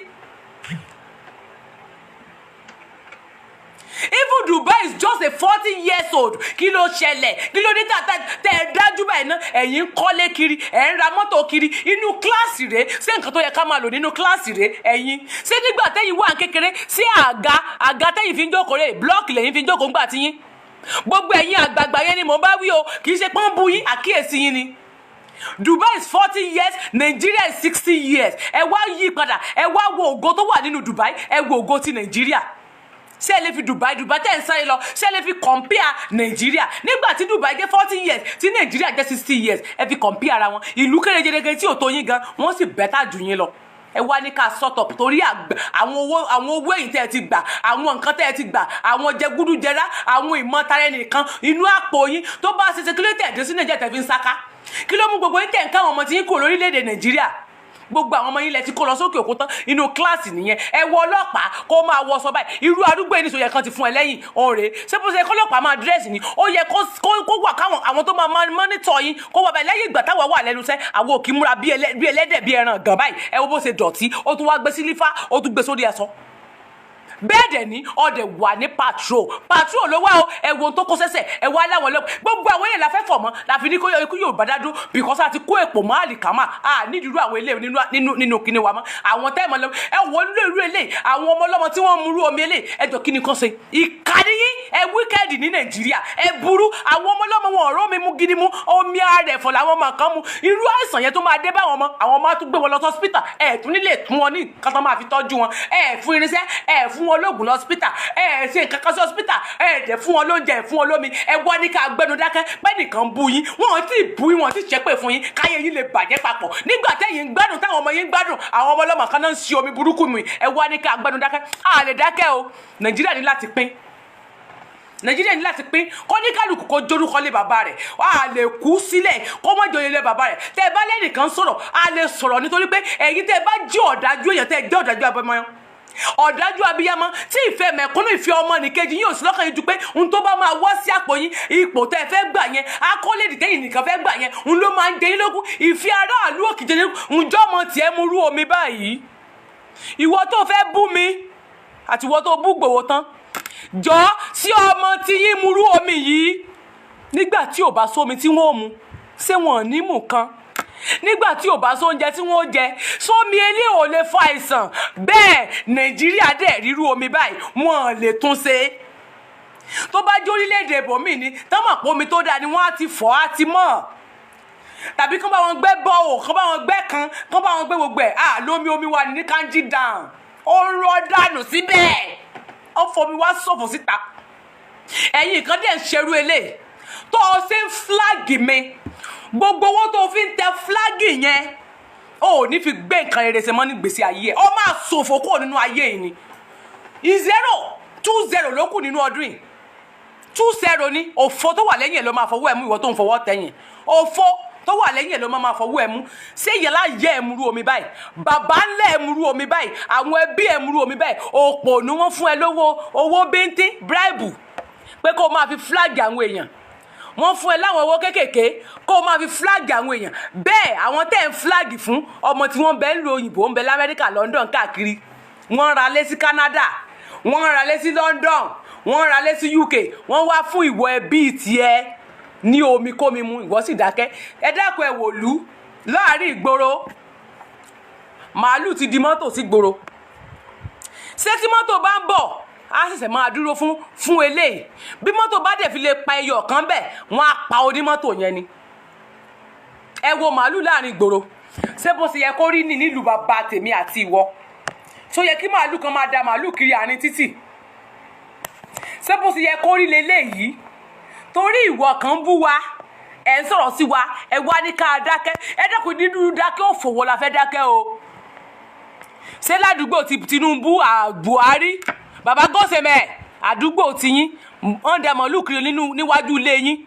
Even Dubai is just a 40 years old. Kí ló ṣẹlẹ̀? Kí ló dé tà tẹ ẹ dájú báyìí ná? Ẹ̀yin ń kọ́lé kiri, ẹ̀ ń ra mọ́tò kiri. Inú kíláàsì rèé. Ṣé nǹkan tó yẹ ká máa lò nínú kíláàsì rèé? Ẹ̀yin, ṣé nígbà tẹ́yìn wà kékeré, ṣé àga tẹ́yìn fi ń jókòó rèé? Block lẹ́yìn fi ń jókòó ńgbà tí yín. Gbogbo ẹ̀yin àgbààgbà yẹn ni mò ń bá wí o. Kì í ṣe pọ́n bu yín, àkíyèsí yín ni. Dubai is 40 years, Nigeria is 60 years. Ẹ wá yí padà, ẹ wá wo ògo tó wà nínú Dubai, ẹ wo ògo ti Nàìjíríà. Ṣé ẹ lè fi Dubai tẹ́ ń sáré lọ, ṣé ẹ lè fi compare Nàìjíríà? Nígbà tí Dubai jẹ́ 40 years, tí Nàìjíríà jẹ́ 60 years, ẹ fi compare ara wọn. Ìlú kéréje tí ò tó yín gan, wọ́n sì better jù yín lọ. Ẹ wá ní ká sort up torí àwọn owó èyí tẹ́ ẹ ti gbà, àwọn nǹkan tẹ́ ẹ ti gbà, àwọn jẹgúdújẹrá, àwọn ìmọ̀tara ẹnìkan inú àpò yín tó bá ṣe ṣe. Kí ló tẹ̀ dé sí Nàìjíríà tẹ̀ fi ń sáká? Kí ló mú gbogbo yín tẹ̀ ń káwọn ọmọ tí yín kúrò lórílẹ̀‐èdè Nàìjíríà? Gbogbo àwọn ọmọ yín lẹ ti kó lọ sókè òkun tán. Inú kíláàsì nìyẹn. Ẹ wọ ọlọ́pàá kó máa wọṣọ báyìí. Irú arúgbó yìí nìṣó yẹ kan ti fún ẹ lẹ́yìn ọ̀rẹ́. Ṣé bó ṣe kọ́lọ́pàá máa dress ni? Ó yẹ kó wà káwọn àwọn tó máa monitor yín kó wà báyìí. Lẹ́yìn ìgbà táwa wà lẹ́nu iṣẹ́, àwọn òkì múra bí ẹlẹ́dẹ̀, bí ẹran gàn báyìí. Ẹ wo bó ṣe dọ̀tí. Ó tún wá gbé sílífà, ó tún gbé sórí ẹ̀sọ́ bẹ́ẹ̀ dẹ̀ ní ọdẹ wà ní patrol. Patrol ló wá o. Ẹ wo ohun tó kó sẹ́sẹ̀. Ẹ wá láwọn ọlọ́pàá. Gbogbo àwọn èèyàn la fẹ́ fọ̀ mọ́ la fi ní kó ikú Yorùbá dá dúró, because a ti kó èpò mọ́ àlìkámà. A nídìí irú àwọn eléyìí nínú kíní wa mọ́. Àwọn tẹ́ẹ̀mọ́ lọ, ẹ wo nílò irú eléyìí, àwọn ọmọ ọlọ́mọ tí wọ́n mú irú omi eléyìí. Ẹ jọ, kí ni kán ṣe? Ìkànnì yín, ẹ wicked ní Nàìjíríà, ẹ burú. Àwọn ọmọ ọlọ́mọ wọn ọ̀rọ̀ mi mú gidi mú omi àrẹ̀fọ̀ làwọn ọmọ kan mu. Irú àìsàn yẹn tó máa dé báwọn ọmọ, àwọn ọmọ á tún gbé wọn lọ sí hospital. Ẹ tún nílé tún wọn ní nǹkan tó máa fi tọ́jú wọn. Ẹ fún irinṣẹ́, ẹ fún wọn lóògùn lọ hospital, ẹ ṣe nǹkan kan sí hospital, ẹ dẹ̀ fún wọn lóúnjẹ, ẹ fún wọn lómi. Ẹ wá ní ká gbẹnu dákẹ́ pé nìkan bú yín. Wọn ti bú yín, wọn ti ṣépè fún yín, káyé yín lè bàjẹ́ papọ̀. Nígbà tẹ́yìn ń gbádùn, táwọn ọmọ yín ń gbádùn, àwọn ọmọ ọlọ́mọ kan náà ń ṣe omi burúkú mi. Ẹ wá ní ká gbẹnu dákẹ́. A lè dákẹ́ o. Nàìjíríà ní láti pín. Nàìjíríà ní láti pín, kó ní kálukú kó jorúkọ lé bàbá rẹ̀. A lè kú sílẹ̀ kó mọ̀ jòyè lé bàbá rẹ̀. Tẹ́ ẹ bá lẹ́nìkan sọ̀rọ̀, a lè sọ̀rọ̀, nítorí pé ẹ̀yin tẹ́ ẹ bá jẹ́ ọ̀dájú èèyàn, tẹ́ ẹ jẹ́ ọ̀dájú abẹ́mọ́, ọ̀dájú abiyamọ, tí ìfẹ́ mẹ̀kúnnù, ìfẹ́ ọmọ nìkejì yín ò sí lọ́kàn yín ju pé ohun tó bá máa wá sí àpò yín, ipò tẹ́ ẹ fẹ́ gbà yẹn, akọ́lẹ́dì tẹ́yìn nìkan fẹ́ gbà yẹn, òun ló máa ń jẹ yín lógún. Ìfẹ́ aráàlú òkè jẹ yín. Ǹjọ́ ọmọ tiẹ̀ mú rú omi báyìí? Ìwọ tó fẹ́ bú mi àti ìwọ tó bú gbòwó tán, jọ sí ọmọ tí yín mú rú omi yìí? Nígbà tí ò bá sómi tí wọ́n ò mu, ṣé wọn ò ní mú kan? Nígbà tí ò bá sóúnjẹ tí wọ́n jẹ, sómi elé ò lè fa àìsàn bẹ́ẹ̀? Nàìjíríà dẹ̀ rírú omi báyìí, wọ́n lè tún ṣe. Tó bá jẹ́ orílẹ̀-èdè ibòmíì ni, tán mọ̀ pé omi tó dáa ni, wọ́n á ti fọ̀ á ti mọ̀, tàbí kán bá wọn gbẹ́ bọ́ọ̀, kán bá wọn gbẹ́ kan, kán bá wọn gbẹ́ gbogbo ẹ̀. À lómi, omi wa ní Kainji Dam, ó ń rọ́ dànù síbẹ̀, ó fomi wá ṣòfò síta. Ẹ̀yin kan dẹ̀ ń ṣerú eléyìí tó o ṣe ń flag mi. Gbogbo owó tó o fi ń tẹ flag yẹn, o ò ní fi gbé nǹkan rere ṣe mọ́ ní gbèsè ayé ẹ̀. Ó máa ṣòfò kúrò nínú ayé yìí ni. 0 2 0 ló kù nínú ọdún yìí. 2 0 ní òfo tó wà lẹ́yìn ẹ̀ ló máa fọwọ́ ẹ̀ mú. Ìwọ tó ń fọwọ́ tẹ̀yìn, òfo tó wà lẹ́yìn ẹ̀ ló máa fọwọ́ ẹ̀ mú. Ṣé ìyàlá yẹ ẹ̀ múrú omi báyìí? Bàbá ńlẹ̀ ẹ̀ múrú omi báyìí? Àwọn ẹbí ẹ̀ múrú omi báyìí? Òpònú, wọn fún ẹ lówó, owó bíntín, bribe, pé kó o máa fi flag àwọn èèyàn. Wọ́n fún ẹ láwọn owó kéékèèké kó o máa fi flag àwọn èèyàn. Bẹ́ẹ̀ àwọn tẹ́ ń flag fún, ọmọ tí wọ́n bẹ ń lo òyìnbó, ń bẹ lamẹ́ríkà, London káàkiri, wọ́n ra lé sí Canada, wọ́n ra lé sí London, wọ́n ra lé sí UK. Wọ́n wá fún ìwọ ẹbí tiẹ̀ ní omi kómi mu, ìwọ sì dákẹ́. Ẹ dákun, ẹ wòlú láàrin ìgboro, màálù ti di mọ́tò sí gboro. Ṣé tí mọ́tò bá ń bọ̀, á ṣẹ̀ṣẹ̀ máa dúró fún eléyìí? Bí mọ́tò bá dẹ̀ fi lè pa ẹyọ kan bẹ́ẹ̀, wọ́n á pa onímọ́tò yẹn ni. Ẹ wo màálù láàrin ìgboro. Ṣé bó ṣe yẹ kó rí ní nílùú bàbá tèmi àti ìwọ? Ṣó yẹ kí màálù kan máa da màálù kiri àárín títì? Ṣé bó ṣe yẹ kó rí leléyìí? Torí ìwọ kan bú wa, ẹ ń sọ̀rọ̀ sí wa, ẹ wá ní ká dákẹ́. Ẹ dákun, dídúró dákẹ́ òfòwò la fẹ́ dákẹ́ o. Ṣé ládùúgbò ti Tinubu, Buhari, bàbá gọ́sẹ̀mẹ̀, àdúgbò tiyín, wọ́n da màálù kiri nínú níwájú ilé yín?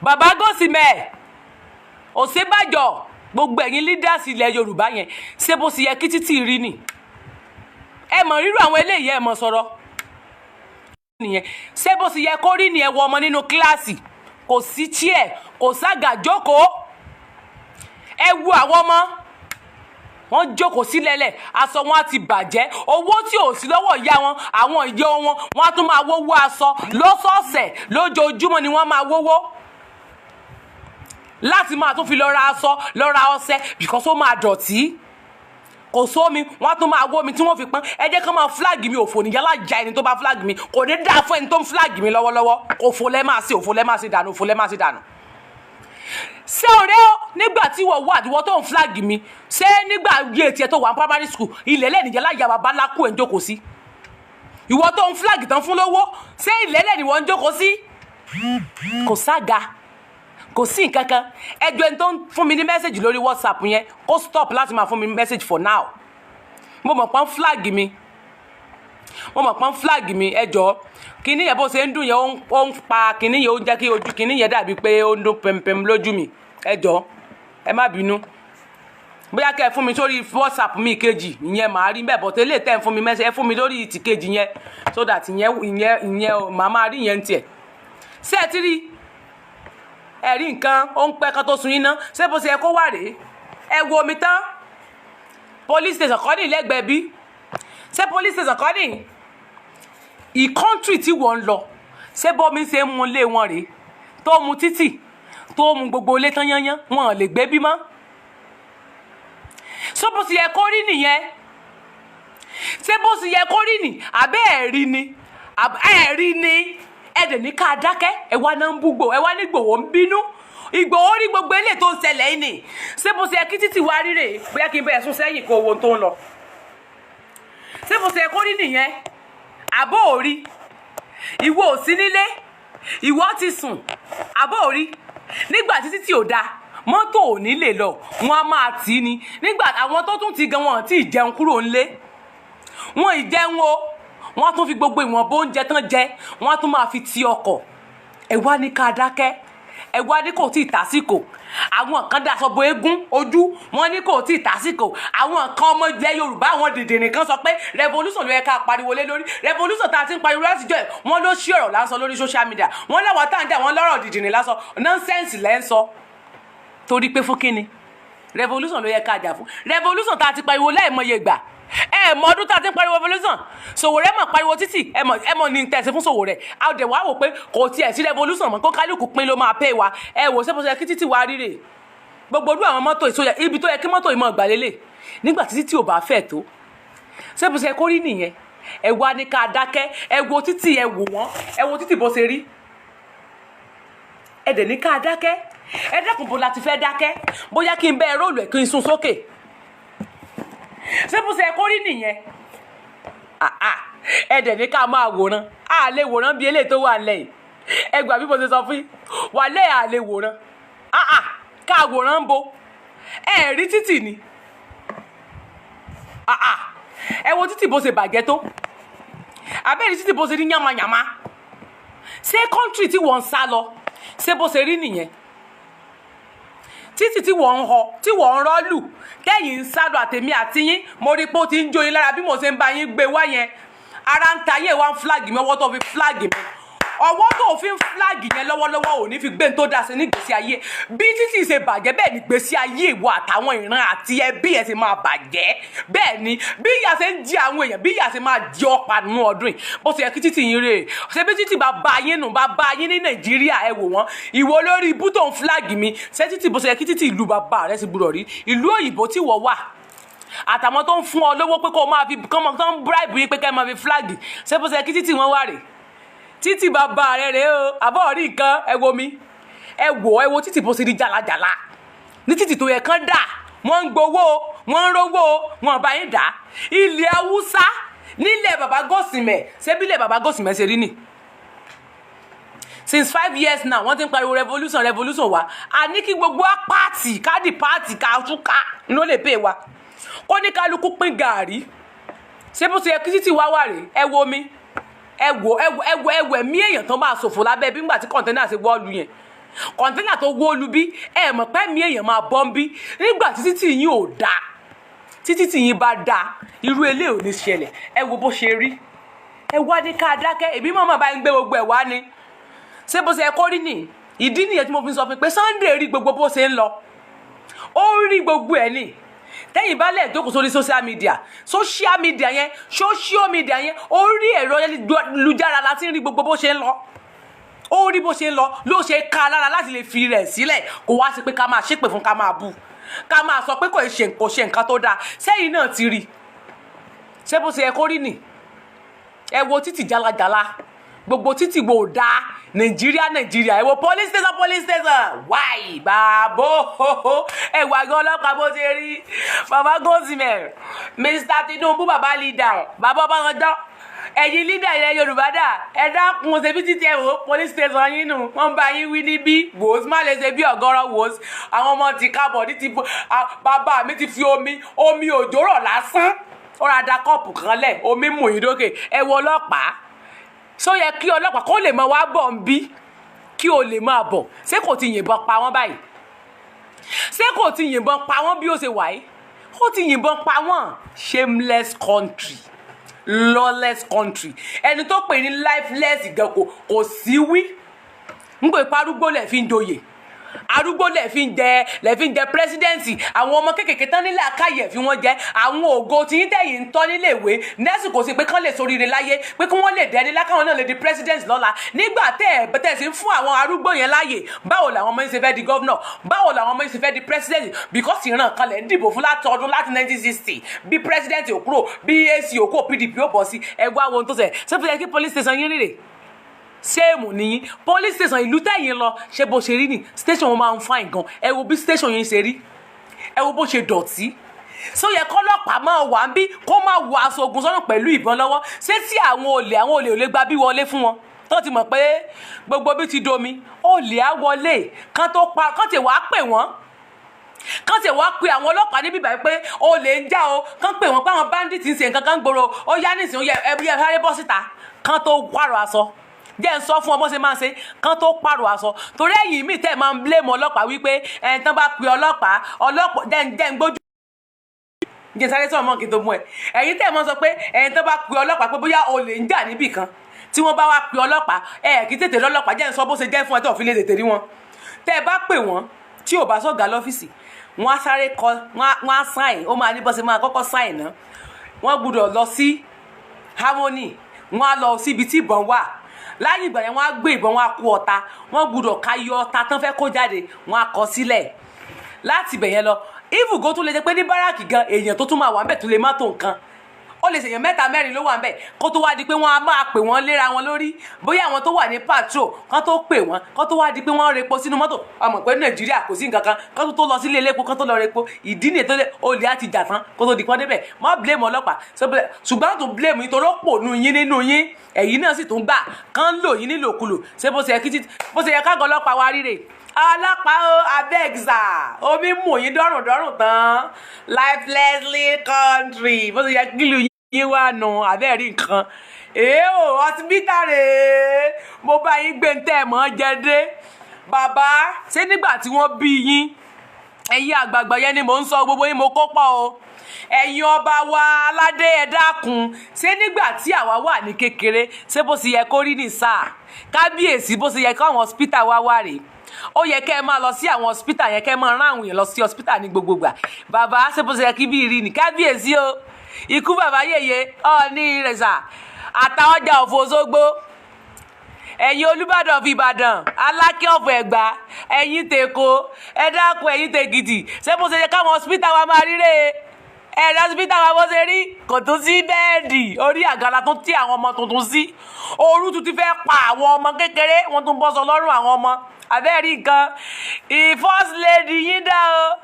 Bàbá gọ́sẹ̀mẹ̀, Ọ̀ṣínbàjò, gbogbo ẹ̀yin leaders ilẹ̀ Yorùbá yẹn, ṣé bó ṣe yẹ kí títì rí nì? Ẹ mọ̀ rírú àwọn eléyìí, ẹ mọ̀ sọ̀rọ̀ nìyẹn. Ṣé bó ṣe yẹ kó rí ni? Ẹ wọ ọmọ nínú kíláàsì, kò sí chair, kò ságà jókòó. Ẹ wo àwọn ọmọ, wọ́n jókòó sílẹ̀lẹ̀, aṣọ wọn á ti bàjẹ́. Owó tí ò sí lọ́wọ́ ìyá wọn, àwọn ìyá wọn, wọ́n á tún máa wówó aṣọ lọ́sọ̀ọ̀sẹ̀. Lójoojúmọ́ ni wọ́n máa wówó láti máa tún fi lọ ra aṣọ, lọ ra ọṣẹ, because ó máa dọ̀tí. Kò sómi, wọ́n á tún máa wó mi tí wọ́n fi pọ́n. Ẹ jẹ́ kán máa flag mi, òfò níyàlá já ẹni tó bá flag mi. Kò ní dáa fún ẹni tó ń flag mi lọ́wọ́lọ́wọ́. Òfò lẹ́ máa ṣe, òfò lẹ́ máa ṣe dànù, òfò lẹ́ máa ṣe dànù. Ṣé ọ̀rẹ́ o, nígbà tí wọ́n wà, àdìwọ́ tó ń flag mi, ṣé nígbà yé tiẹ̀ tó wà ní primary school, ilẹ̀ lẹ́nìjẹ́ láyà bàbá lákù ẹ̀ ń jókòó sí? Ìwọ tó ń flag tán fún lówó, ṣé ilẹ̀ lẹ́ni wọ́n ń jókòó sí? Kò sága, kò sí nǹkan kan. Ẹjọ́, ẹni tó ń fún mi ní message lórí WhatsApp yẹn, kó stop láti máa fún mi message for now. Mo mọ̀ pọ́n flag mi, mo mọ̀ pọ́n flag mi. Ẹjọ́, kinní yẹn, bó ṣe ń dùn yẹn, ó ń pa kinní yẹn, ó ń jẹ́ kí ojú kinní yẹn dàbí pé ó ń dún pẹmpẹm lójú mi. Ẹjọ́, ẹ má bínú. Bóyá kẹ́ ẹ fún mi sórí WhatsApp mi kejì, ìyẹn màá rí bẹ́ẹ̀, but eléyìí tẹ́ ẹ fún mi message, ẹ fún mi lórí ìtì kejì yẹn, so that ìyẹn màá máa rí ìyẹn tiẹ̀. Ṣé ẹ ti rí ẹ̀rí nǹkan? Ó ń pẹ́ kan tó sun iná. Ṣé bó ṣe yẹ kó wà rèé? Ẹ wo omi tán. Police station kọ́ ní lẹ́gbẹ̀ẹ́ bí? Ṣé police station kọ́ ní ì country tí wọ́n ń lọ? Ṣé bọ́mi ṣe ń mu ilé wọn rèé, tó mu títì, tó mu gbogbo ilé tán yányán, wọn ò lè gbé bí mọ́? Ṣé bó ṣe yẹ kó rí nìyẹn? Ṣé bó ṣe yẹ kó rí nì? Àbẹ́ ẹ̀rí ni, ẹ̀rí ni. Ẹ dẹ̀ ní ká dákẹ́. Ẹ wá náà ń búgbò, ẹ wá ní Ìgbòho ń bínú. Ìgbòho rí gbogbo eléyìí tó ń ṣẹlẹ̀ yìí nì. Ṣé bó ṣe yẹ kí títì wá rí rèé? Bóyá kí n bẹ̀rẹ̀ sún sẹ́yìn kó wo ohun tó ń lọ. Ṣé bó ṣe yẹ kó rí nìyẹn? Àbó ò rí? Ìwọ ò sí nílé, ìwọ ti sùn. Àbó ò rí nígbà tí títì ò dáa, mọ́tò ò ní lè lọ, wọn á máa tì í ni. Nígbà àwọn tó tún ti gan, wọn tí ì jẹun kúrò ńlé, wọn ì jẹun o. Wọn á tún fi gbogbo ìwọ̀nba oúnjẹ tán jẹ, wọn á tún máa fi ti ọkọ̀. Ẹ wá ní ká dákẹ́. Ẹ wá ní kò tí ì tásìkò. Àwọn kan daṣọ bo eégún ojú wọn, ní kò tí ì tásìkò. Àwọn kan, ọmọ ilẹ̀ Yorùbá, àwọn dìndìnrín kan sọ pé revolution ló yẹ ká pariwo lé lórí. Revolution tá a ti ń pariwo látijọ́ ẹ̀, wọ́n ló ṣí ọ̀rọ̀ lásán lórí social media. Wọ́n láwọn tá à ń jà, wọ́n lọ́rọ̀ dìndìnrín lásán, nonsense lẹ́ ń sọ. Torí pé fún kíni revolution ló yẹ ká jà fún? Revolution tá a ti pariwo láìmọye ìgbà, ẹ mọ ọdún tá a ti ń pariwo revolution. Sowore mọ̀ pariwo títì, ẹ mọ̀, ẹ mọ̀ ní tẹ̀sí fún Sowore. A dẹ̀ wá wò pé kò tiẹ̀ sí revolution mọ́, kó kálukú pín ló máa pay wa. Ẹ wò, ṣé bó ṣe kí títì wá ríre? Gbogbo ọdún àwọn mọ́tò ìsọyẹ, ibi tó yẹ kí mọ́tò ìmọ̀ gbàlélẹ̀ nígbà tí títì ò bá fẹ̀ tó, ṣé bó ṣe kó rí nìyẹn? Ẹ wá ní ká dákẹ́. Ẹ wo títì, ẹ wò wọ́n, ẹ wo títì bó ṣe rí. Ẹ dẹ̀ ní ká dákẹ́. Ẹ dákun, bó la ti fẹ́ dákẹ́? Bóyá kí n bẹ́ẹ̀ roll ẹ̀, kí n sún sókè. Ṣé bó ṣe kó rí nìyẹn? Ẹ dẹ̀ ní ká máa wòran. A lè wòran bí eléyìí tó wà nílẹ̀ yìí. Ẹ gbà bí mo ṣe sọ fún yín, wà lẹ́, à lè wòran. Ká wòran ń bo. Ẹ rí títì ni. Ẹ wo títì bó ṣe bàjẹ́ tó. Abẹ́rẹ́ títì bó ṣe rí yàmàyàmá. Ṣé country tí wọ́n ń sá lọ, ṣé bó ṣe rí nìyẹn? Títì tí wọ́n ń họ, tí wọ́n ń rọ́ọ̀lù, tẹ́yìn ń sá lọ, àtẹ̀mí àti yín, mo rí i pé ó ti ń jó yín lára bí mo ṣe ń bá yín gbé wá yẹn. Ara ń ta yé wa, ń flag mi. Ọwọ́ tó fi flag mi, ọwọ́ tó fi ń flag yẹn lọ́wọ́lọ́wọ́, ò ní fi gbé ní tó dá sí ní gbèsè ayé. Bí títì ṣe bàjẹ́, bẹ́ẹ̀ ni gbèsè ayé ìwọ àtàwọn ìran àti ẹbí ẹ̀ ṣe máa bàjẹ́. Bẹ́ẹ̀ ni bí ìyà ṣe ń jí àwọn èèyàn, bí ìyà ṣe máa di ọ̀pá nínú ọdún yìí. Bó ṣe yẹ kí títì yín rèé. Ṣe bí títì bá bá yín nù, bá bá yín ní Nàìjíríà, ẹ wò wọ́n. Ìwọ lórí ibú tó ń flag mi, ṣé títì bó ṣe yẹ kí títì ìlú bàbá rẹ ti gbúdọ̀ rí? Ìlú òyìnbó tí wọ́n wà, àtàwọn tó ń fún ọ lówó pé kó o máa fi kọ́mọ, tó ń bribe yín pé kẹ́ ẹ máa fi flag, ṣé bó ṣe yẹ kí títì wọn wà rèé? Títì bàbá rẹ rèé o. Àbọ̀ rí nǹkan, ẹ wo mi, ẹ wò, ẹ wo títì bó ṣe rí jàlàjàlà ní títì tó yẹ kán dà. Wọ́n ń gbowó, wọ́n ń rówó, wọ́n bá yín dà. Ilẹ̀ Haúsá nílẹ̀ bàbá Gòsìmẹ̀, ṣé bílẹ̀ bàbá Gòsìmẹ̀ ṣe rí nì? Since 5 years now, wọ́n ti ń pariwo revolution, revolution wa. A ní kí gbogbo wa pààtì káàdì pààtì ká ló lè pè wa, kó ní kálukú pín gàárì. Ṣé bó ṣe yẹ kí títì wá wà rèé? Ẹ wo mi, ẹ wò, ẹ wò, ẹ wò, ẹ wò ẹ̀mí èèyàn tó máa ṣòfò lábẹ́ bí ńgbà tí container ṣe wọ́ọ̀lù yẹn. Container tó wọ́ọ̀lù bí, ẹ mọ̀ pé ẹ̀mí èèyàn máa bọ́ ń bí nígbà tí títì yín ò dáa. Títí tí yín bá dáa, irú eléyìí ò ní ṣẹlẹ̀. Ẹ wo bó ṣe rí. Ẹ wá ní ká dákẹ́. Èmi mọ̀mọ́ bá ń gbé gbogbo ẹ̀ wá ni. Ṣé bó ṣe yẹ kó rí nì? Ìdí nìyẹn tí mo fi sọ fún pé Sunday rí gbogbo bó ṣe ń lọ, ó rí gbogbo ẹ̀ ní. Tẹ́yìn bá lẹ̀ jókòó sórí social media, social media yẹn, social media yẹn, orí ẹ̀rọ ayélujára la ti ń rí gbogbo bó ṣe ń lọ. Ó rí bó ṣe ń lọ, ló ṣe ká lára láti lè fi rẹ̀ sílẹ̀. Kó wá sí pé ká máa ṣépè fún, ká máa bú, ká máa sọ pé kò ṣe nǹkan tó dáa. Sẹ́yìn náà ti rí. Ṣé bó ṣe yẹ kó rí nì? Ẹ wo títì jálajàla, gbogbo títì wo dáa. Nàìjíríà, Nàìjíríà, ẹ wo police station, police station, why bàbó? Ẹ wà gan ọlọ́pàá bó ṣe rí. Bàbá Gòsìmẹ̀, Mr Tinubu, bàbá leader, bàbá Ọbásanjọ́, ẹ̀yin leader ilẹ̀ Yorùbá dà? Ẹ dákun, ṣe bí títí ẹ wò police station yín nù. Wọ́n bá yín wí níbí. Wò ó má lè ṣe bí ọ̀gọ́rọ̀. Wò ó, àwọn ọmọ ti kábọ̀ ní ti bàbá mi ti fi omi òjò rọ̀ lásán, ó ra da cup kan lẹ̀, omi mú yín dókè. Ẹ wo ọlọ́pàá. Ṣó yẹ kí ọlọ́pàá kó lè máa wá bọ̀ ń bí, kí o lè máa bọ̀? Ṣé kò ti yìnbọn pa wọ́n báyìí? Ṣé kò ti yìnbọn pa wọ́n bí ó ṣe wà yìí? Ó ti yìnbọn pa wọ́n. Shameless country, lawless country. Ẹni tó pè ní lifeless gan kò sí wí n kò ipa. Arúgbó lẹ̀ fi ń joyè, arúgbó lẹ̀ fi ń jẹ president. Àwọn ọmọ kékèké tán nílé àkáyè fi wọ́n jẹ. Àwọn ògo tí yín tẹ̀yìn ń tọ́ nílé ìwé nẹ́sì kò sí pé kán lè soríire láyé, pé kí wọ́n lè dẹni lákàwọn náà lè di president lọ́la. Nígbà tẹ́ ẹ̀ tẹ́ sí ń fún àwọn arúgbó yẹn láàyè, báwo làwọn ọmọ yín ṣe fẹ́ di governor? Báwo làwọn ọmọ yín ṣe fẹ́ di president? Because ìran kan lẹ̀ ń dìbò fún láti ọdún, láti 1960. Bí president ò kúrò, bí AC ò kúrò, PDP ò bọ̀ sí. Ẹgbẹ́ àwọn ohun tó ṣe ṣé fún yẹ kí police station yín rèrè same nìyí. Police station ìlú tẹ̀yìn lọ, ṣé bó ṣe rí ni? Station wọn máa ń fine gan. Ẹ wo bí station yẹn ṣe rí, ẹ wo bó ṣe dọ̀tí. Ṣó yẹ kọ́lọ́pàá máa wà ń bí, kó máa wọ aṣọ ogun sọ́nà pẹ̀lú ìbọn lọ́wọ́? Ṣé tí àwọn olè ò lè gba bí wọlé fún wọn, tó ti mọ̀ pé gbogbo bí ti domi, olè á wọlé kán tó pa kán tè wá pè wọ́n, kán tè wá pe àwọn ọlọ́pàá níbí báyìí pé olè ń já o, kán pè wọ́n pé àwọn bandit ń ṣe nǹkan kan gbòòrò, ó yá nísìnyí, ó yẹ ẹ bí ẹ sáré bọ́ síta kán tó pààrọ̀ aṣọ. Jẹ́ ń sọ fún ọ bó ṣe máa ń ṣe kán tó pààrọ̀ aṣọ, torí ẹ̀yìn míì tẹ́ máa ń blame ọlọ́pàá wípé ẹ̀ tán bá pe ọlọ́pàá, ọlọ́pàá jẹ́ ń gbójú, jẹ́ sáré sọ̀rọ̀ mọ́ kí n tó mú ẹ. Ẹ̀yin tẹ́ ẹ̀ mọ́ sọ pé ẹ̀yin tán bá pe ọlọ́pàá pé bóyá olè ń jà níbì kan, tí wọ́n bá wá pe ọlọ́pàá, ẹ̀ kí tètè lọ́lọ́pàá. Jẹ́ ń sọ bó ṣe jẹ́ fún ẹ tó fi lè tètè rí wọn. Tẹ́ ẹ bá pè wọ́n, tí ò bá sọ̀gá lọ́fíìsì, wọ́n á sáré kọ, wọ́n á sign. Ó máa ní bó ṣe máa kọ́kọ́ sign náà. Wọ́n gbúdọ̀ lọ sí Harmony, wọ́n á lọ síbi tí ìbọn wà. Láyé ìgbà yẹn, wọ́n á gbé ìbọn, wọ́n á kó ọta, wọ́n gbúdọ̀ ká yọ ọta tán fẹ́ kó jáde, wọ́n á kọ sílẹ̀. Láti ibẹ̀ yẹn lọ, ibùgó tún lè jẹ́ pé ní barrack gan, èèyàn tó tún máa wà ńbẹ̀ tó lè má tó nǹkan, ó lè ṣèyàn mẹ́ta mẹ́rin ló wà ńbẹ̀, kó tó wá di pé wọ́n á máa pè wọ́n léra wọn lórí, bóyá àwọn tó wà ní patrol, kán tó pè wọ́n, kán tó wá di pé wọ́n repo sínú mọ́tò. Ọmọ pé Nàìjíríà kò sí nǹkan kan, kán tó lọ sílé elépo, kán tó lọ repo. Ìdí nìyẹn tó lé olè á ti jà tán kó tó di pọ́n débẹ̀. Má blame ọlọ́pàá, ṣùgbọ́n tó blame yín torí ó pò nù yín nínú yín, ẹ̀yin náà sì tún gbà kán lò yín nílòkulò. Ṣé bó ṣe yẹ kí títí, bó ṣe yẹ kágọ́ ọlọ́pàá wa ríre? Ọlọ́pàá o, abeg sir, omi mú yín dọ́rùn dọ́rùn tán. Lifelessly country, bó ṣe yẹ kí lu yín. Yín wà nù abẹ́rẹ́ nǹkan èé o, hospital rèé. Mo bá yín gbé ń tẹ́ ẹ̀ mọ́ jẹ dé. Bàbá, ṣé nígbà tí wọ́n bí yín, ẹ̀yin àgbààgbà yẹn ni mò ń sọ, gbogbo yín mo kó pọ̀ o, ẹ̀yin ọba wa aládé, ẹ dákun, ṣé nígbà tí àwa wà ní kékeré, ṣé bó ṣe yẹ kó rí ní sáà? Kábíyèsí, bó ṣe yẹ káwọn hospital wá wà rèé? Ó yẹ kẹ́ ẹ máa lọ sí àwọn hospital yẹn, kẹ́ ẹ máa rán àwọn èèyàn lọ sí hospital ní gbogbogbà. Bàbá, ṣé bó ṣe yẹ kí bí rí ní? Kábíyèsí o, ikú bàbá yèyé, Ọọ̀ni ìrẹsà, àtàwọn ọjà òfò Òṣogbo, ẹ̀yin Olùbàdàn of Ìbàdàn, Alákẹ́ of Ẹ̀gbá, ẹ̀yin tèkó, ẹ dákun, ẹ̀yin tèkìtì, ṣé bó ṣe yẹ káwọn hospital wa máa ríre? Ẹ̀rọ hospital wa bó ṣe rí, kò tún sí bed, orí àgàlà tó tí àwọn ọmọ tuntun sí, ooru tún ti fẹ́ pa àwọn ọmọ kékeré, wọ́n tún bọ́ sọ lọ́rùn àwọn ọmọ. Abẹ́rẹ́ nǹkan, first lady yín dá o,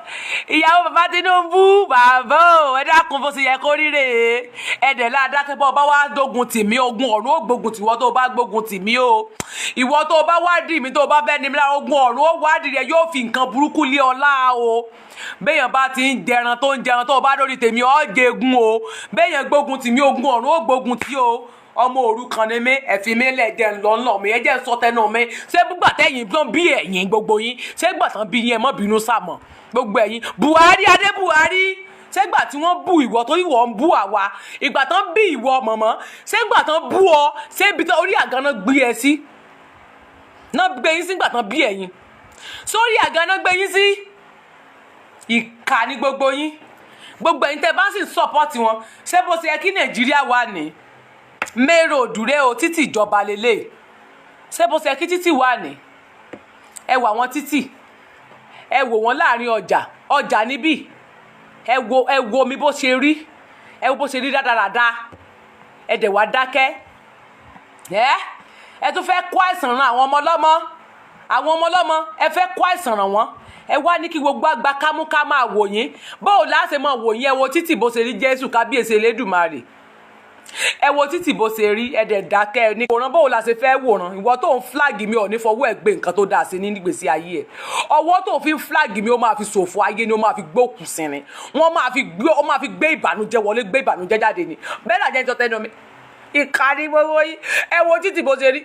ìyàwó bàbá Tinubu, bàbá o, ẹ dákun, bó ṣe yẹ kó rí rèé? Ẹ dẹ̀ láadákẹ́ bọ́ ọba wá dógun tì mí, ogun ọ̀run ó gbógun tìwọ́ tó bá gbógun tì mí o. Ìwọ tó bá wádìí mi, tó bá fẹ́ ní mi lára, ogun ọ̀run ó wádìí rẹ, yóò fi nǹkan burúkú lé ọlá o. Béèyàn bá ti ń jẹran tó ń jẹran, tó bá lórí tèmi, ọ́ jẹgun o. Béèyàn gbógun tì mí, ogun ọ̀run ó gbógun tì o. Ọmọ òrukàn ni mí, ẹ̀fín mi lẹ̀, jẹ́ ńlọ ńlọ mi, ẹ jẹ́ ń sọ tẹnu mi. Ṣé gbígbà tẹ́yìn gbọ́n bí ẹ̀yìn gbogbo yín, ṣé gbà tán bí yín, ẹ má bínú sàmọ̀ gbogbo ẹ̀yin Buhari adé Buhari, ṣé gbà tí wọ́n bú ìwọ tó ìwọ ń bú àwa, ìgbà tán bí ìwọ mọ̀mọ́, ṣé gbà tán bú ọ, ṣé ibi tán orí àga náà gbé ẹ sí náà gbé yín sí, gbà tán bí ẹ̀yin sórí àga náà gbé yín sí? Ìkà ní gbogbo yín, gbogbo ẹ̀yin tẹ́ bá sì ń support wọn. Ṣé bó ṣe yẹ kí Nàìjíríà wà ní mẹ́rò òdùrẹ́ o, títì ìjọba lélẹ̀? Ṣé bó ṣe yẹ kí títì wà ní? Ẹ wò àwọn títì, ẹ wò wọ́n láàrin ọjà, ọjà níbí. Ẹ wo, ẹ wo mi bó ṣe rí, ẹ wo bó ṣe rí dáradára. Ẹ dẹ̀ wá dákẹ́. Ẹ tún fẹ́ kó àìsàn ran àwọn ọmọ ọlọ́mọ, àwọn ọmọ ọlọ́mọ, ẹ fẹ́ kó àìsàn ràn wọ́n. Ẹ wá ní kí gbogbo àgbà kámúká máa wò yín. Bóò láṣẹ máa wò yín? Ẹ wo títì bó ṣe rí. Jésù, kábíyèsí Elédùmarè, ẹ wo títì bó ṣe rí, ẹ dẹ̀ dákẹ́ ní wòran. Bóò la ṣe fẹ́ wòran? Ìwọ tó ń flag mi, ò ní fọwọ́ ẹ̀ gbé nǹkan tó dáa sí ní nígbèsí ayé ẹ̀. Ọwọ́ tó fi ń flag mi, ó máa fi ṣòfò ayé ni, ó máa fi gbókùn sí ni, wọ́n máa fi gbé, ó máa fi gbé ìbànújẹ́ wọlé, gbé ìbànújẹ́ jáde ni. Bẹ́ẹ̀ náà jẹ́ ń sọ tẹnu mi. Ìkà ní gbogbo yín. Ẹ wo títì bó ṣe rí.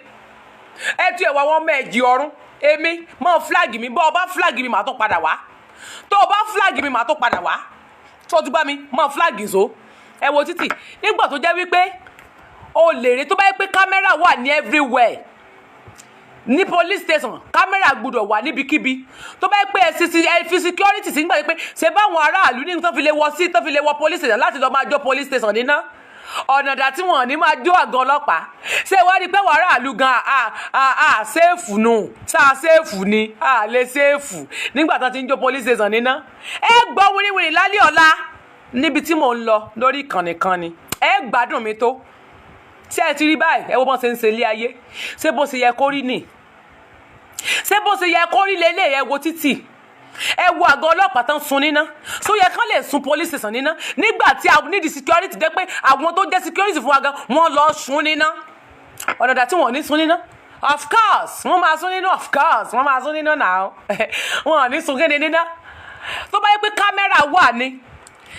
Ẹ tú ẹwà wọn mẹ́ẹ̀jì ọ̀run. Èmi mọ́ flag mi, bọ́ ọ bá flag mi, màá tó padà wá. Tó o bá flag mi, màá tó padà wá. Tó o ti bá mi mọ́ flag so. Ẹ wo títì nígbà tó jẹ́ wípé o lè rí, tó bá yẹ pé camera wà ní everywhere ní police station, camera gbọ́dọ̀ wà níbikíbi. Tó bá yẹ pé ẹ fi security sí nígbà pé ṣe báwọn aráàlú ní tó fi lè wọ sí, tó fi lè wọ police station láti lọ máa jó police station níná, ọ̀nà dà tí wọ́n ní máa jó àgọ́ ọlọ́pàá? Ṣé wàá rí pé wàá aráàlú gan à safe nù? Ṣáà safe ni? À lè safe nígbà tó ti ń jó police station níná. Ẹ gbọ́ wíníwíní lálẹ́ ọ̀la níbi tí mò ń lọ lórí ìkànnì kan ni. Ẹ gbádùn mi tó. Ṣé ẹ ti rí báyìí? Ẹ wo bọ́n ṣe ń ṣe ilé ayé. Ṣé bó ṣe yẹ kó rí nì? Ṣé bó ṣe yẹ kó rí lélẹ̀? Ẹ wo títì, ẹ wo àgọ́ ọlọ́pàá tán sun níná. Tó yẹ kán lè sun police station níná nígbà tí a need security dé, pé àwọn tó jẹ́ security fún wa gan, wọ́n lọ sun níná? Ọ̀nà dà tí wọ́n ní sun níná? Of course wọ́n máa sun níná, of course wọ́n máa sun níná náà. Wọ́n ò ní sun kéde níná. Tó bá yẹ pé camera wà ní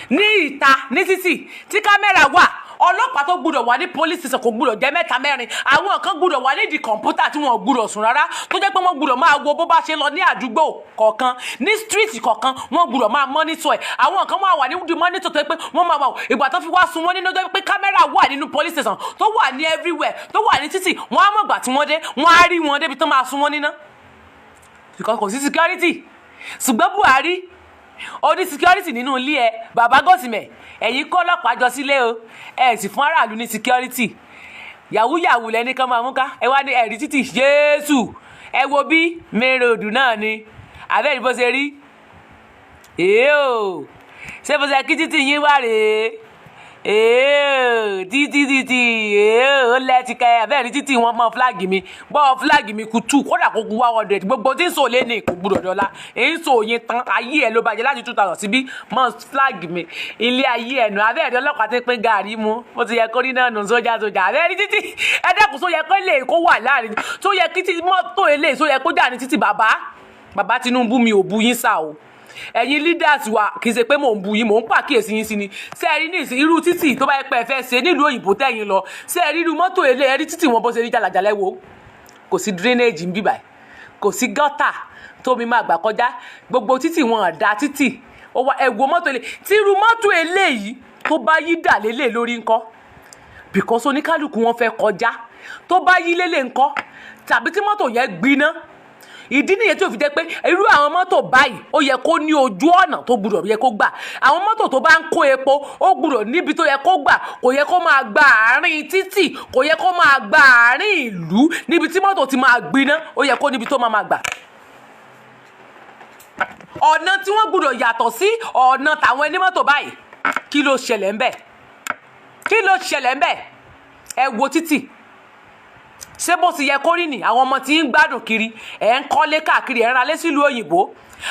ìta ní títì, tí camera wà, ọlọ́pàá tó gbúdọ̀ wà ní police station kò gbúdọ̀ jẹ́ mẹ́ta mẹ́rin. Àwọn kan gbúdọ̀ wà nídìí kọ̀ǹpútà tí wọ́n gbúdọ̀ sùn rárá, tó jẹ́ pé wọ́n gbúdọ̀ máa wo bó bá ṣe lọ ní àdúgbò kọ̀ọ̀kan, ní street kọ̀ọ̀kan, wọ́n gbúdọ̀ máa monitor ẹ̀. Àwọn kan máa wà nídìí monitor tó jẹ́ pé wọ́n máa wà. Ìgbà tó fi wá sun wọ́n nínú, tó jẹ́ pé camera wà nínú police station, tó wà ní everywhere, tó wà ní títì, wọ́n á mọ̀ gbà tí wọ́n dé, wọ́n á rí wọn débi tó máa sun wọ́n níná, because kò sí security. Ṣùgbọ́n Buhari ó ní security nínú ilé ẹ. Bàbá gòsìmẹ̀, ẹ̀yin kó ọlọ́pàá jọ sílé o, ẹ sì fún aráàlú ní security. Yahoo yahoo lẹ́ni kan máa mú ká. Ẹ wá ní ẹ̀rí títì. Jésù, ẹ wo bí main road náà ni àbẹ́rẹ́ bó ṣe rí. Èé o, ṣé bó ṣe kí títì yín wá rèé? Èé títí títí, èé ó lẹ́tìkẹ́. Àbẹ́rẹ́ títì wọn mọ́ flag mi, bọ́ flag mi kutu, kódà kó ku 100. Gbogbo tí ń sọ lé ní kò gbúdọ̀ dọ́là èyí ń sọ òye tán. Ayé ẹ̀ ló bàjẹ́ láti 2000 síbí. Mọ́ flag mi, ilé ayé ẹ̀ nù. Abẹ́rẹ́ ọlọ́pàá ti pín gàrí mu, bó ti yẹ kó rí náà nù. Sójà sójà, abẹ́rẹ́ títì, ẹ dẹ́kun. Tó yẹ kó lè kó wà láàrin, tó yẹ kí mọ́tò eléyìí, tó yẹ kó dà ní títì? Bàbá, bàbá Tinubu, mi ò bu yín sá o. Ẹ̀yin leaders wa, kì í ṣe pé mò ń bu yín, mò ń pàkíyèsí yín sí ni. Ṣé ẹ rí ní ìsìn irú títì tó bá yẹ pé ẹ fẹ́ ṣe nílùú òyìnbó tẹ̀yìn lọ, ṣé ẹ rí irú mọ́tò èlé, ẹ rí títì wọn bó ṣe rí jàlàjàlẹ̀ wo? Kò sí drainage ń bíbà, kò sí gutter tómi máa gbà kọjá. Gbogbo títì wọn àdá títì ó wá. Ẹ wo mọ́tò èlé, tí irú mọ́tò eléyìí tó bá yí dà lélẹ̀ lórí ńkọ́? Because oníkálukú wọn fẹ́ kọjá. Tó bá yí lélẹ̀ ńkọ́, tàbí tí mọ́tò yẹn gbiná? Ìdí nìyẹn tí ó fi jẹ́ pé irú àwọn mọ́tò báyìí, ó yẹ kó ní ojú ọ̀nà tó gbúdọ̀ yẹ kó gbà. Àwọn mọ́tò tó bá ń kó epo, ó gbúdọ̀ níbi tó yẹ kó gbà. Kò yẹ kó máa gba àárín títì, kò yẹ kó máa gba àárín ìlú níbi tí mọ́tò ti máa gbiná. Ó yẹ kó níbi tó máa gbà. Ọ̀nà tí wọ́n gbúdọ̀ yàtọ̀ sí ọ̀nà tàwọn ẹni mọ́tò báyìí. Kí ló ṣẹlẹ̀ ńbẹ̀? Kí ló ṣẹlẹ̀ ńbẹ̀? Ẹ wo títì, ṣé bó ti yẹ kó rí ni? Àwọn ọmọ tí ń gbádùn kiri, ẹ̀ ń kọ́lé káàkiri, ẹ̀ ń ralé sílùú òyìnbó.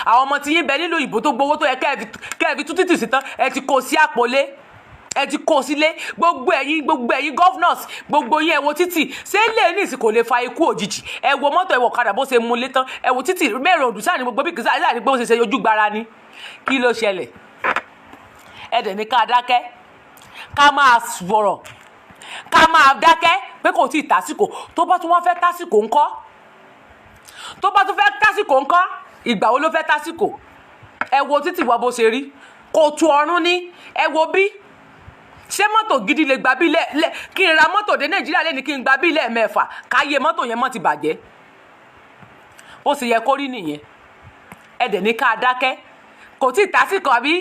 Àwọn ọmọ tí yín bẹ nílùú òyìnbó tó gbowó tó yẹ kẹ́ ẹ fi tú títì sí tán, ẹ ti kó sí àpòlé, ẹ ti kó sílé. Gbogbo ẹ̀yin governors, gbogbo yín, ẹ wo títì. Ṣé lè ní ìsìn kò lè fa ikú òjijì? Ẹ wo mọ́tò, ẹ wo ọ̀kadà bó ṣe mú lé tán. Ẹ wo títì mẹ́rin òdù sáà ní gbogbo bí kìí sáà ní pé ó ṣe ṣe ojú gbara ni. Kí ló ṣẹlẹ̀? Ẹ dẹ̀ ní ká dákẹ́, ká máa sọ̀rọ̀, ká máa dákẹ́ pé kò tí ì tásìkò. Tó bá tún wá fẹ́ tásìkò ńkọ́? Tó bá tún fẹ́ tásìkò ńkọ́? Ìgbà wo ló fẹ́ tásìkò? Ẹ wo títì wa bó ṣe rí, kò tu ọ̀run ní. Ẹ wo bí ṣé mọ́tò gidi lè gbà bí lẹ́ kí n ra mọ́tò dé Nàìjíríà lẹ́ni, kí n gbà bí lẹ́ẹ̀mẹ́fà, káyé mọ́tò yẹn mọ́ ti bàjẹ́. Ó sì yẹ kó rí nìyẹn. Ẹ dẹ̀ ní ká dákẹ́, kò tí ì tásìkò, àbí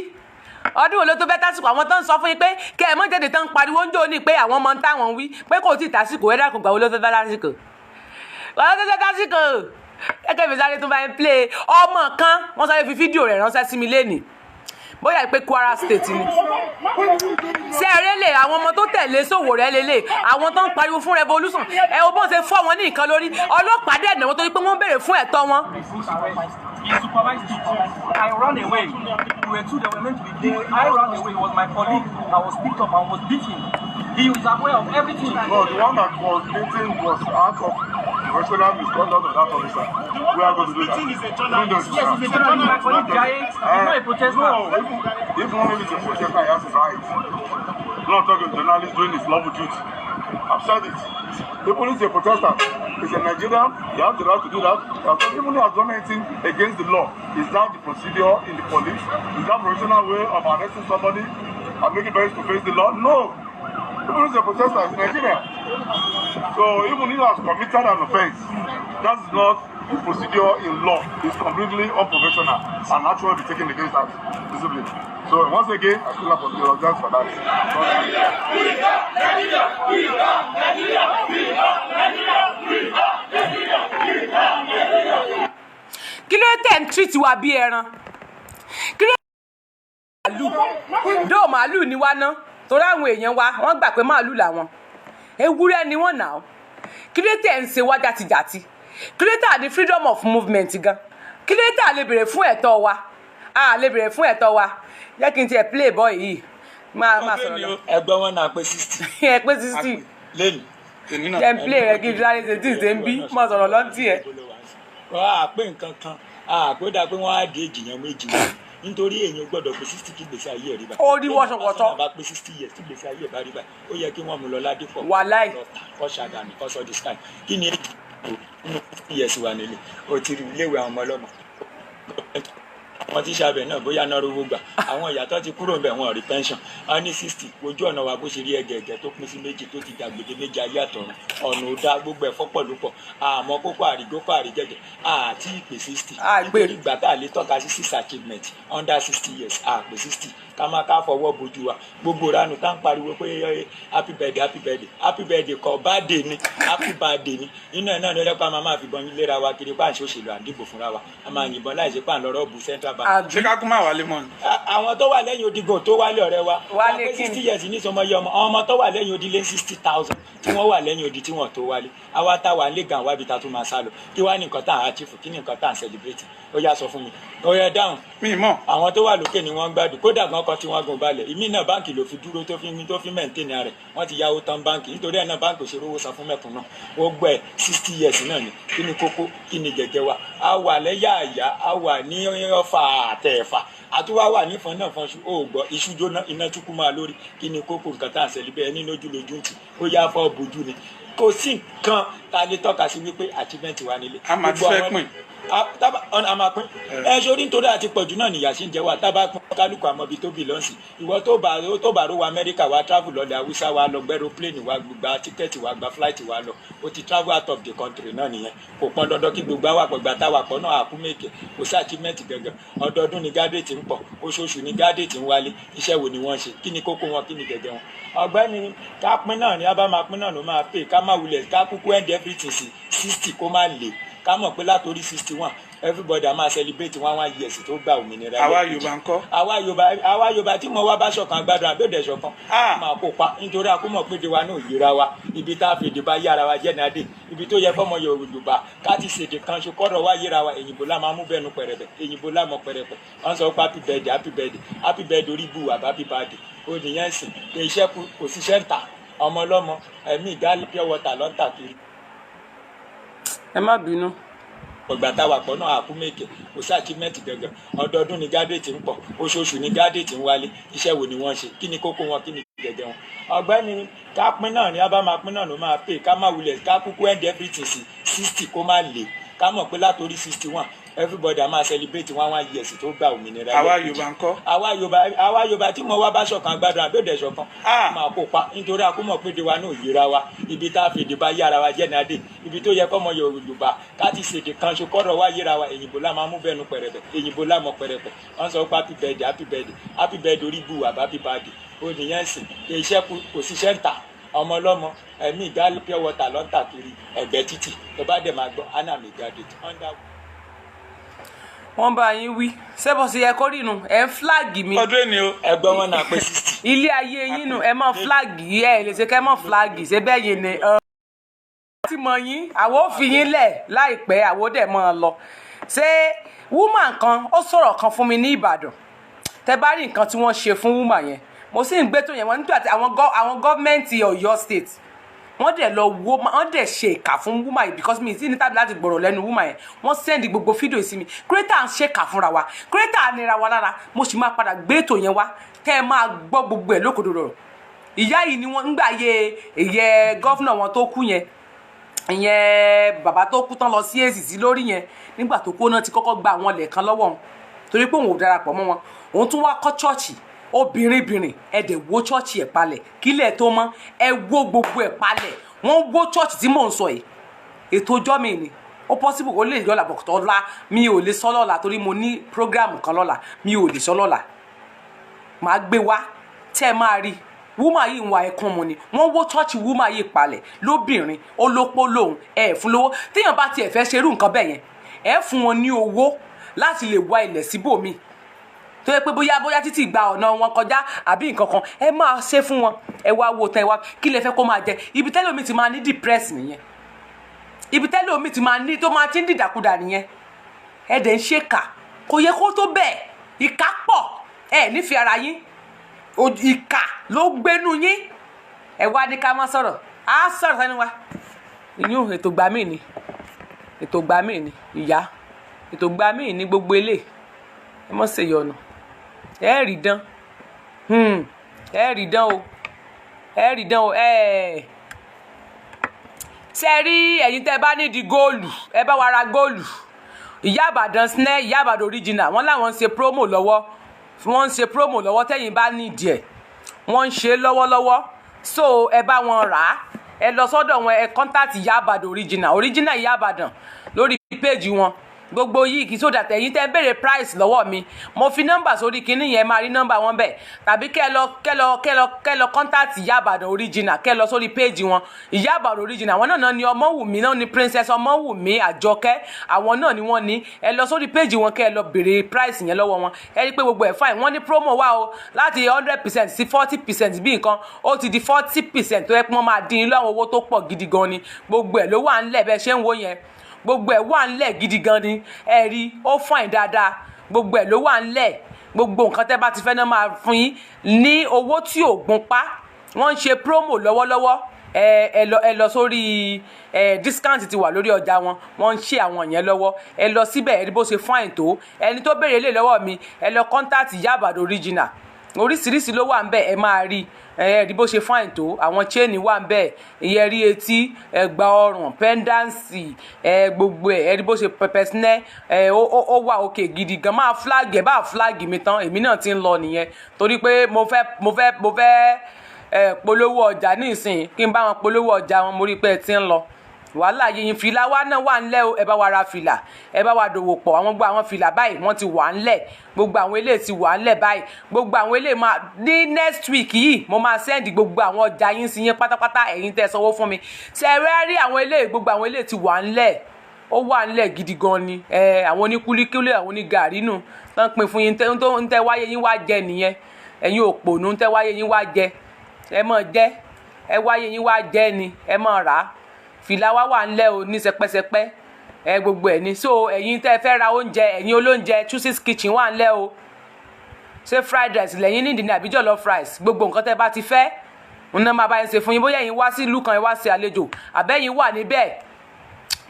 ọdún wo ló tó fẹ́ tásìkò? Àwọn tó ń sọ fún yín pé kẹ́ ẹ mọ́ jáde, tó ń pariwo ń jò ní pé àwọn ọmọ ń táwọn wí pé kò tí ì tásìkò. Ẹ dákun, gbà wo ló fẹ́ tásìkò? Wọ́n ló fẹ́ tásìkò? Kẹ́kẹ́ mi sáré tó bá ń play ọmọ kan, wọ́n sáré fi fídíò rẹ̀ ránṣẹ́ sí mi lénìí, bóyá pé Kwara State ni. Ṣé eré lè àwọn ọmọ tó tẹ̀lé Sowore lélẹ̀, àwọn tó ń pariwo fún revolution? Ẹ wo bó ṣe fọ́ wọn ní nǹkan lórí. Ọlọ́pàá dẹ̀ náà wọ́n, torí pé wọ́n béèrè fún ẹ̀tọ́ wọn.
He supervised it. I ran away. We were two that were meant to be beaten. I ran away. It was my colleague that was picked up and was beaten. He was aware of everything.
No, the one that was beaten was out of professional misconduct of that officer. We are going to do that.
Is a journalist.
Yes, he's a journalist. My colleague Jai, he's not a protester.
No, even if he's a protester, he has his right. Not talking journalist doing his lawful duty. I've said it. Even if he's a protester, he's a Nigerian, he has the right to do that. Even if he has done anything against the law, is that the procedure in the police? Is that professional way of arresting somebody and making person to face the law? No. Even if he's a protester, he's Nigerian. So even if he has committed an offense, that's not the procedure in law. It's completely unprofessional and actually be taken against that discipline. So once again, I still apologize for that. Sorry.
Kí ló tẹ̀ ń treat wa bí ẹran? Kí ló màálù dóò? Màálù ni wá ná, torí àwọn èèyàn wa, wọ́n gbà pé màálù làwọn, ewúrẹ́ ni wọ́n nà ó. Kí ló tẹ̀ ń ṣe wá jàtijàti? Kí ló tà ní freedom of movement gan? Kí ló tà lè béèrè fún ẹ̀tọ́ wa? A lè béèrè fún ẹ̀tọ́ wa. Jẹ́ kí n tiẹ̀ play boy yìí, máa sọ̀rọ̀ lọ.
Ẹgbẹ́ wọn náà pé 60.
Ẹ pé 60.
Lẹ́nu.
Jẹ́ n play rẹ̀ kí n sáré ṣe tí ì ṣe ń bí máa sọ̀rọ̀ lọ́ntì ẹ̀.
Wọ́n á pé nǹkan kan, á pé ó dáa pé wọ́n á di èjì yẹn méjì yẹn, nítorí èèyàn gbọ́dọ̀ pé 60 kí gbèsè ayé ẹ̀ rí báyìí.
Ó rí wọ́ṣọ̀wọ́ṣọ̀.
Bá pé 60 years tí gbèsè ayé ẹ̀ bá rí báyìí, ó yẹ kí wọ́n mú lọ ládìpọ̀.
Wàláì.
Kọ́ ṣàdánù, kọ́ sọ di sky. Kí ni èjì nínú 50 years wà nílé? Ó ti rí iléèwé àwọn ọmọ ọlọ́mọ, àwọn tíṣà bẹ̀ náà bóyá náà rówó gbà. Àwọn ìyàtọ̀ ti kúrò ńbẹ̀, wọn ò rí pension. Wọn ní 60. Ojú ọ̀nà wa bó ṣe rí ẹgẹ̀ẹ̀gẹ̀ tó pín sí méjì, tó ti dàgbèdè méjì, ayé àtọ̀run, ọ̀nà ò dá, gbogbo ẹ̀ fọ́pọ̀ ló pọ̀. Àmọ́ kókó àrígókó àrígẹ̀gẹ̀ àti ìpè 60.
Àìpé.
Nítorí ìgbà tá a lè tọ́ka sí six achievement under 60 years, àpè 60, ká má ká fọwọ́ bojú wa. Gbogbo ìranu tá ń pariwo pé happy birthday, happy birthday, happy birthday kọ, birthday ni, happy birthday ni. Inú ẹ̀ náà ni ọlọ́pàá máa fìbọn léra wa kiri, páàṣẹ òṣèlú àdìbò fúnra wa, a máa yìnbọn láì ṣe páà lọ́rọ́ bu central bank.
Àbí.
Ṣé ká kú má wálé mọ́ ni?
Àwọn tó wà lẹ́yìn odi gan tó wálé, ọ̀rẹ́ wa.
Wálé.
Wọ́n pé
kí ni?
60 years ní sọmọ yẹ ọmọ, àwọn ọmọ tó wà lẹ́yìn odi lé 60,000 tí wọ́n wà lẹ́yìn odi tí wọ́n tó wálé. Àwa tá wà lé gan wábi ta tún máa sá lọ. Kí wá ní nǹkan tá à ń achieve? Kí ní nǹkan tá à ń celebrate? Ó yá, sọ fún mi, ó yá, dáhùn.
Mi mọ̀.
Àwọn tó wà lókè ni wọ́n ń gbádùn, kódà gan kan tí wọ́n gùn balẹ̀. Ìmí náà, báǹkì ló fi dúró tó fi maintain rẹ̀. Wọ́n ti yáwó tán báǹkì, nítorí ẹ̀ náà báǹkì ò ṣe rówó san fún mẹ̀kúnnù. Ó gbọ́ ẹ̀ 60 years náà ni. Kí ni kókó? Kí ni gẹ̀gẹ́ wa? A wà lẹ́yà àyà, a wà ní ọfà àtẹ̀ẹ̀fà, àtúwá wà nífọn náà fọn ṣu. Ó gbọ́ iṣu jóná, iná túkú máa lórí. Kí ni kókó nǹkan tá à ń celebrate? Ẹni lójú lójú ń tì, ó yá fọ́ bojú ni. Kò sí nǹkan tá a lè tọ́ka sí wípé achievement wa nílé.
A máa ti fẹ́ pín.
A máa pín ẹ sórí, nítorí àti pọ̀jù náà nìyà sí ń jẹ́ wa. Tábà pín, kálukú àmọ́ ibi tó belong sí. Ìwọ tó bá rówó Amẹ́ríkà wa, travel lọ́lẹ̀ Haúsá wa, lọ gbẹ́rọ plane wa, gba ticket wa, gba flight wa lọ, o ti travel out of the country náà nìyẹn. Kò pọn dandan kí gbogbo àwàpọ̀ gbà táwàpọ̀ náà àkú mèkè. Kò sí achievement gangan. Ọdọọdún ni graduate ń pọ̀, oṣooṣù ni graduate ń wálé. Iṣẹ́ wo ni wọ́n ṣe? Kí ni kókó wọn? Kí ni gẹ̀gẹ̀ wọn? Ọ̀gbẹ́ni, ká pín náà ni. A bá máa pín náà ló máa pè. Ká má wulẹ̀, ká kúkú end everything sí 60, kó má le. Ká mọ̀ pé látòrí 61, everybody a máa celebrate one one years tó gba òmìnira.
Àwa Yorùbá ńkọ́?
Àwa Yorùbá tí mo wá bá ṣọ̀kan gbádùn àbẹ̀dẹ̀ ṣọ̀kan máa kópa, nítorí àkómọ̀ péde wa náà yíra wa. Ibi tá a fèdè bá yára wa jẹ́ náà dé ibi tó yẹ fọmọ Yorùbá ká ti ṣèdè kan ṣe kọ́rọ̀ wá yíra wa. Èyìnbó la máa mú bẹ́nu pẹ̀rẹ̀pẹ̀, èyìnbó la mọ̀ pẹ̀rẹ̀pẹ̀. Wọ́n sọ pé happy birthday, happy birthday, happy birthday, orí bu àbá happy birthday. Ó nìyẹn sìn pé iṣẹ́ kò síṣẹ́ ń ta ọmọ ọlọ́mọ ẹ̀mí ìgálí pure water lọ́ńtà kiri.
Ẹ má bínú.
Ọgbà táwa pọ̀ náà àkú mèkè. Kò sí achievement gangan. Ọdọọdún ni graduate ń pọ̀, oṣooṣù ni graduate ń wálé. Iṣẹ́ wo ni wọ́n ṣe? Kí ni kókó wọn? Kí ni gẹ̀gẹ̀ wọn? Ọ̀gbẹ́ni, ká pín náà ni. A bá máa pín náà ló máa pè. Ká má wulẹ̀, ká kúkú end everything sí 60, kó má le. Ká mọ̀ pé látòrí 61, everybody a máa celebrate one one years tó gba òmìnira.
Àwa Yorùbá ńkọ́?
Àwa Yorùbá tí mo wá bá ṣọ̀kan gbádùn àbẹ̀dẹ̀ ṣọ̀kan máa kópa, nítorí àkómọ̀ péde wa náà yíra wa. Ibi tá a fèdè bá yára wa jẹ́ náà dé ibi tó yẹ kọ́mọ Yorùbá ká ti ṣèdè kan ṣe kọ́rọ̀ wá yíra wa. Èyìnbó la máa mú bẹ́nu pẹ̀rẹ̀pẹ̀, èyìnbó la mọ̀ pẹ̀rẹ̀pẹ̀. Wọ́n sọ pé happy birthday, happy birthday, happy birthday, orí bu àbá happy birthday. Ó nìyẹn sìn pé iṣẹ́ kò síṣẹ́ ń ta ọmọ ọlọ́mọ ẹ̀mí ìgálí pure water lọ́ńtà kiri ẹ̀gbẹ́ títì. Tó bá dẹ̀ máa gbọ́ anami graduate under.
Wọ́n bá yín wí sẹ́bọ̀ sí ẹ kórìí ẹ̀ ń flag mi.
Ọdún èní o.
Ẹgbẹ́ wọn náà pé 60.
Ilé ayé yín nù, ẹ mọ̀ flag, ẹ lè ṣe kẹ́ mọ̀ flag ṣe bẹ́ẹ̀ yẹn ni. Ti mọ̀ yín, àwọn ò fi yín lẹ̀ láìpẹ́, àwọn ò dẹ̀ mọ́ ọ lọ. Ṣé woman kan ó sọ̀rọ̀ kan fún mi ní Ìbàdàn? Tẹ bá rí nǹkan tí wọ́n ṣe fún woman yẹn, mo sì ń gbé tó yẹn wọn nígbà tí àwọn gọ́ọ̀mẹ̀ntì Ọ̀yọ́ State, wọ́n dẹ̀ lọ wo, wọ́n dẹ̀ ṣe ìkà fún woman yìí, because mi sì ní tàbí láti gbọ̀rọ̀ lẹ́nu woman yẹn. Wọ́n send gbogbo fídíò sí mi. Creator ń ṣèkà fúnra wa, creator nira wa lára. Mo sì máa padà gbé ètò yẹn wá, tẹ́ ẹ máa gbọ́ gbogbo ẹ̀ lókodoro. Ìyá yìí ni wọ́n ń gbà yé ìyẹ governor wọn tó kú yẹn, ìyẹn bàbá tó kú tán lọ sí èsì sí lórí yẹn. Nígbà tó kú náà ti kọ́kọ́ gba àwọn ilẹ̀ kan lọ́wọ́ wọn, torí pé òun ò darapọ̀ mọ́ wọn. Òun tún wá kọ́ church obìnrin-bìnrin. Ẹ dẹ̀ wó church ẹ̀ palẹ̀ kílẹ̀ tó mọ́. Ẹ wó gbogbo ẹ̀ palẹ̀. Wọ́n wó church tí mò ń sọ yìí. Ètò ọjọ́ mi ni ó possible kó lè yọ̀là bọ̀tọ̀ ọ̀la. Mi ò lè sọ lọ́la torí mo ní program kan lọ́la. Mi ò lè sọ lọ́la, màá gbé wá tẹ́ ẹ máa rí. Woman yìí ń wa ẹkún mu ni. Wọ́n wó church woman yìí palẹ̀. Lóbìnrin olópó lòun ẹ̀ fún lówó. Téèyàn bá tiẹ̀ fẹ́ ṣerú nǹkan bẹ́ẹ̀ yẹn, ẹ̀ fún wọn ní owó láti lè wá ilẹ̀ síbòmíì tó yẹ pé bóyá bóyá títí gba ọ̀nà wọn kọjá àbí nǹkan kan, ẹ máa ṣe fún wọn. Ẹ wá wo tán, ẹ wá kí lẹ fẹ́ kó máa jẹ. Ibi tẹ́lẹ̀ omi ti máa ní depress nìyẹn, ibi tẹ́lẹ̀ omi ti máa ní tó máa ti ń dìdàkudà nìyẹn. Ẹ dẹ̀ ń ṣèkà, kò yẹ kó tó bẹ́ẹ̀. Ìkà pọ̀, ẹ nífẹ̀ẹ́ ara yín, ìkà ló gbénu yín. Ẹ wá ní ká má sọ̀rọ̀, á sọ̀rọ̀ sẹ́ni wa. Ìyún ètò gbà mí ni, ètò gbà mí ni ìyá, ètò gbà mí ni gbogbo ilé. Ẹ mọ̀ ṣe yọ̀nà, ẹ rí dán, ẹ rí dán o, ẹ rí dán o. Ẹ ṣe rí ẹ̀yin tẹ́ bá nídìí gold, ẹ bá wa ra gold. Ìyá Ìbàdàn snẹ́, Ìyá Ìbàdàn original, wọ́n láwọn ń ṣe promo lọ́wọ́, wọ́n ń ṣe promo lọ́wọ́. Tẹ́yìn bá nídìí ẹ̀, wọ́n ń ṣe lọ́wọ́lọ́wọ́, so ẹ bá wọn rà á. Ẹ lọ sọ́dọ̀ wọn, ẹ contact Ìyá Ìbàdàn original, original Ìyá Ìbàdàn lórí péjì wọn gbogbo yìí kì í sódà. Tẹ̀yìn tẹ́ ń béèrè price lọ́wọ́ mi, mo fi nọ́mbà sórí kinní yẹn, máa rí nọ́mbà wọn bẹ́ẹ̀, tàbí kẹ́ lọ contact Ìyá Ìbàdàn original, kẹ́ lọ sórí péjì wọn, Ìyá Ìbàdàn original. Àwọn náà ní Ọmọwùmí náà ní Princess Ọmọwùmí Àjọkẹ́, àwọn náà ni wọ́n ní. Ẹ lọ sórí péjì wọn, kẹ́ lọ béèrè price yẹn lọ́wọ́ wọn. Ẹ rí i pé gbogbo ẹ̀ fine. Wọ́n ní promo wà o, láti 100% sí 40%. Bí nǹkan ó ti di 40%, tó yẹ pé wọ́n máa dín in lọ́wọ́ owó tó pọ̀ gidi gan ni. Gbogbo ẹ̀ ló wà ńlẹ̀ bẹ́ẹ̀ ṣe ń wo yẹn. Gbogbo ẹ̀ wà ńlẹ̀ gidi gan ni. Ẹ rí ó fine dáadáa. Gbogbo ẹ̀ ló wà ńlẹ̀. Gbogbo nǹkan tẹ́ bá ti fẹ́ náà máa fún yín ní owó tí ò gun pa. Wọ́n ń ṣe promo lọ́wọ́lọ́wọ́. Ẹ lọ sórí ẹ, discount ti wà lórí ọjà wọn. Wọ́n ń ṣe àwọn yẹn lọ́wọ́. Ẹ lọ síbẹ̀, ẹ rí bó ṣe fine tó. Ẹni tó béèrè lè lọ́wọ́ mi, ẹ lọ contact Ìyá Ìbàdàn Original. Oríṣiríṣi ló wà ń bẹ̀, ẹ máa rí. Ẹ rí bó ṣe fine tó. Àwọn chain wà ń bẹ̀, ìyẹrí etí, ẹ̀gbà ọrùn, pendant, ẹ gbogbo ẹ. Ẹ rí bó ṣe pẹpẹ sinẹ. Ẹ ó wà òkè gidi gan. Máa flag ẹ bá flag mi tán, èmi náà ti ń lọ nìyẹn, torí pé mo fẹ́ ẹ polówó ọjà ní ìsìn, kí n bá wọn polówó ọjà wọn. Mo rí pé ẹ ti ń lọ wàhálà yìí. Fìlà wa náà wà ńlẹ̀ o. Ẹ bá wa ra fìlà, ẹ bá wa dòwò pọ̀. Àwọn gbogbo àwọn fìlà báyìí, wọ́n ti wà ńlẹ̀. Gbogbo àwọn eléyìí ti wà ńlẹ̀ báyìí. Gbogbo àwọn eléyìí máa ní next week yìí, mo máa send gbogbo àwọn ọjà yín sí yín pátápátá. Ẹ̀yin tẹ́ sanwó fún mi, ṣe ẹ rí àwọn eléyìí? Gbogbo àwọn eléyìí ti wà ńlẹ̀, ó wà ńlẹ̀ gidi gan ni. Ẹ àwọn oníkúlíkúlí, àwọn onígàrí nù tán pin fún yín tó ń tẹ́ wáyé yín wá jẹ nìyẹn. Ẹ̀yin òpònú, ń tẹ́ wáyé yín wá jẹ, ẹ mọ̀ jẹ. Ẹ wáyé yín wá jẹ ni, ẹ mọ̀ rà á. Fìlà wa wà ńlẹ̀ o ní sẹpẹsẹpẹ. Ẹ gbogbo ẹ̀ ní. So ẹ̀yin tẹ́ ẹ fẹ́ ra oúnjẹ, ẹ̀yin olóúnjẹ, Choosey's Kitchen wà ńlẹ̀ o. Ṣé fried rice lẹ́yìn nídìí ní àbí jollof rice? Gbogbo nǹkan tẹ́ bá ti fẹ́ ń ná máa bá yín ṣe fún yín. Bóyá ẹ̀yin wá sí ìlú kan, ẹ wá sí àlejò, àbẹ́yìn wà níbẹ̀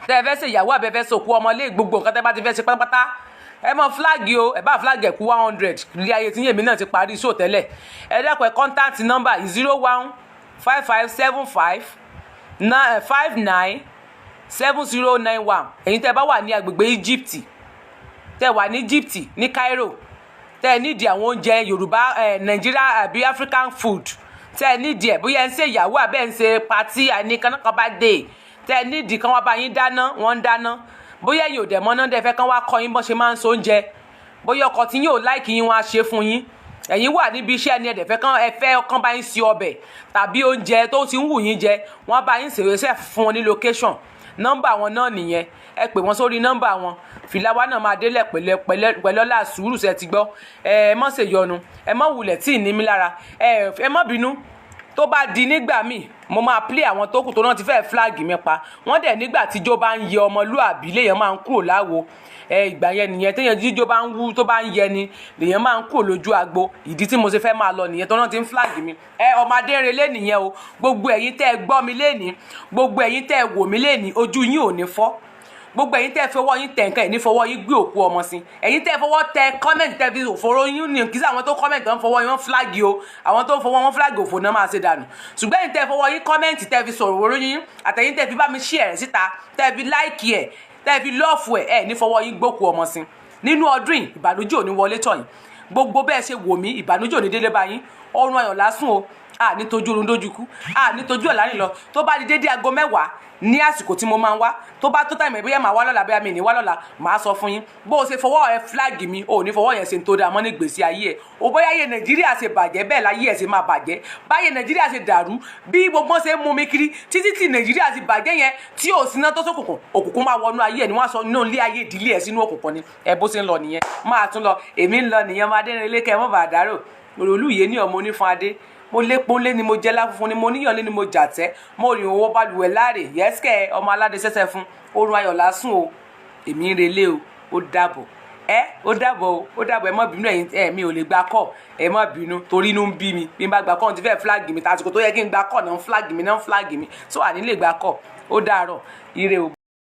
tẹ́ ẹ fẹ́ ṣe ìyàwó, àbẹ́ fẹ́ sòkú ọmọlé, gbogbo nǹkan tẹ́ bá ti fẹ́ ṣe pátápátá, ẹ mọ flag o. Ẹ bá flag ẹ kú 100 ilé ayé tí yèmí náà ti parí sóò tẹ́lẹ̀. Ẹ dákun, ẹ contact number 015575 959 7091. Ẹ̀yin tẹ́ bá wà ní agbègbè Egypt, tẹ́ wà ní Egypt, ní Cairo, tẹ́ ẹ nídìí àwọn oúnjẹ Yorùbá ẹ, Nàìjíríà àbí African food, tẹ́ ẹ nídìí ẹ̀, bóyá ẹ ń ṣe ìyàwó àbẹ́ ẹ ń ṣe party àní kanákan bá dé, tẹ́ ẹ nídìí kán wá bá yín dáná, wọ́n ń dáná. Bóyá ẹ̀yin ò dẹ̀ mọ́ náà, dẹ̀ fẹ́ kán wá kọ́ yín bọ́n ṣe máa ń so oúnjẹ. Bóyá ọkọ tí yín ò like yín, wọ́n á ṣe fún yín. Ẹ̀yin wà níbi iṣẹ́ ni, ẹ dẹ̀ fẹ́ kán, ẹ fẹ́ kán bá yín sí ọbẹ̀ tàbí oúnjẹ tó ti ń wù yín jẹ, wọ́n á bá yín ṣèrè iṣẹ́ fún wọn ní location. Nọ́mbà wọn náà nìyẹn, ẹ pè wọ́n sórí nọ́mbà wọn. Fìlà wa náà máa délẹ̀ pẹ̀lẹ́ ọlá sùúrù. Ṣe ti gbọ́? Ẹ má ṣe yọnu, ẹ má wulẹ̀ tí ì ní mi lára, ẹ má bínú. Tó bá di nígbà míì, mo máa play àwọn tó kù tó náà ti fẹ́ flag mi pa. Wọ́n dẹ̀ nígbà tíjó bá ń yẹ ọmọlúàbí léèyàn máa ń kúrò láwo. Ẹ ìgbà yẹn nìyẹn, téèyàn jíjó bá ń wú, tó bá ń yẹ ni lèèyàn máa ń kúrò lójú agbo. Ìdí tí mo ṣe fẹ́ máa lọ nìyẹn, tó náà ti ń flag mi. Ẹ ọmọ adéǹrelé nìyẹn o. Gbogbo ẹ̀yin tẹ́ ẹ gbọ́ mi lénìí, gbogbo ẹ̀yin tẹ́ ẹ wò mí lénìí, ojú yín ò ní fọ́. Gbogbo ẹ̀yin tẹ́ ẹ fọwọ́ yín tẹ̀ nǹkan ẹ̀ ní fọwọ́ yín gbé òkú ọmọ sí. Ẹ̀yin tẹ́ ẹ fọwọ́ tẹ comment, tẹ́ fi òfòrò yín ní kí sí. Àwọn tó comment tó ń fọwọ́ yín wọ́n flag o. Àwọn tó ń fọwọ́ wọn flag, òfò náà máa ṣe dànù. Ṣùgbọ́n ẹ̀yin tẹ́ ẹ fọwọ́ yín comment, tẹ́ fi sọ̀rọ̀ òrò yín, àtẹ̀yin tẹ́ fi bá mi share ẹ̀ síta, tẹ́ fi like ẹ̀, tẹ́ fi love ẹ̀, ẹ̀ ní fọwọ́ yín gbókù ọmọ sí. Nínú ọdún yìí, ìbànújẹ́ ò ní wọlé tọ̀ yín. Gbogbo bẹ́ẹ̀ ṣe wò mí, ìbànújẹ́ ò ní délé bá yín. Ọrùn ayọ̀ lásùn o. A ní tójú oorun dójú kú, a ní tójú ọ̀la rìn lọ. Tó bá di dédé aago 10 ní àsìkò tí mo máa ń wá, tó bá tó time, bóyá màá wá lọ́la, bóyá mi ní wá lọ́la, màá sọ fún yín. Bó o ṣe fọwọ́ ẹ flag mi, o ò ní fọwọ́ yẹn ṣe tó dáa mọ́ ní gbèsè ayé ẹ̀ o. Bóyá ayé Nàìjíríà ṣe bàjẹ́, bẹ́ẹ̀ láyé ẹ̀ ṣe máa bàjẹ́. Báyé Nàìjíríà ṣe dàrú, bí gbogbo ṣe ń mú mi kiri títí tí Nàìjíríà ti bàjẹ́ yẹn, tí ò síná tó sókùnkùn, òkùnkùn máa wọnú ayé ẹ̀ ni. Wọ́n á sọ inú ilé ayé ìdílé ẹ̀ sínú òkùnkùn ni. Ẹ bó ṣe ń lọ nìyẹn, máa tún lọ. Èmi ń lọ nìyẹn. Máa dé ilé kẹ́ ẹ mọ́ bàdárò òròlù yé ní ọmọ onífun adé. Mo lépo ńlé ni, mo jẹ láfunfun ni, mo níyàn lé ni, mo jàtẹ́, mo rìn owó balùwẹ̀ láàrè yẹ́sìkẹ́. Ọmọ aládé sẹ́sẹ́ fún oorun ayọ̀ lásùn o. Èmi ń relé o. Ó dàbọ̀ ẹ, ó dàbọ̀ o, ó dàbọ̀. Ẹ má bínú ẹ̀yin ẹ, mi ò lè gba kọ́, ẹ má bínú, torí inú ń bí mi. Bí n bá gba kọ́, ti fẹ́ flag mi. Tàsìkò tó yẹ kí n gba kọ́ náà ń flag mi, náà ń flag mi, tó wà nílé gba kọ́. Ó dàárọ̀, ire o.